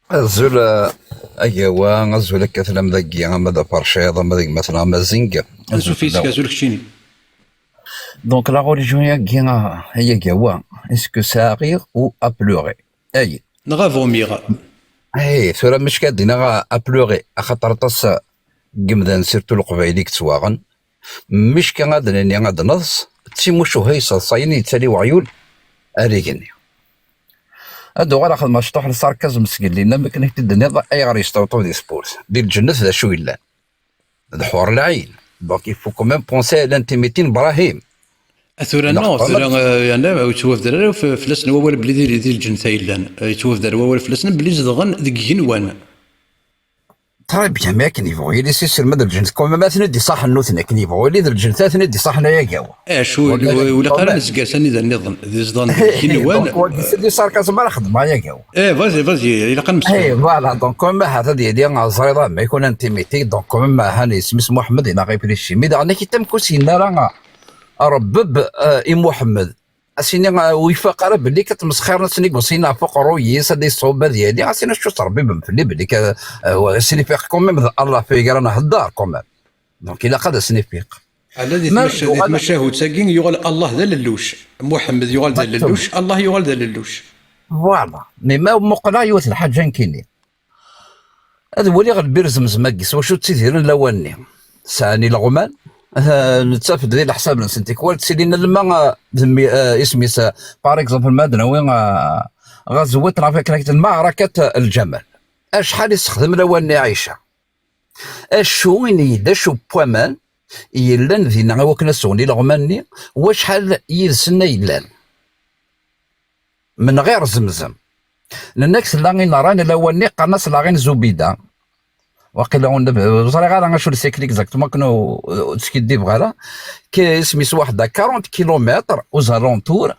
Azul, eh, a Gawa, azul akka tlam dagi, ama d aferciḍ, ama d gma-tneɣ Amazing. Azul fell-awen. Azul keččini. Donc, la religion-agi, a Gawa, est-ce que c'est à rire ou à pleurer? Ay. Neɣ à vomir. Ay, tura mecka ad d-iniɣ à pleurer, axaṭer aṭas n yimdanen, surtout leqbayel i yettwaɣen. Mecka ad d-nini ad neḍs, d timucuha yeṣṣeḍṣayen yettali weɣyul ar igenni. Ad uɣaleɣ xedmeɣ cṭuḥ n sarkazm seg llinna, mi akken i t-id-tenniḍ, ayɣer yesṭewṭew di tewwurt? Di lǧennet d acu yellan? D ḥur lɛin. Donc, il faut quand même penser à l'intimité n Brahim. A tura, non, tura, eh, yeɛni, ur yettwabder ara f-, fell-asen wawal belli di, di lǧennet ay llan. Eh, yettwabder wawal fell-asen belli zedɣen deg igenwan. Très bien, mais akken yebɣu yili, si selma d lǧennet, quand même, atni d-iṣaḥen nutni, akken yebɣu yili d lǧennet, atni d-iṣaḥen ay agawa. Eh, acu, ur ilaq ara nezger s anida nniḍen, d izḍan deg igenwan. Donc, wagi, c'est du sarcasme ara xedmeɣ ay agawa. Eh, vas-y, vas-y, ilaq ad nemsefham. Eh, voilà, donc, quand même, ahat ad yili, ah, ẓriḍ, ah, ma yekun intimité, donc, quand même, ah, han, isem-is Muḥemmed, yenna réfléchi. Mi daɣen, ak-itam kus yenna ara, ah, Rebbeb, ah, i Muḥemmed. Asini, ah, ur ifaq ara belli ka tmesxiren asen i yusin ɣef uqerruy-is, ad iṣub, ad yali, asini acu terbibem fell-i belli ka, ah, wa-, asin ifiq quand même d Allah fi gar ad nhedder quand même. Donc, ilaq ad asen ifiq. Ala di tmaca-, di tmacahut-agi yuɣal Allah d alelluc. Muḥemmed yuɣal d alelluc, Allah yuɣal d alelluc. Voilà. Mais ma muqleɣ yiwet lḥaǧa nekkini. Ad waliɣ lbir zemzem-agi, s wacu ttidiren lawan-nni. Sɛan ileɣman, eh, nettaf-d di leḥsab-nsen, tikwal ttilin alma, eh, d mi-, eh, isem-is, eh, par exemple, ma ad nawi, eh, ɣazwat, neɣ akken akken, lmeɛrakat, eh, lǧamal. Acḥal i ssexdem lawan-nni Ɛica? Acu i n-, d acu n waman yellan dinna i wakken ad swen ileɣman-nni, wacḥal yid-sen ay yellan? Menɣir zemzem. Nenna-k tella i neṛan lawan-nni, qqaren-as laɣin Zubida. Waqila ur neb-, ur ẓriɣ ara acu le siècle exactement, akken ur, ur skiddibeɣ ara. K-, isem-is waḥda, quarante kilomètres aux alentours.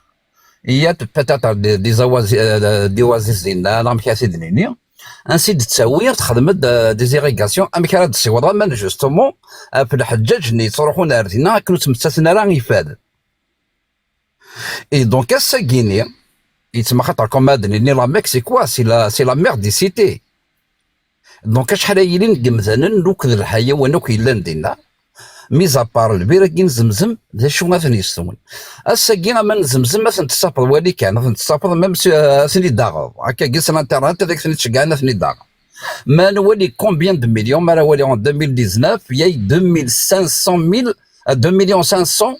Il y a peut-être des, des oasis, euh, des oasis dinna, amek ara t-id-nini. Ansi d-tettawi, texdem-d, euh, des irrigations, amek ara d-tessiweḍ aman, justement, ɣef lḥeǧǧaǧ-nni yettruḥun ar dinna, akken ur ttmettaten ara ifad. Et donc, ass-agi-ni, yettmaxaṭer comme ad nini la Mecque, c'est quoi? C'est la, c'est la mère des cités. Donc, acḥal ay yilin n yemdanen, lukk d lḥayawan akk yellan dinna, mis à part lbir-agi n Zemzem, d acu ad ten-yeswen? Ass-agi, aman n Zemzem, ad ten-tessafeḍ wali kan, ad ten-tessafeḍ, même si, euh, ad ten-id-taɣeḍ. Akkagi, s l'internet, ad ak-ten-id-ceggɛen, ad ten-id-taɣeḍ. Ma nwali combien de millions, ma ara wali en deux mille dix-neuf, il y a eu deux mille cinq cent mille, euh, deux millions cinq cents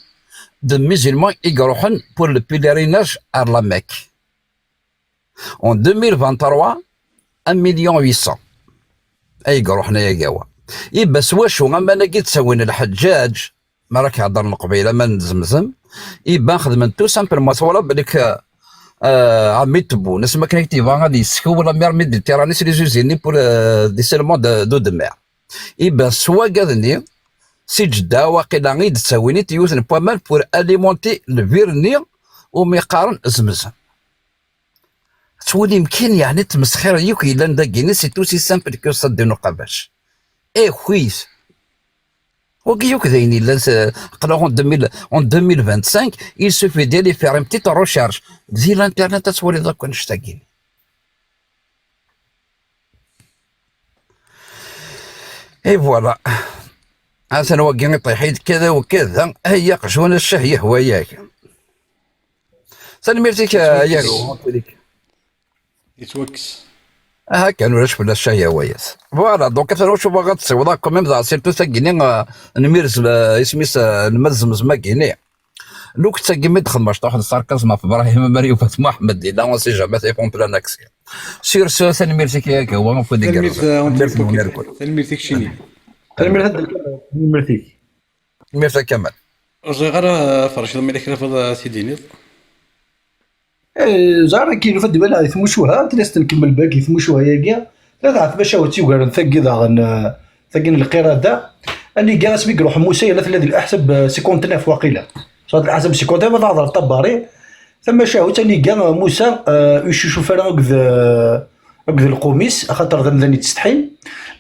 de musulmans i iruḥen pour le pèlerinage à la Mecque. En deux mille vingt-trois, un million huit cents ay iruḥen ay agawa. Iba s wacu aman-agi d-ttawin lḥeǧǧaǧ, mi ara k-heddren Leqbayel aman n Zemzem, iba xedmen tout simplement, twalaḍ belli k-, euh, Ɛemmi Tebboune, asmi akken i t-yebɣa ad yeskew la mer Méditerranée s les usines pour, euh, dessalement de, d'eau de mer. Iba s wagad-nni, si Ǧedda, waqila i d-ttawin-it yiwet n waman pour alimenter lbir-nni umi qqaren Zemzem. Tettwalim kan, yeɛni, ttmesxiṛ yakk yellan dagi-ni, c'est aussi simple que ça, ddin uqabac. Ikwit. Wagi yakk d ayen yellan s-, aql-aɣ en deux mille, en deux mille vingt-cinq, il suffit d'aller faire une petite recherche. Di l'internet ad twaliḍ akk annect-agi. Et voilà. Atan wagi iṭiḥ-id kada u kada. Ay aqjun, a ccah yehwa-yak. Tanemmirt-ik, a Yago. Yettwakkes. Aha kan, ulac fell-as ccah yehwa-yas. Voilà, donc atan wacu bɣiɣ ad ssiwḍeɣ quand même, surtout tagi-ni, euh, n Mir Zem-, euh, isem-is, euh, n Mer Zemzem-agi-ni. Lukk d tagi mi d-xedmeɣ cṭuḥ n sarkazm ɣef Ibrahim Amer Yuba Muḥemmed, dinna, on sait jamais, c'est en plein accès. Sur ce, tanemmirt-ik, a Yago, wa, ɣef wid i yerẓan. Tanemmirt, euh, tanemmirt-nwen irkul. Tanemmirt-ik, Cini. Tanemmirt a Dda Kamal. Tanemmirt-ik. Tanemmirt a Kamal. Ur ẓriɣ ara, Fercid, ma yella kra bɣiḍ ad t-id-tiniḍ. Eh, ẓer akken yufa-d bala di tmucuha, tella s-nkemmel bak di tmucuha-agi. Tella tɛetmacahut yugaren tagi daɣen, eh, tagi n lqirada. Aniga asmi iruḥ Musa, yerna tella di leḥsab, eh, cinquante-neuf waqila. Ṣṣut leḥsab cinquante-neuf, ma teɛḍer Tabari. Tamacahut aniga, eh, Musa, eh, ur icucuf ara akked, eh, akked lqum-is, axaṭer d amdan yettsetḥin.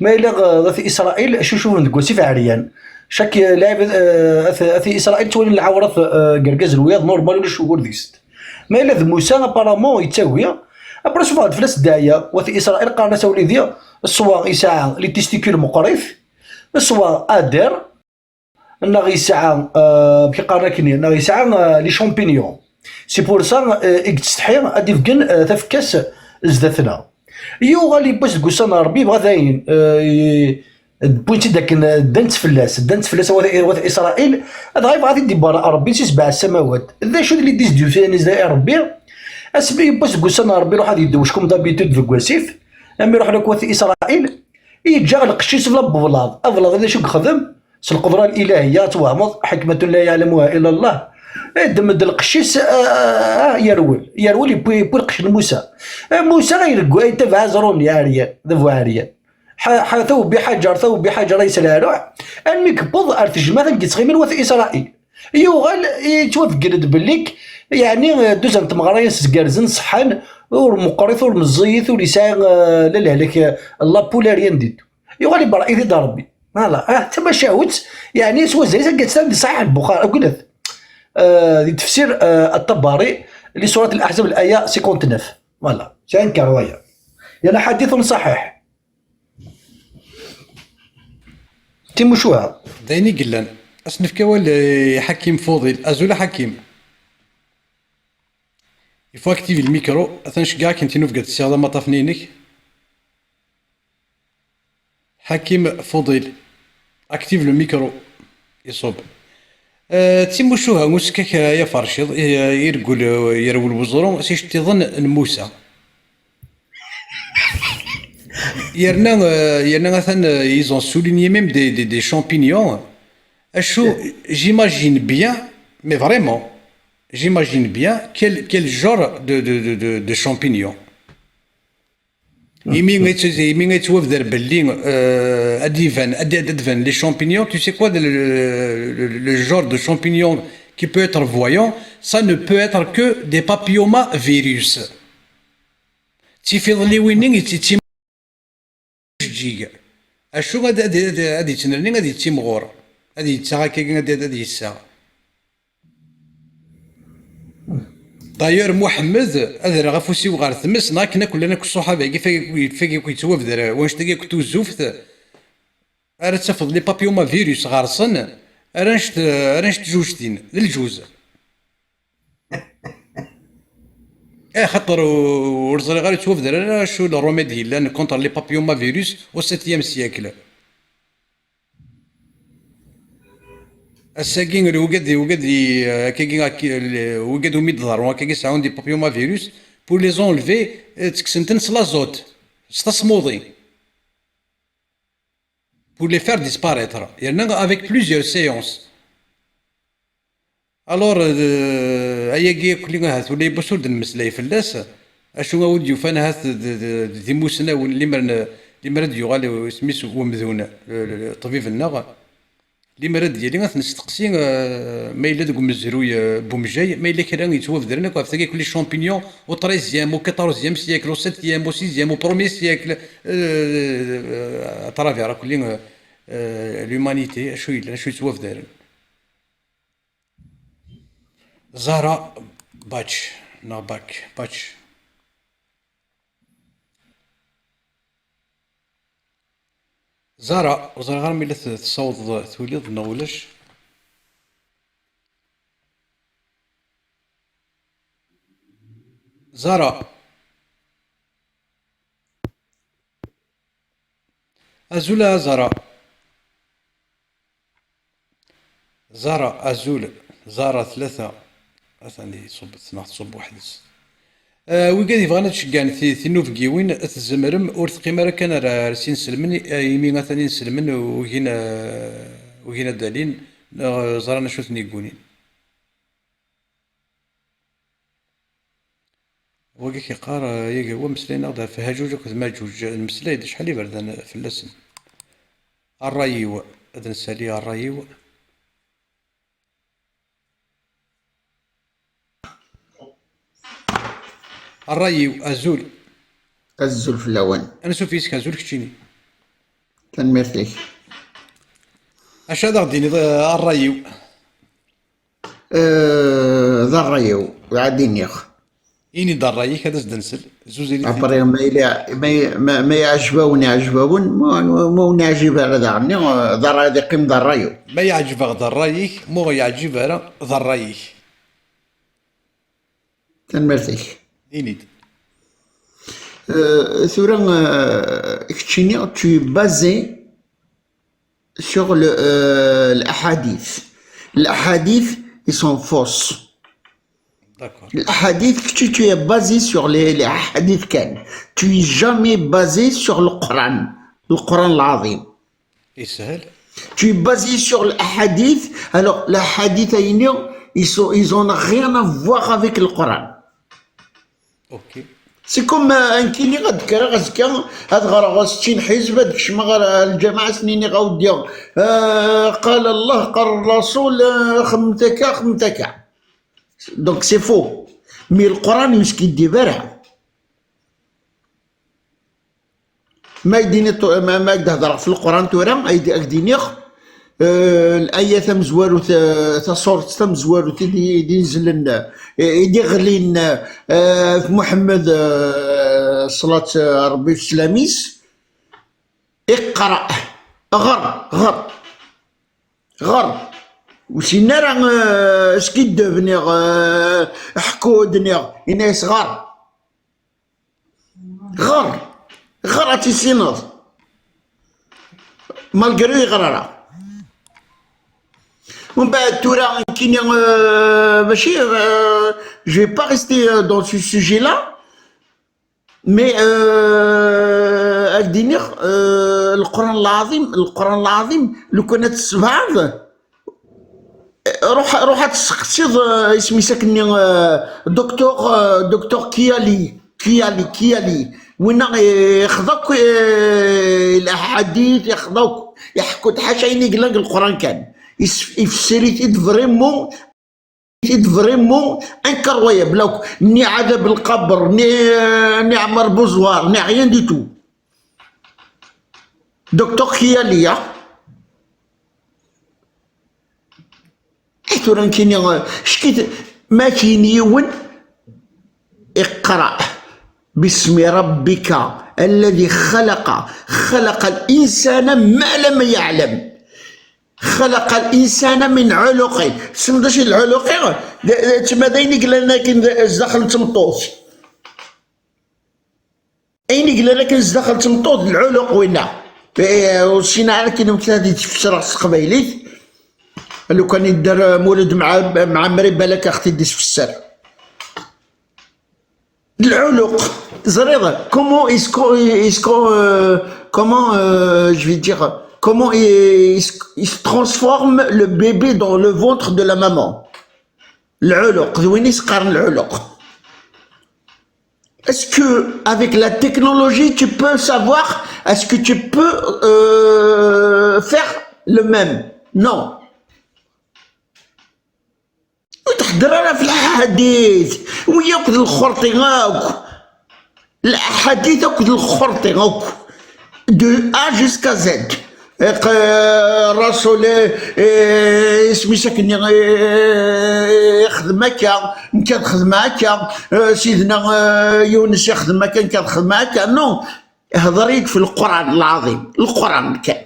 Ma yella, eh, d at Isṛayil, cucufen deg wasif ɛeryan. Cak, eh, lɛib, eh, at, at Isṛayil ttwalin lɛawrat, eh, n yergazen wiyaḍ, normal, ulac ugur deg-sent. Ma yella d Musa, apparemment, yettagi. Après, suffɣen-d fell-as ddeɛya, wat Isṛayil qqaren-as a wlidi, swa yesɛa les testicules meqqrit, swa ader, neɣ yesɛa, euh, amek qqaren akken, neɣ yesɛa, euh, les champignons. C'est pour ça, euh, i yettsetḥi ad d-ibeggen, euh, tafekka-s zdat-neɣ. Yuɣal yiwwas deg ussan n Ṛebbi, yebɣa dayen, euh, i-, wwin-tt-id akken, euh, ddant fell-as, ddant fell-as wat, wat Isṛayil, dɣa yebɣa ad t-id-ibber Ṛebbi si sebɛa ssamawat. D acu d les dix-huit années i Ṛebbi? Asmi yiwwas deg ussan n Ṛebbi, iṛuḥ ad yedwec comme d'habitude deg wasif, am iṛuḥen akk wat Isṛayil, yeǧǧa lqecc-is bla weblaḍ. Ablaḍ d acu yexdem? S lqedra n Ilahiya, ad twehmeḍ, حكمة لا يعلمها إلا الله. Iddem-d lqecc-is, ah, ah, ah, yerwel. Yerwel, yewwi, yewwi lqecc n Musa. Eh, Musa ireggu, ay tabaɛa ẓruni, ɛeryan, d abu ɛeryan. Ḥa-, ḥa-, tawebbi ḥaǧer, tawebbi ḥaǧer, ay s leɛruɛ. Almi yewweḍ ar tejmaɛt amek yettɣimin wat Isṛayil. Yuɣal yettwabeggen-d belli, yeɛni, dduzan n tmeɣra-ines zgerzen, ṣeḥḥan, ur meqqrit, ur meẓẓiyit, ur yesɛi, eh, la lehlak, eh, la poule, rien du tout. Yuɣal iberreɛ-it-id Ṛebbi. Voilà. Ah, d tamacahut, yeɛni s wazal-is akka tt-, di Ṣaḥiḥ Lbuxari, akken, eh, di tefsir, eh, At-Tabari, li surat Al-Ahzab, l'aya cinquante-neuf. Voilà. C'est un cas, waya. Yerna ḥadit ṣaḥiḥ. Timucuha. D ayen i yellan. Ad s-nefk awal i Ḥakim Fuḍil. Azul a Ḥakim. Il faut activer le micro. Atan ceggeɣ-ak-n tinubga tessiɣeḍ amaṭṭaf-nni-inek. Ḥakim Fuḍil. Active le micro. Iṣub. Eh, d timucuha uskak, eh, ay aferciḍ, eh, ireggel, eh, yerwel weẓru s iceṭṭiḍen n Musa. Yerna, euh, yerna atan, euh, ils ont souligné même des, des, des champignons. Acu, j'imagine bien, mais vraiment, j'imagine bien quel, quel genre de, de, de, de, de champignons. Imi i tt-, imi i yettwabder belli, euh, ad d-iban, ad d-, ad d-ban les champignons, tu sais quoi, le, le, le, le genre de champignon qui peut être voyant, ça ne peut être que des papillomavirus. D tifiḍliwin-nni i tt-, i tt-, ijeǧǧig. Acu ad, ad, ad, ad yettnerni, ad yettimɣur, ad yettaɣ akkagi, ad, ad yessaɣ. D'ailleurs, Muḥemmed, ad rreɣ afus-iw ɣer tmes, neɣ akken akk llan akk ṣṣuḥaba-agi, fagi akk, fagi akk yettwabder, wanect-agi akk tuzuft, ara tafeḍ les papillomavirus ɣer-sen, ara nect, ara nect jujtin, d lǧuz. Eh, xaṭer u-, ur ẓriɣ ara yettwabder ara acu le remède yellan contre les papillomavirus au septième siècle. Ass-agi, wigad, wigad i, akkagi, ak-, le-, wigad umi d-ḍerru, akkagi sɛun des papillomavirus, pour les enlever, eh, ttekksen-ten s l'azote, s tasmuḍi. Pour les faire disparaître. Yerna avec plusieurs séances. Alors, euh, ayagi akk-, ahat ula yiwwas ur d-nemmeslay fell-as, acu a wi d-yufan ahat d, d, d, d imusnawen, limer n-, limer ad d-yuɣal isem-is wemdun, le, le, le ṭṭbib-nneɣ, limer ad d-yali ad t-nesteqsi, euh, ma yella deg umezruy, euh, n umejjay, ma yella kra yettwabedren akk ɣef tagi, akk les champignons au treizième, au quatorzième siècle, au septième, au sixième, au premier siècle, euh, euh, à travers akk, euh, euh, l'humanité, acu yellan, acu yettwabedren. Zara Bac, neɣ Bac, Bac. Zara, ur ẓriɣ ara ma yella t-, tessawḍeḍ tuliḍ neɣ ulac. Zara. Azul a Zara. Zara, azul. Zara tlata. Atan iṣubb-, neɣ tṣubb weḥd-s. Eh, wigad yebɣan ad ceggɛen ti-, tinubgiwin, tzemrem, ur teqqim ara kan ar, ar s inselmen, eh, imi atan inselmen ugin, eh, ugin ad d-alin, neɣ ẓran acu ten-yeggunin. Wagi k-yeqqar, eh, yagi wa meslayen-aɣ-d ɣef Haǧuǧ akked Maǧuǧ, nmeslay-d acḥal iberdan fell-asen. Ṛṛay-iw, ad nsali ṛṛay-iw. Ṛṛay-iw, azul. Azul fell-awen. Ansuf yis-k, azul keččini. Tanemmirt-ik. Acu ad aɣ-d-tiniḍ, eh, a ṛṛay-iw? Eh, d ṛṛay-iw, ad d-iniɣ. Ini-d ṛṛay-ik, ad as-d-nsel. Zuzilit. Après, ma yella, ma, ma, ma yeɛjeb-awen, yeɛjeb-awen, ma, ma ur neɛjib ara daɣen, eh, d ṛṛay, ad iqqim d ṛṛay-iw. Ma yeɛjeb-aɣ-d ṛṛay-ik, ma ur yeɛjib ara, d ṛṛay-ik. Tanemmirt-ik. Ini-d. Euh, tura, euh, keččini, tu es basé sur le, euh, l'ahadith. L'ahadith, ils sont fausses. D'accord. L'ahadith, kečči, tu es basé sur les, les ahadith kan. Tu es jamais basé sur le Coran. Le Coran l'azim. Yeshel. Tu es basé sur l'ahadith. Alors, l'ahadith, ayni, ils sont, ils ont rien à voir avec le Coran. Ok. C'est comme, euh, nekkini ad kkreɣ azekka, ad ɣreɣ sittin ḥizb, ad kecmeɣ ɣer, euh, lǧamaɛ, ad sen-iniɣ, a weddi, euh, قال الله، قال الرسول, euh, xedmet akka, xedmet akka. Donc, c'est faux. Mais le Coran, ur yeskiddib ara. Ma i d-ini tu-, ma, ma i d-hedreɣ f Leqran tura, ay d-, ak d-iniɣ, eh, laya tamezwarut, eh, taṣurt tamezwarut i d-, i d-inezlen, eh, i d-iɣlin, eh, f Muḥemmed, eh, ṣṣlat, eh, Ṛebbi f sslam-is, iqra, ɣer, ɣer, ɣer. Ur sin ara, eh, skiddeb, niɣ, eh, ḥku-d, niɣ, ini-as ɣer. Ɣer, ɣer ad tissineḍ. Malgré ur yeɣri ara. Mbeɛd tura nekkini, euh, mačči, euh, je vais pas rester, euh, dans ce sujet-là, mais, euh, ad d-iniɣ, euh, Leqran Lɛaḍim, Leqran Lɛaḍim, lukan ad tessebɛeḍ, Ruḥ, ruḥ ad testeqsiḍ, eh, isem-is akkenni, eh, docteur, eh, docteur Kiali, Kiali, Kiali. Winna, eh, ixḍa akk, eh, laḥadit, ixḍa akk, iḥekku-d ḥaca ayen i yellan deg Leqran kan. Is-, ifesser-it-id vraiment, it-id vraiment incroyable akk. Ni ɛadab lqaber, ni, eh, ni Ɛmer Buẓwar, ni rien du tout. Docteur Kiali, ya. Eh, tura nekkini, eh, ckit, ma k-yini yiwen, اقرأ باسم ربك الذي خلق، خلق الإنسان ما لم يعلم، خلق الإنسان من علق. Tessneḍ acu d lɛuluq? D, d, tma d ayen i yellan akken d, zdaxel n tmeṭṭut. Ayen i yellan akken zdaxel n tmeṭṭut d lɛuluq winna. Eh, ur ssineɣ ara akken amek ad t-id-sfesreɣ s teqbaylit. Lukan idder, eh, Mulud Mɛa-, Mɛemmri, balak a ɣ-t-id-isfesser. D lɛuluq. Ẓriɣ, comment est-ce que, est-ce que, euh, comment, euh, je vais dire, comment il, il se, il se transforme le bébé dans le ventre de la maman. Lɛuluq, d win i s-qqaren lɛuluq. Est-ce que, avec la technologie, tu peux savoir, est-ce que tu peux, euh, faire le même? Non. Ur tḥedder ara f lḥadit. Wi akk d lxerṭi akk. Lḥadit akk d lxerṭi akk. De A jusqu'à Z. Iq-, Rasul, eh, eh, isem-is akken, eh, ixdem akka, nekk ad xedmeɣ akka, eh, Sidna, eh, Yunes ixdem akka, nekk ad xedmeɣ akka. Non, hḍer-iyi-d f Leqran lɛaḍim, Leqran kan.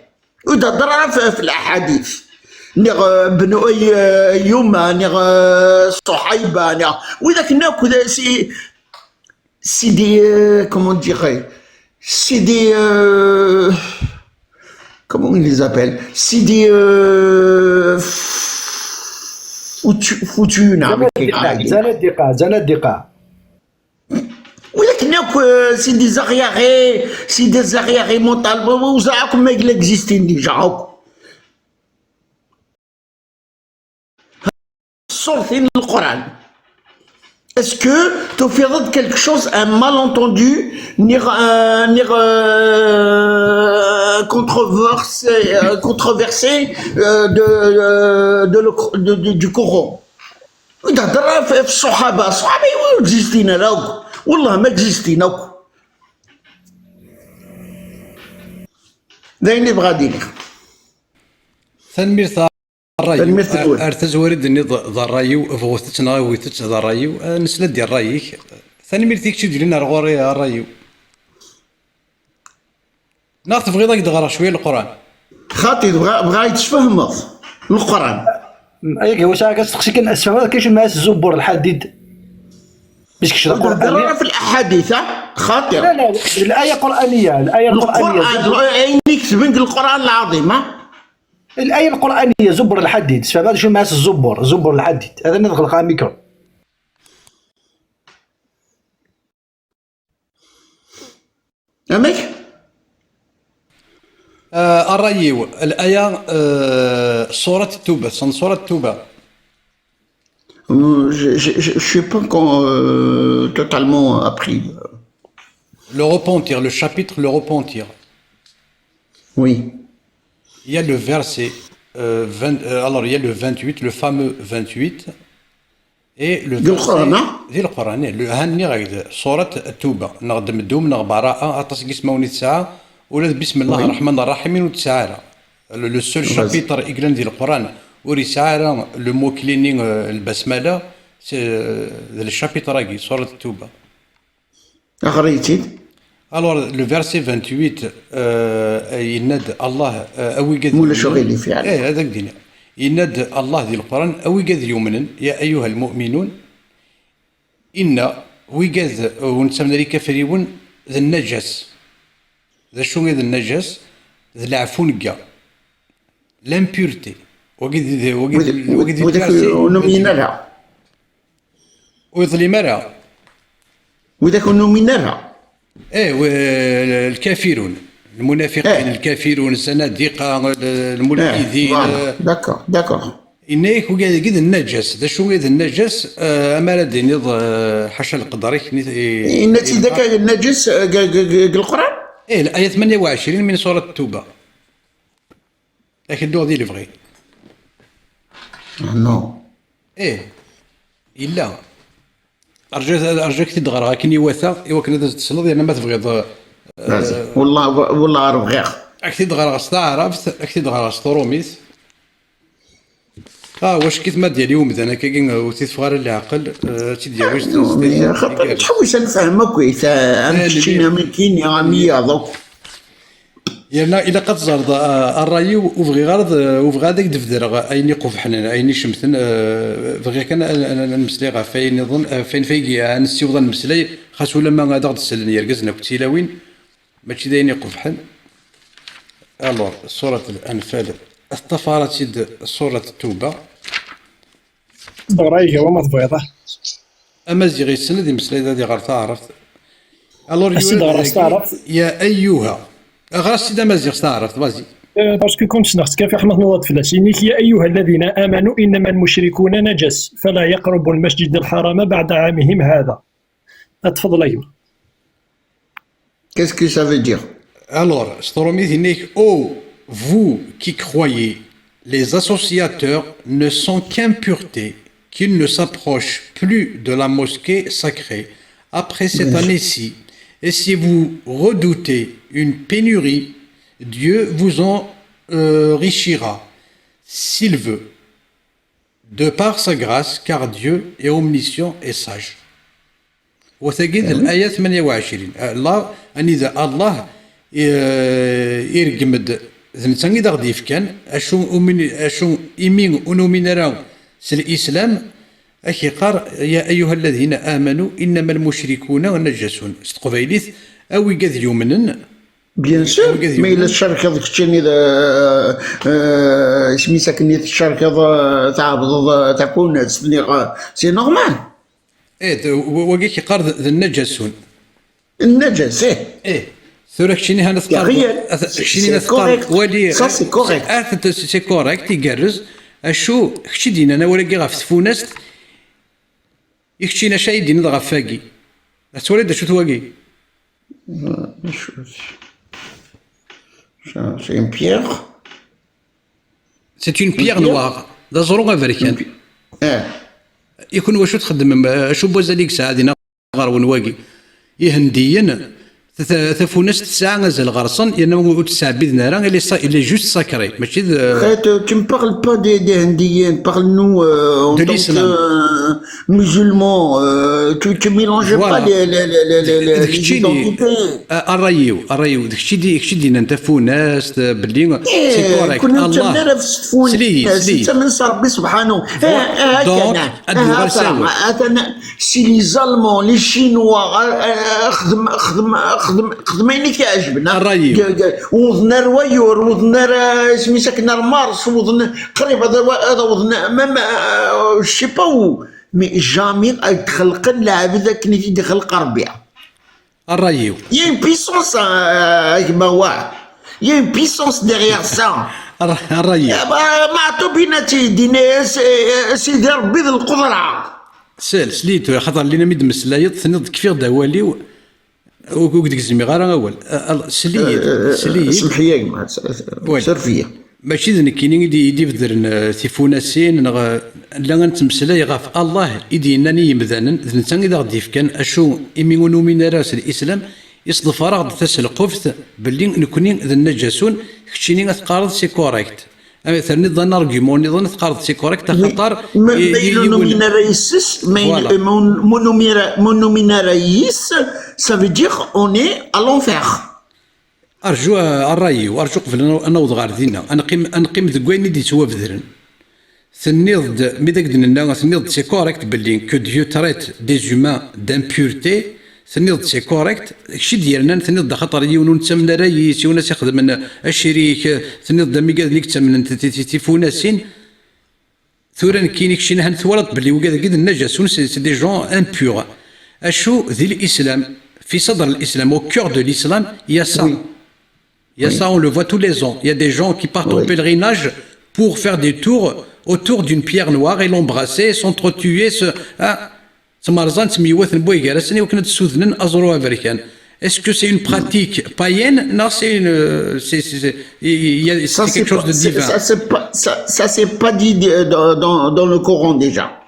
Ur d-hḍer ara f, f laḥadit. Niɣ, eh, Bnu Ay-, eh, Ayyuma, niɣ, eh, Ṣuḥayba, niɣ, widak akk d, si, C'est des, euh, comment dirais, c'est des, euh, comment on les appelle? C'est des, euh, foutu-, foutu, نعم. زنادقة، زنادقة، زنادقة. Widak-nni akk, euh, c'est des arriérés, c'est des arriérés mentaux, ur ẓriɣ akk ma yella existin déjà akk. Ṣṣuṛtin n Leqran. Est-ce que tufiḍ-d quelque chose, un malentendu, neɣ, euh, neɣ, euh, controversé, euh, controversé, euh, de, euh, de le, de, de, du Coran? Ur d-hedder ɣef, ɣef ṣṣuḥaba. Ṣṣuḥaba ur existin ara akk. Wellah ma existin akk. D ayen i bɣa ad iniɣ. Tanemmirt a ṛṛay-iw. Tanemmirt-nwen. Ar, ar tazwara i d-tenniḍ d ṛṛay-iw, bɣut-tt neɣ agit-tt d ṛṛay-iw, eh, nesla-d i ṛṛay-ik. Tanemmirt i kečč i d-yellan ar ɣur-i a ṛṛay-iw. Neɣ tebɣiḍ ad k-d-ɣreɣ cwiya Leqran? Xaṭi, bɣa, bɣa ad yi-d-tesfehmeḍ Leqran. Ayagi, wac ara k-steqsi kan, ad tesfehmeḍ kan cwiya ma s Zubur Lḥadid. Parce que ur d-hedder ara fi laḥadit, ha? Xaṭi. لا، لا، الآية قرآنية، الآية القرآنية. Leqran, ayen i ketben deg Leqran Lɛaḍim, ha? الآية القرآنية، Zubur Lḥadid. Tesfehmeḍ cwiya ma s Zubur, Zubur Lḥadid. Ad nɣelqeɣ amikru. Amek? Eh, a ṛṛay-iw, الآية, eh, surat Tuba, tessneḍ surat Tuba? Euh, je, je, je, je suis pas con-, euh, totalement appris. Le Repentir, le chapitre, le Repentir. Oui. Il y a le verset, euh, vingt, euh, alors il y a le vingt-huit, le fameux vingt-huit, et le verset di Leqran, ha? Di Leqran, eh, le, ha nniɣ-ak-d, surat Tuba, neɣ Demdum, neɣ Bara'a, aṭas n yismawen i tesɛa, ula d Bismillah Rahman Rahim ur tesɛi ara. Le, le seul chapitre i yellan di Leqran ur yesɛi ara le mot clé-nni, euh, lbasmala, c'est, euh, d le chapitre-agi, surat Tuba. Ɣer-iyi-tt-id. Alors, le verset vingt-huit, euh, yenna-d Allah, euh, a wigad, ma ulac aɣilif, yeɛni. Eh, ad ak-d-iniɣ. Yenna-d Allah di Leqran, a wigad yumnen, ya ayyuha lmu'minun, inna, wigad, euh, ur nettamen ara ikafriwen, d nnajas. D acu i d nnajas? D leɛfunegga. L'impureté. Wagi d, wagi d, wagi d widak ur numin ara. Ur yeḍlim ara. Widak ur numin ara. Eh, w-, lkafirun. Lmunafiqin, eh, lkafirun, zanadiqa, l-, lmulhidin, voilà. Eh. D'accord, d'accord. Yenna-yak wigad-agi d nnajas. D acu i d nnajas? Eh, amar ad d-tiniḍ, eh, ḥaca leqder-ik, yenna-tt-id akka nnajas, eh, deg, deg, deg Leqran? Eh, الآية ثمانية وعشرين من سورة التوبة. Ad k-dduɣ di lebɣi. Ah, non. Eh, yella. Arju, arju ad k-t-id-ɣreɣ akken iwata, i wakken ad as-d-tesleḍ, yerna ma tebɣiḍ, eh, vas-y. Wallah, wallah ar bɣiɣ. Ad k-t-id-ɣreɣ s taɛrabt, ad k-t-id-ɣreɣ s trumit. Ah, wackit ma d-yali umdan akkagi, ur t-iteffeɣ ara leɛqel, eh, ad tt-id-yawi s, non, mais xaṭer nettḥewwis ad nefhem akk, eh, am keččini, am nekkini, am yiyaḍ akk. Yerna ilaq ad teẓreḍ, a, a ṛṛay-iw, ur bɣiɣ ara ad, ur bɣiɣ ad ak-d-bedreɣ ayen iqubḥen, ayen icemten, eh, bɣiɣ kan ad, ad, ad nmeslay ɣef wayen niḍen, ɣef wayen faygi ad nessiweḍ ad nmeslay, xas ulamma ad aɣ-d-sellen yergazen akked tilawin, mačči d ayen iqubḥen. Alors, surat Al-Anfal, teṭṭafar-tt-id surat Tuba. Ḍeɣra iga wa ma tebɣiḍ, ah. Amaziɣ yessen ad imeslay, ad iɣer taɛrabt. Alors, ad s-id-ɣreɣ s taɛrabt. Ya ayyuha. Ɣer-as-id amaziɣ s taɛrabt, vas-y. Euh, parce que كنت ssneɣ-tt kan, fiḥel ma tnuḍeḍ fell-as. Inna-k, يا أيها الذين آمنوا إنما المشركون نجس فلا يقربوا المسجد الحرام بعد عامهم هذا. Ad tfeḍ a gma. Qu'est-ce que ça veut dire? Alors, s trumit, yenna-k, oh, vous qui croyez, les associateurs ne sont qu'impureté, qu'ils ne s'approchent plus de la mosquée sacrée après cette année-ci. Et si vous redoutez une pénurie, Dieu vous en, euh, richira, s'il veut, de par sa grâce, car Dieu est omniscient et sage. Wa tagi d الآية ثمانية وعشرين. Allah, anida Allah, eh, ireggem-d, d netta i d aɣ-d-yefkan, acu umin-, acu imi ur numin ara s Lislam, ad k-yeqqar, يا أيها الذين آمنوا إنما المشركون نجس. S teqbaylit, a wigad yumnen, Bien sûr, ma yella tcerkeḍ keččini d, euh, euh, isem-is akken i tcerkeḍ, euh, tɛebdeḍ, euh, tafunast, niɣ, euh, c'est normal. Eh, d-, w-, wagi k-yeqqar d, d nnajasun. Nnaǧas, ih. Tura keččini hana teqqar, keččini la teqqar, wali, ça c'est correct. C'est correct, igerrez. Acu kečči d-yennan awal-agi ɣef tfunast? I keččini acu ay d-yenniḍ ɣef wagi? Ad twaliḍ d acu-t wagi? C'est une pierre. C'est une pierre noire. D aẓru aberkan. I kunwi acu txeddmem? Acu n wazal i yesɛa dinna ɣer-wen wagi? Ihendiyen, tafunast tesɛa azal ɣer-sen, yerna ur tt-ttɛebbiden ara, elle est juste sacrée, mačči d... Tu me parles pas des Indiens, parle-nous en tant que musulmans. Tu mélanges pas les identités. Ṛṛay-iw, ṛṛay-iw, d kečč i d-yennan tafunast, belli c'est correct. Kunwi ur tettamen ara ɣef tfunast, tettamen s Ṛebbi subḥanahu. Donc, ad d-yuɣal s awal. Si les Allemands, les Chinois, xdem, xdem, xdem, xdem ayen i k-iɛejben. Ṛṛay-iw. Wwḍen ar wayyur, wwḍen ar, isem-is akken, ar Mars, wwḍen qrib ad awḍen, même, je sais pas où, mais jamais ad d-xelqen lɛebd akken i t-id-ixleq Ṛebbi. Ṛṛay-iw. Il y a une puissance, a gma Wah. Il y a une puissance derrière ça. Ṛṛay-iw. Meɛṭub yenna-tt-id, yenna-yas Sidi Ṛebbi d lqudra. Sel, sel-iyi tura, xaṭer Lina mi d-meslayeḍ, tenniḍ-d kfiɣ-d awal-iw, ur k-d-gezmiɣ ara awal. Sel-iyi-d, sel-iyi-d. Semḥ-iyi a gma, surf-iyi. Mačči d nekkini i d-ibedren tifunasin, neɣ la nettmeslay ɣef Allah i d-yennan i yimdanen, d netta i d aɣ-d-yefkan. Acu imi ur numin ara s Lislam, iseḍfer-aɣ-d taselquft belli nekni d nnaǧasun, keččini ad teqqareḍ c'est correct. Terniḍ-d un argument nniḍen, teqqareḍ c'est correct, axaṭer ma ur numin ara yes-s, ma ur numin ara yes-s, ça veut dire on est à l'enfer. Arju, a ṛṛay-iw, arju qbel ad naweḍ ɣer dinna. Ad neqqim, ad neqqim deg wayen i d-yettwabedren. Tenniḍ-d, mi d ak-d-nenna, tenniḍ-d c'est correct belli que Dieu traite des humains d'impureté, tenniḍ-d c'est correct, kečč i d-yernan, tenniḍ-d axaṭer yiwen ur nettamen ara yis, yiwen as ixedmen acrik, tenniḍ-d am igad-nni i yettamnen tifunasin. Tura nekkini keččini han twalaḍ belli wigad-agi d nnaǧasun, c'est des gens impurs. Acu di l'islam, fi sadr l'islam, au cœur de l'islam, il y a ça. Il y a ça, on le voit tous les ans. Il y a des gens qui partent en pèlerinage pour faire des tours autour d'une pierre noire et l'embrasser, s'entretuer, se, ah, Ttmerẓan, ttemyewwaten wway gar-asen i wakken ad d-ssudnen aẓru aberkan. Est-ce que c'est une pratique païenne? Non, c'est une, c'est, c'est, c'est, il y a, c'est quelque chose de divin. Ça, c'est pas, ça, ça, c'est pas dit dans, dans, dans le Coran déjà.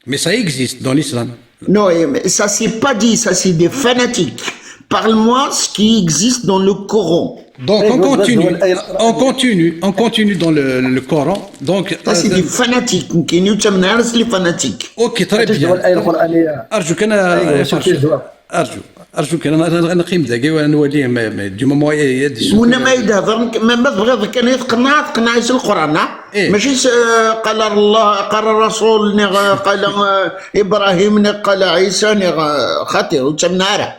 Mais ça existe dans l'islam. Non, mais ça, c'est pas dit, ça, c'est des fanatiques. Parle-moi ce qui existe dans le Coran. Donc, on continue, on continue, on continue dans le, le Coran. Donc, ça, c'est des fanatiques. Nekkini ur ttamen ara s les fanatiques. Ok, très bien. Arju kan, arju, arju kan ad neqqim dagi, ad nwali, mais, mais du moment il y a des... Wina ma yedhedren, ma, ma tebɣiḍ kan ad tqenɛeḍ, qenɛeḍ s Lquran, ah? Mačči s, qala Allah, qala Rasul, neɣ qala Ibrahim, neɣ qala Ɛisa, neɣ xaṭi, ur ttamen ara.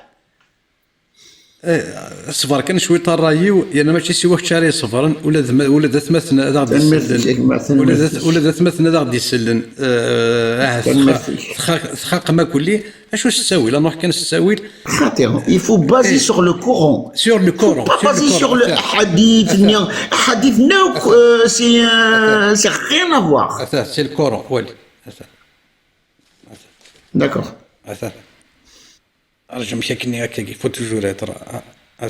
Ṣber kan cwiṭ a ṛṛay-iw, yerna mačči siwa kečč ara iṣebren, ula d ma-, ula d atmaten ad aɣ-d-isellen. Ula d at-, ula d atmaten ad aɣ-d-isellen. Ahat txa-, txa-, txaqem akk-lli. Acu s ttawil? Ad nruḥ kan s ttawil. Xaṭi, il faut baser sur le Coran. Sur le Coran. Faut pas baser sur le hadith, ni hadith, non, c'est, euh, c'est rien à voir. Ata, c'est le Coran, wali. Ata. D'accord. Ata. Rju amek akken akka, il faut toujours être, ah, ah,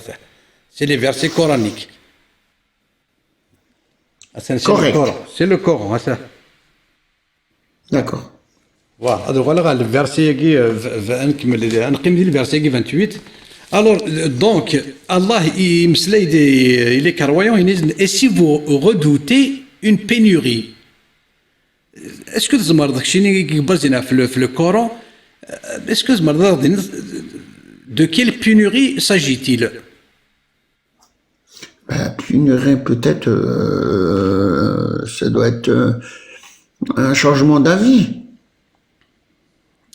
c'est les versets coraniques. Atan, c'est le Coran. C'est le Coran, atan. D'accord. Voilà, ad uɣaleɣ ɣer le verset-agi, euh, v-, v-, ad nkemmel, ad neqqim di le verset-agi vingt-huit. Alors, euh, donc, Allah i-, imeslay-d i, i les croyants, yenna-asen, et si vous redoutez une pénurie, est-ce que tzemreḍ keččini i yebazin ɣef le, ɣef le Coran, euh, est-ce que tzemreḍ ad aɣ-d-tiniḍ de quelle pénurie s'agit-il? Euh, pénurie, peut-être, euh, ça doit être, euh, un changement d'avis.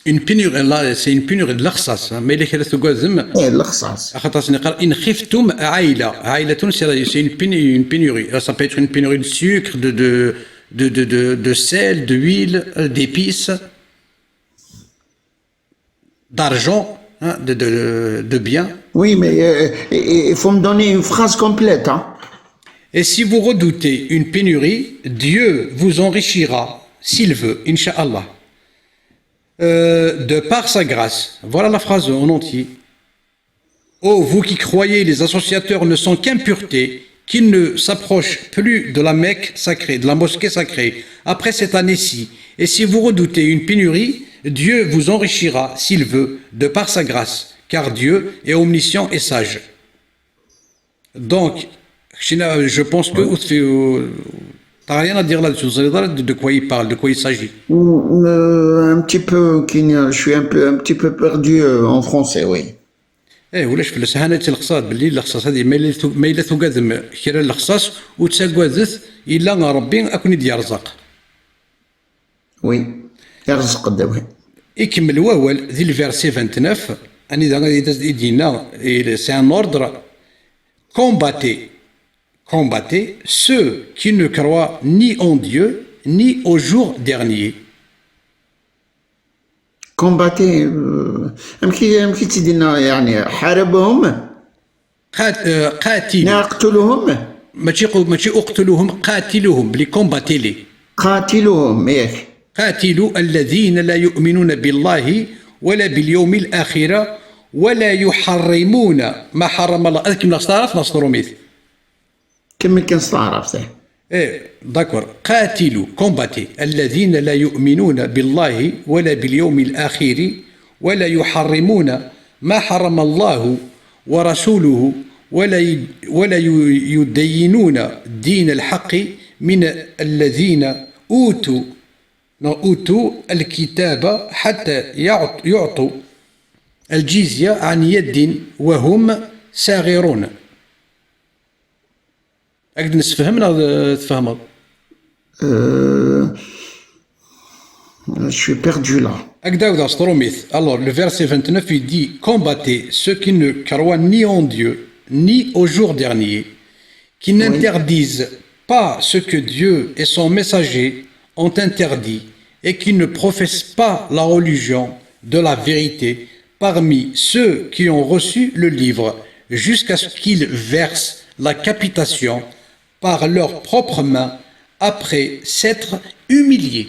Une pénurie, là, c'est une pénurie de lexṣaṣ, hein, ma yella kra tugadem. Eh, lexṣaṣ. Axaṭer asen-iqqar, in khiftum aila. Ailatun, c'est, c'est une pénu-, une pénurie. Là, ça peut être une pénurie de sucre, de, de, de, de, de, de sel, d'huile, euh, d'épices, d'argent. hein, de, de, de bien. Oui, mais euh, il faut me donner une phrase complète, hein. Et si vous redoutez une pénurie, Dieu vous enrichira, s'il veut, Inch'Allah, euh, de par sa grâce. Voilà la phrase en entier. Oh, vous qui croyez, les associateurs ne sont qu'impuretés, qu'ils ne s'approchent plus de la Mecque sacrée, de la mosquée sacrée, après cette année-ci. Et si vous redoutez une pénurie, Dieu vous enrichira, s'il veut, de par sa grâce, car Dieu est omniscient et sage. Donc, je pense que t'as rien à dire là-dessus, de quoi il parle, de quoi il s'agit. Euh, un petit peu, je suis un, peu, un petit peu perdu euh, en français, oui. Eh, ulac fell-as, hanati lexṣaṣ, belli lexṣaṣ hadi, ma yella tugadem kra n lexṣaṣ, ur ttagadet, illa Ṛebbi ad ken-id-yerẓeq. Oui, yerẓeq-d, oui. Ikemmel wawal di le verset vingt-neuf, anida i d-yenna, c'est un ordre, combattez, combattez ceux qui ne croient ni en Dieu, ni au jour dernier. Combattez, euh, amek i, amek i tt-id-yenna, يعني, حاربهم. قات-، آه، قاتلوا. اقتلوهم. ماشي قو-، ماشي اقتلوهم، قاتلوهم، بلي combattez-les. قاتلوهم، ياك. قاتلوا الذين لا يؤمنون بالله ولا باليوم الآخر ولا يحرمون ما حرم الله. هذا كيما نستعرف، نستروميت. كمل كنستعرف، صح. إيه، d'accord. قاتلوا، combattez الذين لا يؤمنون بالله ولا باليوم الآخر ولا يحرمون ما حرم الله ورسوله ولا ي-، ولا ي-، يدينون دين الحق من الذين أوتوا، أوتوا الكتاب حتى يعط-، يعطوا الجزية عن يد وهم صاغرون. Ad k-d-nessefhem neɣ tfehmeḍ? Euh, je suis perdu là. Ad k-d-ɛawdeɣ s tṛumit. Alors, le verset vingt-neuf, il dit, combattez ceux qui ne croient ni en Dieu, ni au jour dernier, qui n'interdisent pas ce que Dieu et son messager ont interdit, et qui ne professent pas la religion de la vérité parmi ceux qui ont reçu le livre, jusqu'à ce qu'ils versent la capitation par leurs propres mains après s'être humiliés.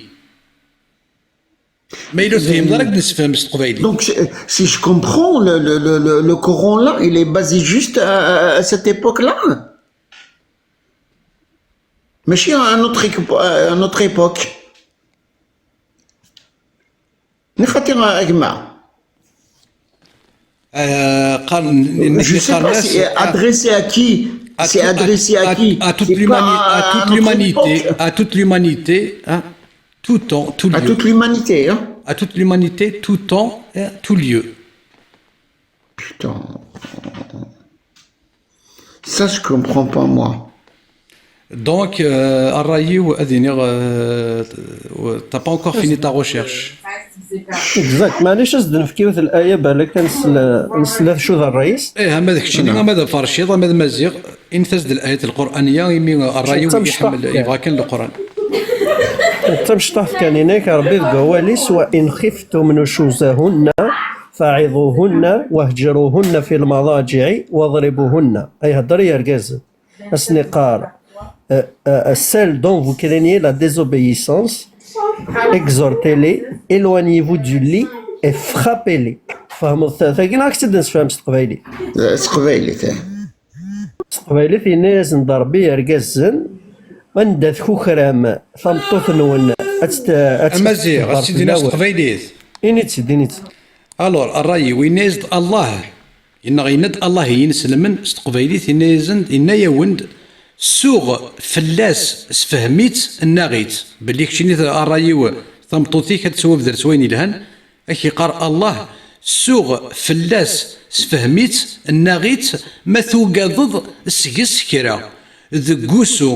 Ma yella ur tefhimeḍ ara, ad k-d-nessefhem s teqbaylit. Donc, si je comprends, le, le, le, le Coran là, il est basé juste à, à cette époque-là. ماشي à notre, à notre époque. نخطي أجمع. Euh, قال، je sais pas, c'est adressé à qui? C'est adressé à qui? À toute l'humanité, à toute l'humanité, hein, tout temps, tout lieu. À toute l'humanité, hein? À toute l'humanité, tout temps, hein, tout lieu. Putain. Ça, je comprends pas, moi. Donc, euh, ṛṛay-iw, ad iniɣ, euh, t'as pas encore fini ta recherche. Exact. Maɛlic, ad s-d-nefk yiwet n l'aya, balak ad nesla, nesla d acu d ṛṛay-is. Eh, ama d keččini, ama d aferciḍ, ama d maziɣ, init-as-d l'ayat lqur'aniya, imi ṛṛay-iw iḥemmel, yebɣa kan Leqran. D tamecṭuḥt kan, yenna-k Ṛebbi deg wawal-is: وإن خفتم نشوزهن فعظوهن واهجروهن في المضاجع واضربوهن. Ay hedder i yergazen. Ad sen-iqqar, euh, euh, celles dont vous craignez la désobéissance, exhortez-les, éloignez-vous du lit et frappez-les. Tfehmeḍ ta-, tagi neɣ ad k-tt-id-nessefhem s teqbaylit? S teqbaylit, eh. S teqbaylit, yenna-yasen-d Ṛebbi i yergazen, anda tkukram tameṭṭut-nwen ad tt-, ad tt-, Amaziɣ, ad tt-id-iniɣ s teqbaylit. Ini-tt-id, ini-tt-id. Alors, ṛṛay-iw, yenna-yas-d Allah. Yenna, yenna-d Allah i yinselmen s teqbaylit, yenna-yasen-d, yenna-yawen-d: suɣ fell-as, sefhem-itt, nnaɣ-itt. Belli keččini, a ṛṛay-iw, tameṭṭut-ik ad tettwabder s wayen yelhan, ad k-iqqar Allah: suɣ fell-as, sefhem-itt, nnaɣ-itt, ma tugadeḍ, seg-s kra. Deg wusu,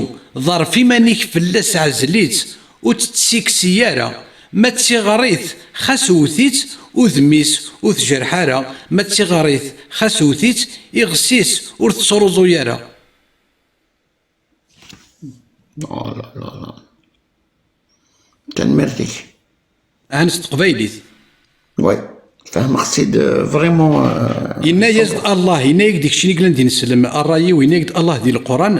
ḍerref iman-ik fell-as, ɛzel-itt, ur tt-ttikssi ara. Ma d tiɣrit, xas wwet-itt, udem-is ur t-jerreḥ ara. Ma d tiɣrit, xas wwet-itt, iɣes-is ur t-sruẓuy ara. Oh là là là. Tanemmirt-ik. Ahan s teqbaylit. Ouais. Fehmeɣ-tt-id, euh, vraiment, euh, yenna-yas-d Allah, yenna-yak-d keččini yellan d ineslem, ṛṛay-iw, yenna-yak-d Allah di Leqran,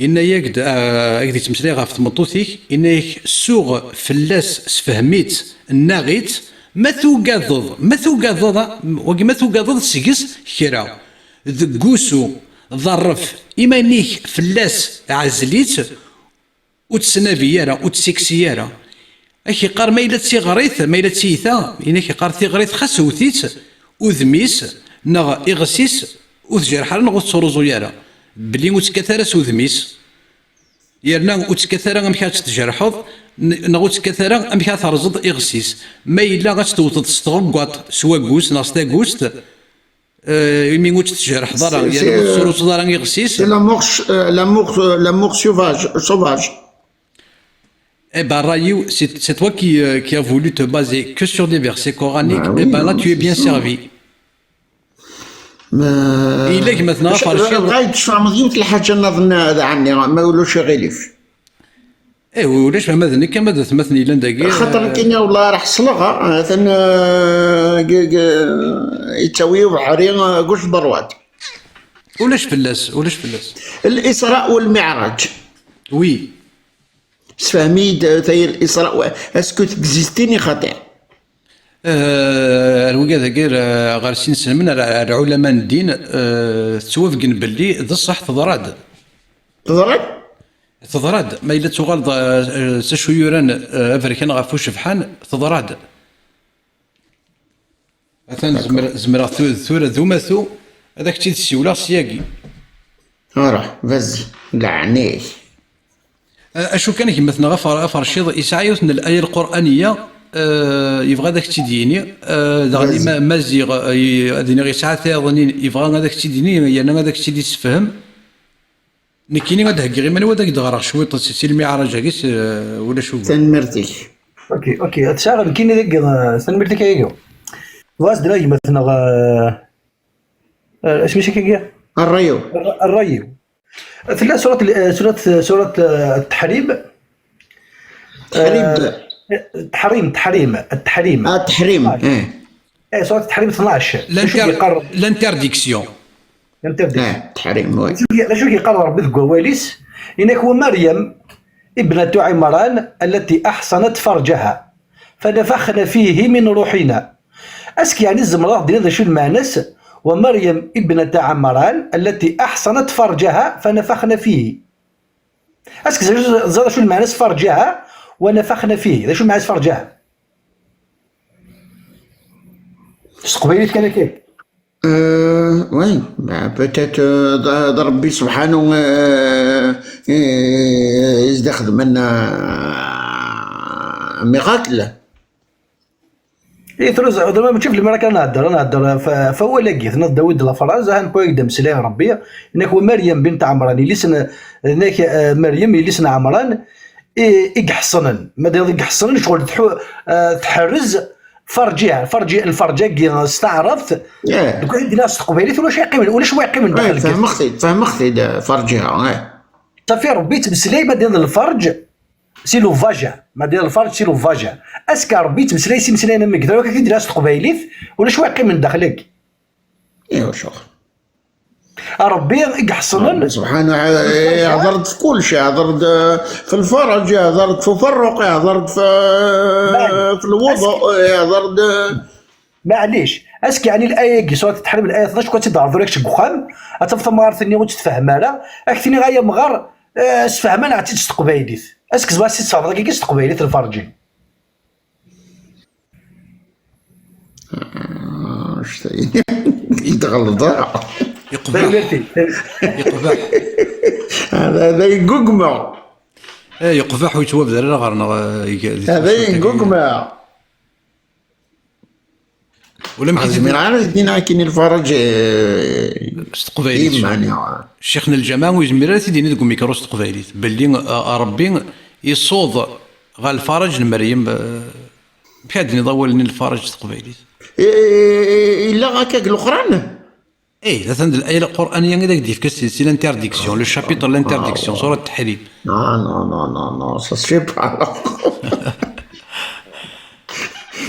yenna-yak-d, ah, ak-d-yettmeslay ɣef tmeṭṭut-ik, yenna-yak suɣ fell-as, sefhem-itt, nnaɣ-itt, ma tugadeḍ, ma tugadeḍ, ah, wagi ma tugadeḍ seg-s kra, deg wusu, ḍerref iman-ik fell-as, ɛzel-itt, ur tt-snabi ara, ur tt-siksi ara. Ak-iqqar ma yella d tiɣrit, ma yella d tiyita, yenna ak-iqqar tiɣrit xas wwet-itt, udem-is neɣ iɣes-is ur tjerḥ ara neɣ ur tettruẓu ara. Belli ur tekkat ara s udem-is, yerna ur tekkat ara amek ara tt-tjerḥeḍ, n-, neɣ ur tekkat ara amek ara terẓeḍ iɣes-is. Ma yella ad tt-tewteḍ s tɣeggaṭ, s waggus neɣ s tagust, eh, imi ur tt-tjerḥeḍ ara, yerna ur tettruẓuḍ ara iɣes-is. C'est l'amour, euh, l'amour, euh, l'amour sauvage, sauvage. Eh ben, ṛṛay-iw, c'est, c'est toi qui, euh, qui as voulu te baser que sur des versets coraniques. Bah oui, eh ben, là, tu es bien servi. Yella gma-tneɣ aferciḍ. Bɣa ad tfehmeḍ yiwet lḥaǧa nniḍen, ɛni, ma ulac aɣilif. Eh, ulac ma d nekk ama d atmaten yellan dagi. Xaṭer nekkini, wallah, ara ḥeṣleɣ, ha, atan, euh, g-, g-, yettawi ubeḥri, euh, gauche droite. Ulac fell-as, ulac fell-as. الإسراء والمعراج. Oui. Sefhem-iyi-d, euh, tayri الإسراء, est-ce que تكزيستيني خاطر؟ Eh, ar wigad-agi, eh, ɣer sin iselmen, ar, ar lɛulama n ddin, eh, tettwabeggen belli d ṣṣeḥ teḍra-d. Teḍra-d? Teḍra-d. Ma yella tuɣaleḍ, eh, s acu yuran, eh, aberkan ɣef ucebḥan, teḍra-d. Atan zemreɣ tura, tura d umatu ad ak-tt-id-ssiwleɣ syagi. Ara, vas-y, leɛnaya-k. Eh, acu kan, gma-tneɣ afer-, aferciḍ, yesɛa yiwet n laya lqur'aniya, eh, yebɣa ad ak-tt-id-yini, eh, daɣen ma, Maziɣ, eh, ad iniɣ yesɛa tiyaḍnin, yebɣa ad ak-tt-id-yini, yerna ad ak-tt-id-issefhem. Nekkini ad d-heggiɣ iman-iw, ad ak-d-ɣreɣ cwiṭ si, si lmiɛraǧ-agi, s, eh, ulac ugur. Tanemmirt-ik. Ok, ok, ad sɛiɣ nekkini dagi, eh, tanemmirt-ik a yagi. Bɣiɣ ad s-d-iniɣ gma-tneɣ, eh, Eh, isem-is akka? Ṛṛay-iw. Ṛṛay-iw. Tella surat, eh, surat, surat, eh, Teḥrim. Teḥrim. Eh, Teḥrim, Teḥrim, Teḥrim. Ah, Teḥrim, eh. Eh, surat Teḥrim tnac. L'inter-, l'interdiction. L'interdiction. Eh, Teḥrim, oui. D acu i, d acu i yeqqar Ṛebbi deg wawal-is? Yenna-k, ومريم ابنة عمران التي أحصنت فرجها فنفخنا فيه من روحنا. Est-ce que yeɛni tzemreḍ ad d-tiniḍ d acu lmeɛna-s, ومريم ابنة عمران التي أحصنت فرجها فنفخنا فيه؟ Est-ce que teẓriḍ d acu lmeɛna-s فرجها ونفخنا فيه؟ D acu lmeɛna-s فرجها? S teqbaylit kan akka. Euh, oui, bah, peut-être, euh, d, d Ṛebbi subḥanu, euh, euh, i s-d-ixedmen, euh, miracle. I truẓ, mačči ɣef lmiracle ara nhedder, ara nhedder f, f wawal-agi, tenniḍ-d awi-d la phrase, ah, nekk ad ak-d-ameslay Ṛebbi, yenna-k, ومريم بنت عمران, yelli-s n, yenna-k, eh, Meryem, yelli-s n Ɛemran, i, i iḥeṣṣnen. Ma d-, i iḥeṣṣnen, ccɣel tḥu-, eh, tḥerrez فرجها, فرج, lferǧ-agi s taɛrabt, eh, deg wayen d-nniɣ s teqbaylit, ulac wa yeqqimen, ulac wa yeqqimen daxel. Eh, fehmeɣ-t-id, fehmeɣ-t-id, eh, فرجها, eh. Ṣafi, Ṛebbi yettmeslay ma d-, lferǧ, c'est le vagin. Ma d-, lferǧ, c'est le vagin. Est-ce que Ṛebbi yettmeslay s imeslayen am nekk, d acu akka i d-nniɣ s teqbaylit, ulac wa yeqqimen daxel-agi. Iwa, cuɣ. Ṛebbi i iḥeṣṣnen. Ṛebbi subḥanahu, eh, ihḍer-d f kullec, ihḍer-d, eh, f lferǧ, ihḍer-d f uferruq, ihḍer-d f, eh, f lwuḍu, ihḍer-d, eh. Maɛlic, est-ce que yeɛni laya-agi, surat Teḥrim, laya tnac, ad tt-id-terreḍ tura seg uxxam, ad tafeḍ tamɣart-nni ur tt-tfehhem ara, ad k-tini ay amɣar, eh, sfehmeɣ-tt-id s teqbaylit. Est-ce que tzemreḍ ad tt-id-terreḍ akkagi s teqbaylit, lferǧ-im? Ah, anect-a i d-ɣelḍeɣ. Yeqbeḥ. Tanemmirt-ik. Yeqbeḥ. Hada, hada yeggugma. Eh, yeqbeḥ ur yettwabdar ara ɣer-neɣ, eh, iga-, di hada yeggugma. Ula amek i zmireɣ ara d-iniɣ akken i lfaraj, eh, s teqbaylit. Ccix n lǧameɛ ur yezmir ara ad t-id-yini deg umikru s teqbaylit, belli, eh, Ṛebbi yessuḍ ɣer lfaraj n Meryem, eh, Amek ad d-tiniḍ awal-nni n lfaraj s teqbaylit? I, i, i, yella akka deg Leqran? Eh, atan d laya lquraniya i d ak-d-yefka si, si l'interdiction, le chapitre de l'interdiction, surat Teḥrim. Non, non, non, non, non, ça se fait pas, alors.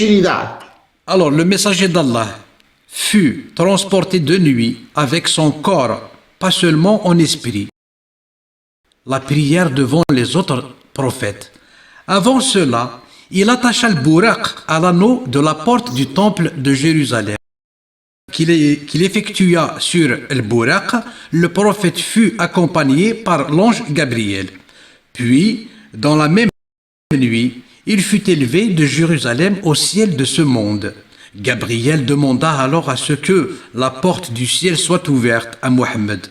Tciridat. Alors, le messager d'Allah fut transporté de nuit avec son corps, pas seulement en esprit. La prière devant les autres prophètes. Avant cela, il attacha le buraq à l'anneau de la porte du temple de Jérusalem, qu'il est- qu'il effectua sur le buraq. Le prophète fut accompagné par l'ange Gabriel. Puis, dans la même nuit, il fut élevé de Jérusalem au ciel de ce monde. Gabriel demanda alors à ce que la porte du ciel soit ouverte à Mohammed,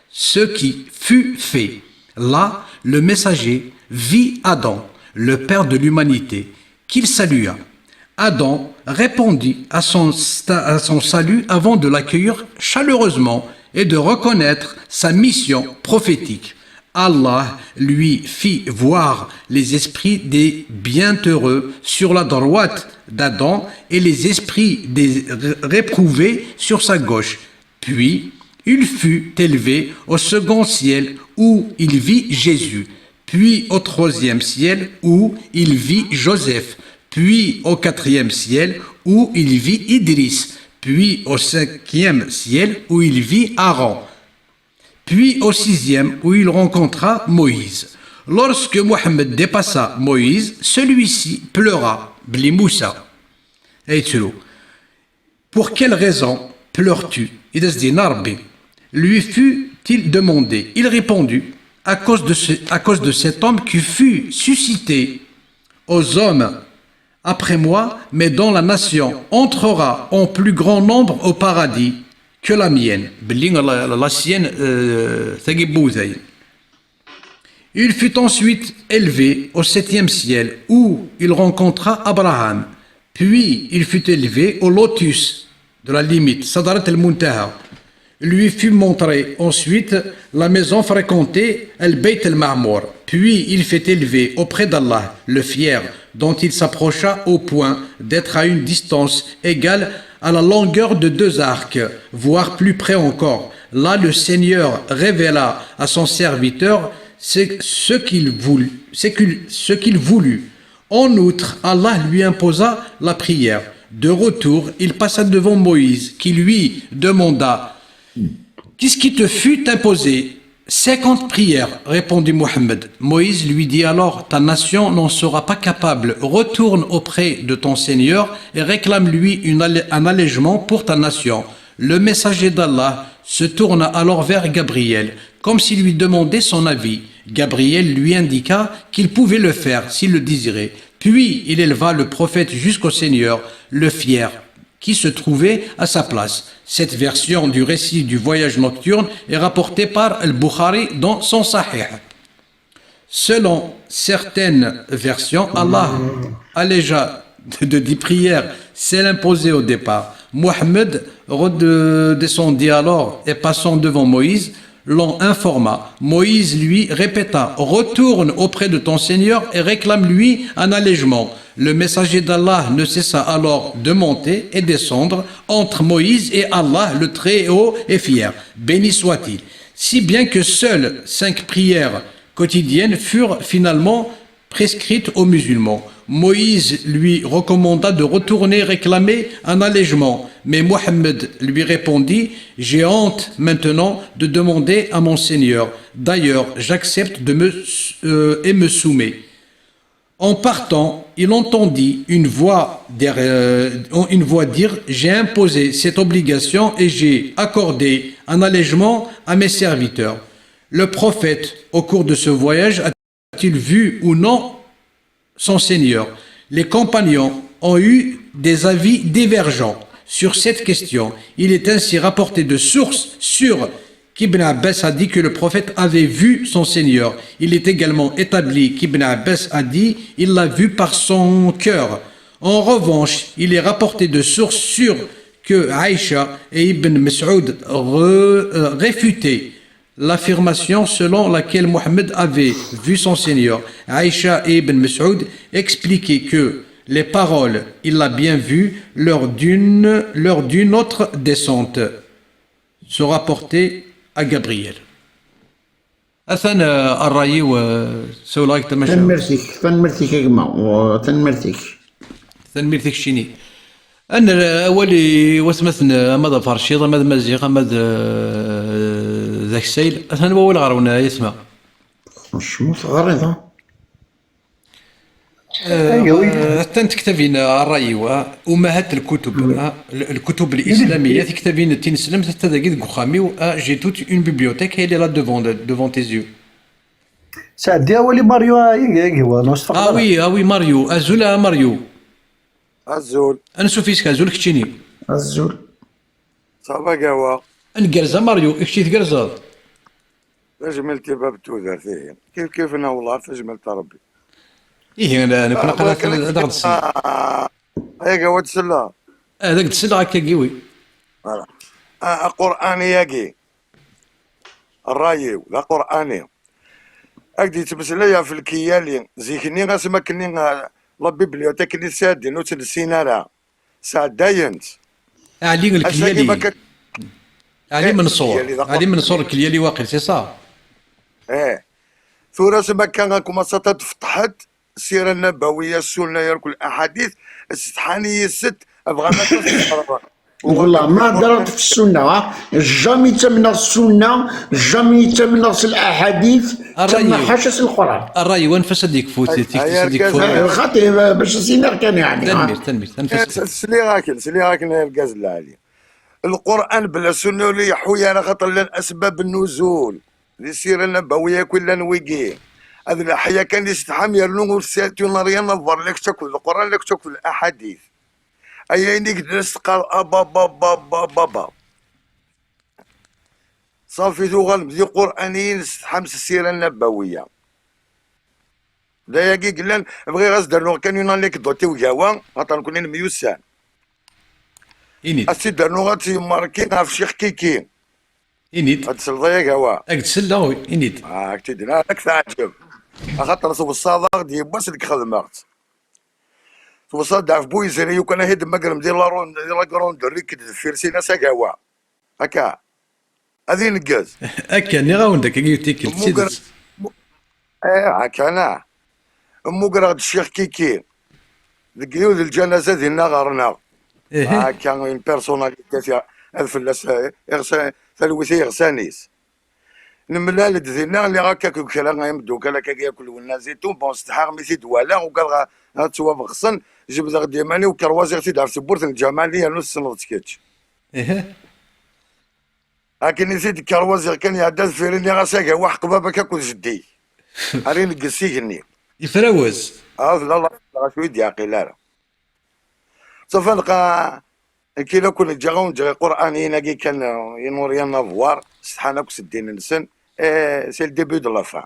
ce qui fut fait. Là, le messager vit Adam, le père de l'humanité, qu'il salua. Adam répondit à son, sta- à son salut avant de l'accueillir chaleureusement et de reconnaître sa mission prophétique. Allah lui fit voir les esprits des bienheureux sur la droite d'Adam et les esprits des r- réprouvés sur sa gauche. Puis, il fut élevé au second ciel où il vit Jésus, puis au troisième ciel où il vit Joseph, puis au quatrième ciel où il vit Idriss, puis au cinquième ciel où il vit Aaron, puis au sixième où il rencontra Moïse. Lorsque Mohammed dépassa Moïse, celui-ci pleura, Bli Moussa. Ay tru. Pour quelle raison pleures-tu? I d as-d-yenna Rebbi. Lui fut-il demandé. Il répondit, à cause, de ce- à cause de cet homme qui fut suscité aux hommes après moi, mais dont la nation entrera en plus grand nombre au paradis que la mienne. Belli la, la, la sienne, euh, tagi n wawal. Il fut ensuite élevé au septième ciel où il rencontra Abraham. Puis il fut élevé au lotus de la limite, Sadrat al-Muntaha. Lui fut montré ensuite la maison fréquentée, Al-Bayt al-Ma'mour. Puis il fut élevé auprès d'Allah, le fier, dont il s'approcha au point d'être à une distance égale à la longueur de deux arcs, voire plus près encore. Là, le Seigneur révéla à son serviteur ce, ce qu'il voulut, ce qu'il, ce qu'il voulut. En outre, Allah lui imposa la prière. De retour, il passa devant Moïse, qui lui demanda, qu'est-ce qui te fut imposé? Cinquante prières, répondit Mohammed. Moïse lui dit alors, ta nation n'en sera pas capable. Retourne auprès de ton Seigneur et réclame-lui une allé- un allègement pour ta nation. Le messager d'Allah se tourna alors vers Gabriel, comme s'il lui demandait son avis. Gabriel lui indiqua qu'il pouvait le faire s'il le désirait. Puis il éleva le prophète jusqu'au Seigneur, le fier, qui se trouvait à sa place. Cette version du récit du voyage nocturne est rapportée par Al-Bukhari dans son Sahih. Selon certaines versions, Allah allégea de dix prières, celles imposées au départ. Mohammed redescendit alors et passant devant Moïse, l'en informa. Moïse lui répéta, retourne auprès de ton Seigneur et réclame-lui un allègement. Le messager d'Allah ne cessa alors de monter et descendre entre Moïse et Allah, le Très-Haut et Fier, béni soit-il, si bien que seules cinq prières quotidiennes furent finalement prescrites aux musulmans. Moïse lui recommanda de retourner réclamer un allègement, mais Mohammed lui répondit, j'ai honte maintenant de demander à mon Seigneur. D'ailleurs, j'accepte de me, euh, et me soumets. En partant, il entendit une voix, derrière- euh, une voix dire, j'ai imposé cette obligation et j'ai accordé un allègement à mes serviteurs. Le prophète, au cours de ce voyage, a-t-il vu ou non son Seigneur? Les compagnons ont eu des avis divergents sur cette question. Il est ainsi rapporté de sources sûres qu'Ibn Abbas a dit que le prophète avait vu son Seigneur. Il est également établi qu'Ibn Abbas a dit il l'a vu par son cœur. En revanche, il est rapporté de sources sûres que Aïcha et Ibn Mas'ud re- euh, réfutaient l'affirmation selon laquelle Mohammed avait vu son Seigneur. Aïcha et Ibn Mas'ud expliquaient que les paroles il l'a bien vu lors d'une lors d'une autre descente sont rapportées à Gabriel. Atan euh, ṛṛay-iw, euh, ssawleɣ-ak-d tamacahut. Tanemmirt-ik, tanemmirt-ik a gma, u- tanemmirt-ik. Tanemmirt i keččini. Ad nerr awal i watmaten, ama d aferciḍ, ama d Maziɣ, ama d, eh, d Aksayl. Atan wawal ɣer-wen, ay atma. Cmu teɣriḍ, ha? Eh, attan tektabin, eh, ṛṛay-iw, ah, أمهات الكتب, ah, l- الكتب الإسلامية, tiktabin n tineslemt, atta dagi deg uxxam-iw, ah, j'ai toute une bibliothèque, elle est là devant, devant tes yeux. Sɛeddi awal i Mario, ah, igi, igi, wa, non, s tfeqdeɣ. Ah oui, ah oui, Mario, azul a Mario. Azul. Ansuf yes-k, azul keččini. Azul. Ça va, gawa? Ngerrez a Mario, i kečč i tgerrzeḍ? Tajmilt i bab n tudert, ihi. Kif kif neɣ wellah, tajmilt a Rebbi. Ihi, la- nekk Ah, naqal ad walakin ad aɣ-d-tsel. Ah, ay gawa ad d-selleɣ. Ad ak-d-selleɣ akkagi, wi. Voilà. Ah, aqurani-agi. Ṛṛay-iw, d aqurani. Ad k-d-yettmeslay ɣef lkiyali. Zik-nni, asmi akken-nni, ah, la bibliothèque-nni sɛeddan ur tt-nessin ara. Sɛeddayen-tt. Ɛli Ass-agi Lkelyali. Ma akka- Ɛli Eh, Menṣur. Lkelyali d aqurani. Ɛli Menṣur Lkelyali waqil, c'est ça? Eh. Tura asmi akka, kumaṣat ad tfeṭṭḥet, Sira Nabawiya, Sunna, yerkul Ahadith, setḥan yis-s, bɣan ad t-sxerben. Wallah, ma ddreɣ f Ssunna, ha? Jamais ttamneɣ s Ssunna, jamais ttamneɣ s Lahadith, ttamneɣ ḥaca s Lquran. Ṛṛay-iw, anef-as ad yekfu, ti- ti- Ay, ti- ad yekfu. Argaz, eh, xaṭi, eh, bac as-iniɣ kan, yeɛni, ha? Tanemmirt, tanemmirt, anef-as. Eh, s- sliɣ-ak-n, sliɣ-ak-n, argaz n lɛali. Lquran bla Ssunna ur ileḥḥu ara, xaṭer llan asbab n nuzul. Di Sira Nabawiya akk i llan wigi. Ad leḥya kan isetḥam, yernu ur s-, tu n'as rien à voir, la kečč akked Lquran, la kečč akked Lahadith. Ay ayen i yedden s-teqqar, a baba, baba, baba. Ṣafi tuɣalem d iquraniyen, tessetḥam s Sira Nabawiya. D ayagi i yellan, bɣiɣ ad s-d-rnuɣ kan une anecdote i ugawa, xaṭer nekkni nemyussan. Init. Ad tt-id-rnuɣ ad tt-yemmarki ɣef Ccix Kiki. Init. Ad tesleḍ ay agawa. Ad k-d-selleɣ, wi. Init. Ah, ad k-tt-id-rnuɣ, ad k-teɛǧeb. Axaṭer tweṣṣaḍ-aɣ-d yiwwas deg xedmeɣ-tt. Tweṣṣaḍ-d ɣef Bu Yizri, yukan ahi d-mmagrem di la ronde, di la grande rue deffir sin-as agawa. Akka. Ad ineggez. Akka, nniɣ-awen-d akka yiwet tikkelt, d Mmuger-, tidet. Mu-, eh, akka, nah. Mmugreɣ-d Ccix Kiki. Deg yiwet n lǧanaza dinna ɣer-neɣ. Ihi. Akka, une personnalité, ad fell-as, eh, iɣsan, talwit i yiɣsan-is. Nemlal-d dinna, lliɣ akka deg kra n yimeddukal akka yakk Lwennas et tout, bon, setḥaɣ mi t-id-walaɣ, ugadeɣ ad ttwabexsen, jebdeɣ-d iman-iw, kerwaziɣ-t-id ɣef tewwurt n lǧameɛ-nni, yernu tessneḍ-tt kečč. Ihi. Akken i t-id-kerwaziɣ kan iɛedda deffir-i, nniɣ-as: "Aga, waḥeq baba-k akked jeddi-k." Ar ineggez s igenni. Ifrawes. Ah, d lalla, ɣas ur yi-d-yeɛqil ara. Ṣafa lqa, kila kun ǧǧiɣ-awen, ǧǧiɣ iqur'aniyen-agi kan, euh, in ur rien à voir, setḥan akk s ddin-nsen. Eh, c'est le début de la fin.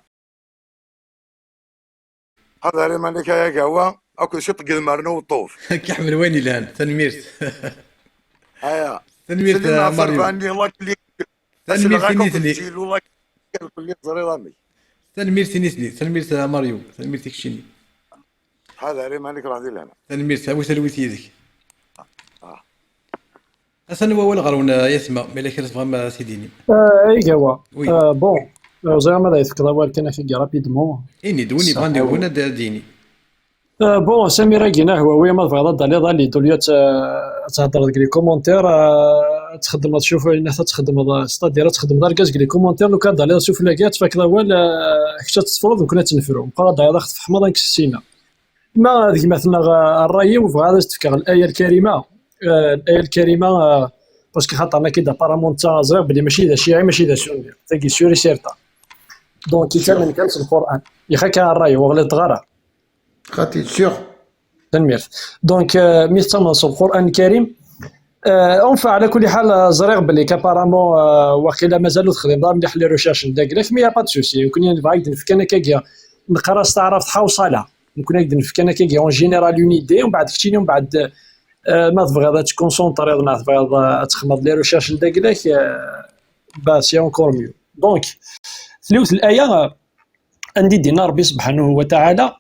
Ḥader iman-ik ay agawa, akked ciṭ n yedmaren uweṭṭuf. Ad k-iḥmel wayen yelhan, tanemmirt. Aya. Tanemmirt, Slim a Mario. Aferban-nni, la clique. Tanemmirt i nitni. Aselɣak akked Ǧilu, la clique, kulli teẓriḍ amek. Tanemmirt i nitni, tanemmirt a Mario, tanemmirt i keččini. Ḥader iman-ik, rah di lehna. Tanemmirt, awi talwit yid-k. Ah. Atan wawal ɣer-wen, ay atma, ma yella kra tebɣam ad t-id-tinim. Euh, ay gawa. Oui. Euh, bon, euh, ẓriɣ ma ad iyi-tefkeḍ awal kan, akagi, rapidement. Ini-d, win yebɣan deg-wen ad, ad d-yini. Euh, bon, Samir-agi, nahwawi, ma tebɣiḍ ad d-taliḍ, ali-d, au lieu ad, ad theddreḍ deg les commentaires, euh, ad txeddmeḍ, cuf, ayen ad txeddmeḍ, euh, c'est-à-dire ad txeddmeḍ argaz deg les commentaires, lukan ad d-taliḍ sufella-agi, ad tfakeḍ awal, euh, kečč ad tetteffɣeḍ, nekkni ad tt-nefru. Meqqar ad d-tawiḍ ad ɣ-tfehmeḍ, ad k-ssineɣ. Ma d gma-tneɣ, euh, ṛṛay-iw, bɣiɣ ad as-d-fkeɣ l'aya lkarima, euh, l'aya lkarima, euh, parce que xaṭer nekk-id apparemment d ta-, ẓriɣ belli mačči d aciɛi, mačči d asunni. Tagi sûr et certain. Donc, yettamen kan s Lqur'an. Ixak-aɣ ṛṛay, ur ɣliḍeɣ ara. Xaṭi, sûr. Tanemmirt. Donc, euh, mi tettamneḍ s Lqur'an Lkarim, Euh, enfin, على كل حال، آه، ẓriɣ belli qu'apparemment, آه، واقيلا مازال ur texdimeḍ ara mliḥ les recherches n dagla-k, mais y a pas de souci. Nekkni nebɣa ad k-d-nefk kan akkagi, neqqar-as taɛrabt ḥawṣala. Nekkni ad k-d-nefk kan akkagi en général une idée, ومن بعد keččini, ومن بعد, آه، ma tebɣiḍ ad tkunṣunṭriḍ neɣ tebɣiḍ, آه، ad txedmeḍ les recherches n dagla-k, آه، bah, c'est encore mieux. Donc, tliwt n l'aya, آه، anda i d-yenna Ṛebbi سبحانه وتعالى,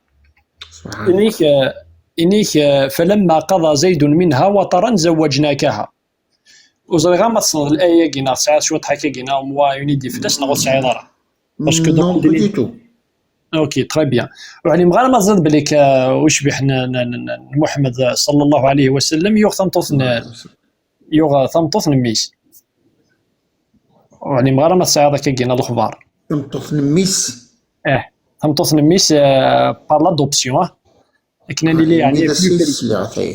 Inik, euh, inik, euh, فلما قضى زيد منها وطرا زوجناكها. Ur ẓriɣ ara ma tessneḍ l'aya-agi neɣ tesɛiḍ cwiṭ ḥakkagi neɣ au moins une idée fell-as neɣ ur tesɛiḍ ara. Parce que donc, Non, pas du tout. Ok, très bien. Ur ɛlimeɣ ara ma teẓriḍ belli k-, euh, ucbiḥ n, n, n, n Muḥemmed, euh, صلى الله عليه وسلم, yuɣ tameṭṭut n, yuɣ, euh, tameṭṭut n mmi-s. Ur ɛlimeɣ ara ma tesɛiḍ akkagi neɣ lexbar. Tameṭṭut n mmi-s. Eh, tameṭṭut n mmi-s, euh, par l'adoption, ah. Akken ad nili, yeɛni, Imi d plus ass-is précis. Sliɣ tayi.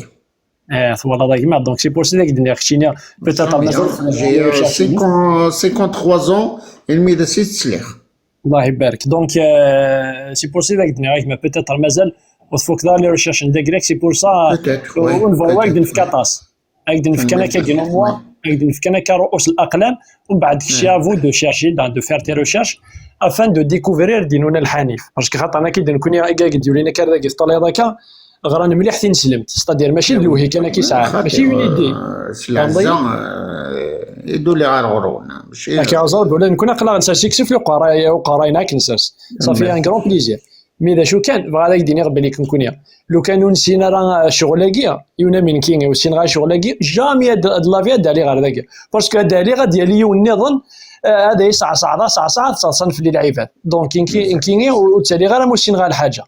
Eh, twalaḍ a gma, donc c'est pour ça i d-nniɣ keččini, peut-être Très bien. mazal J'ai, euh, cinquante, cinquante-trois ans, imi d ass-is sliɣ. Allah ibarek. Donc, euh, c'est pour ça i d-nniɣ a gma, peut-être mazal ur tfukeḍ ara les recherches n dagla-k, c'est pour ça, Peut-être, euh, oui, ur nebɣi ara ad peut-être, k-d-nefk oui. Aṭas. Ad k-d-nefk kan Peut-être, akkagi, au moins, oui. Ad k-d-nefk kan akka رؤوس الأقلام, ومن بعد kečči, Ouais. À vous de chercher, donc, de faire tes recherches, afin de découvrir ديننا الحنيف. Parce que xaṭer nekk d nekkni i ak-d-yulin akka, ad ak-d-taliḍ akka, ɣran mliḥ tineslemt. C'est-à-dire, mačči d lewhi kan akka i sɛan, mačči une idée. S leɛza, euh, i d-uliɣ ar ɣur-wen. Mačči Akka, ẓer, ula d nekkni aql-aɣ nsers iksef i uqerray, uqerray-nneɣ ad k-nsers. Ça fait un grand plaisir. Mais d acu kan, bɣiɣ ad ak-d-iniɣ belli nekkni, lukan ur nessin ara, euh, ccɣel-agi, yiwen am nekkini ur ssineɣ ara ccɣel-agi, jamais ad, ad la vie ad d-aliɣ ɣer dagi. Parce que ad d-aliɣ ad d-yali yiwen nniḍen, euh, ad yi-ṣṣeɛṣeɛ, ṣṣeɛṣeɛ, ad ttaḍsan fell-i lɛibad. Donc, nekki, nekkini ur, ur ttaliɣ ara ma ur ssineɣ ara lḥaǧa.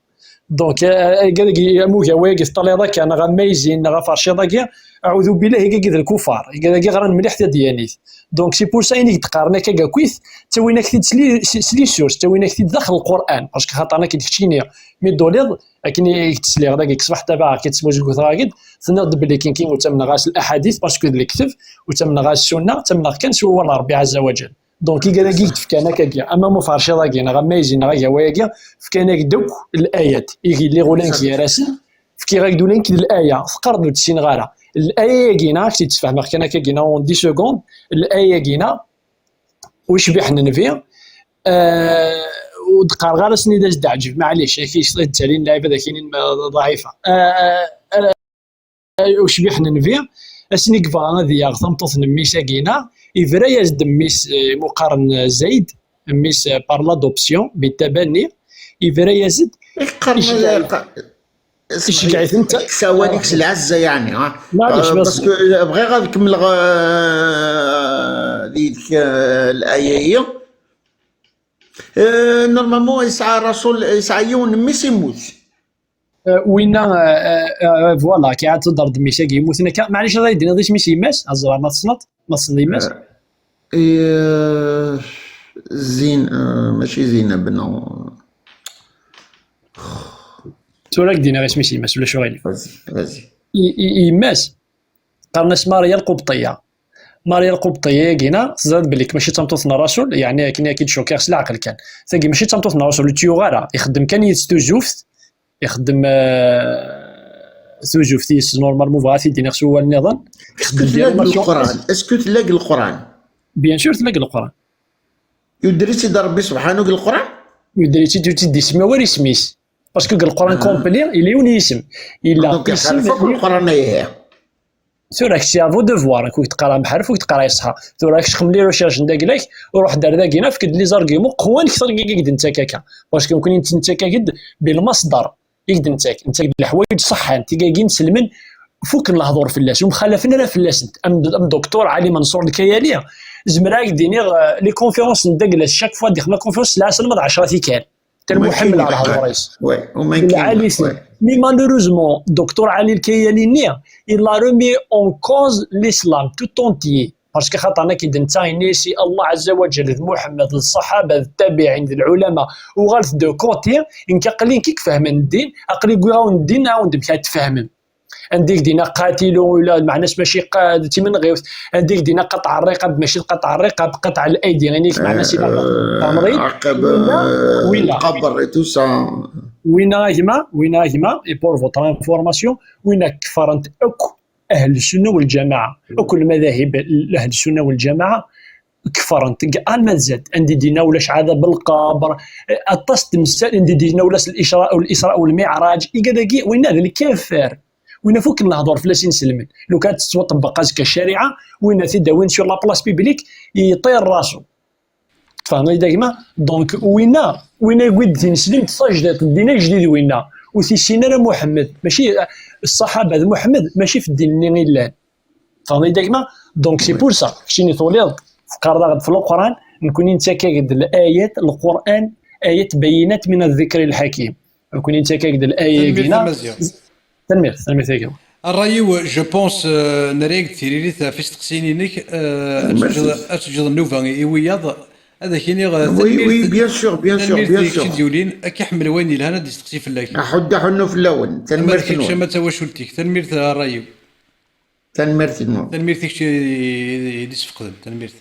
Donc, euh, euh, am ugawa-agi teṭṭaliḍ akka, neɣ am Mayzin, neɣ am Ferciḍ-agi, أعوذ بالله, igagi d lkufar. Igagi ɣran mliḥ tadyanit. Donc, c'est pour ça i k-d-qqaren akka akkit, ttawin-ak-t-id s li-, s, s les sources, ttawin-ak-t-id daxel Lqur'an. Parce que xaṭer nekk d keččini, mi d-tuliḍ, akken i k-d-sliɣ dagi, deg ṣṣbeḥ tabaɣ, akka ttmuzguteɣ-ak-d, tenniḍ-d belli kinki ur ttamneɣ ara s laḥadit, parce que d lekdeb, ur ttamneɣ ara s ssunna, ttamneɣ kan s wawal n Ṛebbi ɛezza wa ǧel. Donc, igad-agi i k-d-fkan akkagi, ama am uferciḍ-agi, neɣ am Mayzin, neɣ agawa-agi, fkan-ak-d akk l'ayat, i lliɣ ula nekk gar-asen, fkiɣ-ak-d ula nekk d l'aya, teqqareḍ ur tt-ssineɣ ara. L'aya-agi, neɣ ad k-tt-id-sfehmeɣ kan akkagi, neɣ en dix secondes, l'aya-agi, neɣ ucbiḥ n nnbi, euh, ur d-qqareɣ ara ass-nni d as-d-ɛǧeb, maɛlic, ad k-yesṭi d-ttalin lɛibad ad k-inin ma d ḍɛifa. Euh, euh, ucbiḥ n nnbi, asmi yebɣa ad yaɣ tameṭṭut n mmi-s-agi-ina, yebra-yas-d mmi-s, eh, imuqaren Zayd, mmi-s, eh, par l'adoption, بالتبني, yebra-yas-d, iceggeɛ-itent. Ssawal-ik s lɛezza, yeɛni, ha? Maɛlic, parce que bɣiɣ ad kemmleɣ, eh, deg, eh, l'aya-yi. Eh, normalement, yesɛa Rasul, yesɛa yiwen n mmi-s yemmut. Euh, winna, euh, euh, euh, voilà, kya ad teddreḍ mmi-s-agi yemmuten akka. Maɛlic, ad yi-d-tiniḍ isem-is yemma-s? Ad ẓreɣ ma tessneḍ, ma tessneḍ yemma-s. Eh, Zin-, eh, mačči Zinab, non. Tura ad k-d-iniɣ isem-is yemma-s, ulac aɣilif. Vas-y, vas-y. I, i, i yemma-s, qqaren-as Maria Lqubṭiya. Maria Lqubṭiya-agi-na, teẓriḍ belli mačči d tameṭṭut n Rasul, yeɛni akken i ak-id-cukkiɣ s leɛqel kan. Tagi mačči d tameṭṭut n Rasul, ur tt-yuɣ ara, ixeddem kan yid-s tuzzuft, ixeddem, euh, tuzzuft yis, normalement, bɣiɣ ad t-id-iniɣ s wawal nniḍen. Ixeddem des relations. Est-ce que tella deg Leqran? Est-ce que tella deg Leqran? Bien sûr, tella deg Leqran. Yudder-itt-id Ṛebbi subḥanu deg Leqran? Yudder-itt-id, ur tt-id-isemma wara isem-is. Parce que deg Leqran complet, yella yiwen yisem. Yella Donc, isem. Leqran ihi. Tura, kečč, c'est à vous de voir, akud teqqar amḥerref, akud teqqar iṣeḥḥa. Tura, kečč xdem les recherches n dagla-k, ruḥ-d ar dagi, efk-d les arguments qwan kter n wigi i k-d-nettak akka. Parce que nekkni nettak-ak-d بالمصدر i k-d-nettak. Nettak-d leḥwayeǧ ṣeḥḥan, tigagin selmen, fukken lehdur fell-as, ur mxalafen ara fell-asent. Am, am Docteur Ali Mansour Lkayali, zemreɣ ad k-d-iniɣ, euh, les conférences n dagla, chaque fois d-ixdem la conférence, tesɛa aselma d ɛecra tikkal. Tellement ḥemmleɣ lehdur-is. Lɛali-t. Mais malheureusement, Docteur Ali Lkayali-nni, il a remis en cause l'islam tout entier. Parce que xaṭer nekk d netta yenna-yas i Allah Azza wa Jal, d Muḥemmed, d ṣṣaḥaba, d ttabiɛin, d lɛulama, uɣalet de côté, nekk aql-i nekk i ifehmen ddin, aql-i wwiɣ-awen ddin, awen-d amek ad tfehmem. Anda i k-d-yenna qatilu, ula d meɛna-s mačči qa-, d timenɣiwt. Anda i k-d-yenna qeṭɛa rriqab, mačči d qeṭɛa rriqab, qeṭɛa l'aidi, ɣini-k meɛna-s ila tamḍit. Winna, winna. Winna a gma, winna a gma, et pour votre information, winna kefren-t akk Ahl Sunna wal Ǧamaɛa. Akk lmadahib n Ahl Sunna wal Ǧamaɛa kefren-t deg alma d zad. Anda i d-yenna ulac ɛadab lqabr, aṭas n temsal, anda i d-yenna ulac l'Isra, l'Isra wal Miɛraǧ, iga dagi, winna d lkafir. Winna fukken lehdur fell-as inselmen. Lukan ad tettwaṭebbeq azekka ccariɛa, winna t-id-awin sur la place publique, yeṭṭir rasu. Tfehmeḍ-iyi-d a gma? Donc, winna, winna yewwi-d tineslemt tajdiṭ, ddin ajdid winna. Ur t-issin ara Muḥemmed. Mačči, ṣṣaḥaba d Muḥemmed, mačči f ddin-nni i llan. Tfehmeḍ-iyi-d a gma? Donc, c'est pour ça, keččini tuliḍ, teqqareḍ-aɣ-d f Leqran, nekkni nettak-ak-d l-ayat, Leqran, ayat bayyinat min ad-dhikri l-ḥakim. Nekkni nettak-ak-d l-ayat-agi. Tanemmirt a Maziɣ. Tanemmirt, tanemmirt a gma. Ṛṛay-iw, je pense, euh, nerra-yak-d tiririt ɣef isteqsiyen-inek, euh, ad teǧǧeḍ, ad teǧǧeḍ nnuba i wiyaḍ, ad ak-iniɣ, euh, oui, tanemmirt, oui, bien sûr, bien sûr, tanemmirt bien i kečč sûr. I d-yulin, ad k-iḥemmel wayen yelhan, ad d-isteqsi fell-ak. Aḥuddu aḥunnu fell-awen. Ama d kečč, tanemmirt-nwen, ama d tawacult-ik. Tanemmirt a ṛṛay-iw. Tanemmirt-nwen. Tanemmirt i kečč i, i, i d-isfeqden. Tanemmirt.